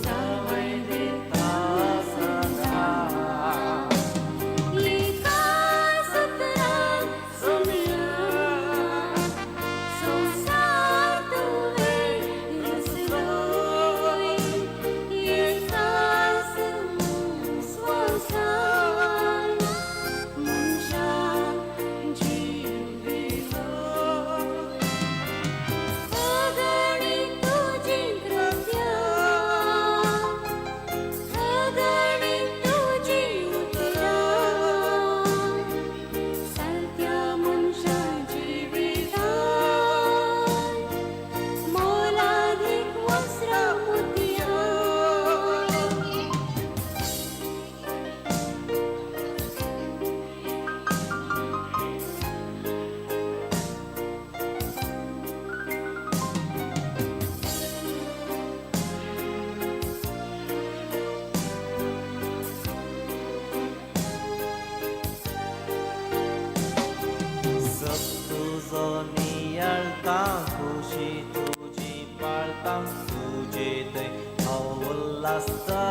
जावय दिता सदां. एका सत्रान सोम्या संवसार तुवें रचलोय, एकाच स्वासान मनशाक जीव दिलो. अगणित तुजी कृत्या, अगणित तुजी उतरां, सारक्या मनशा जिवितांत मोलादीक वस्त्रां मोतयां. सब तुजो नियाळता, खुशी तुजी पाळता, तुजे थंय हांव उल्हासता.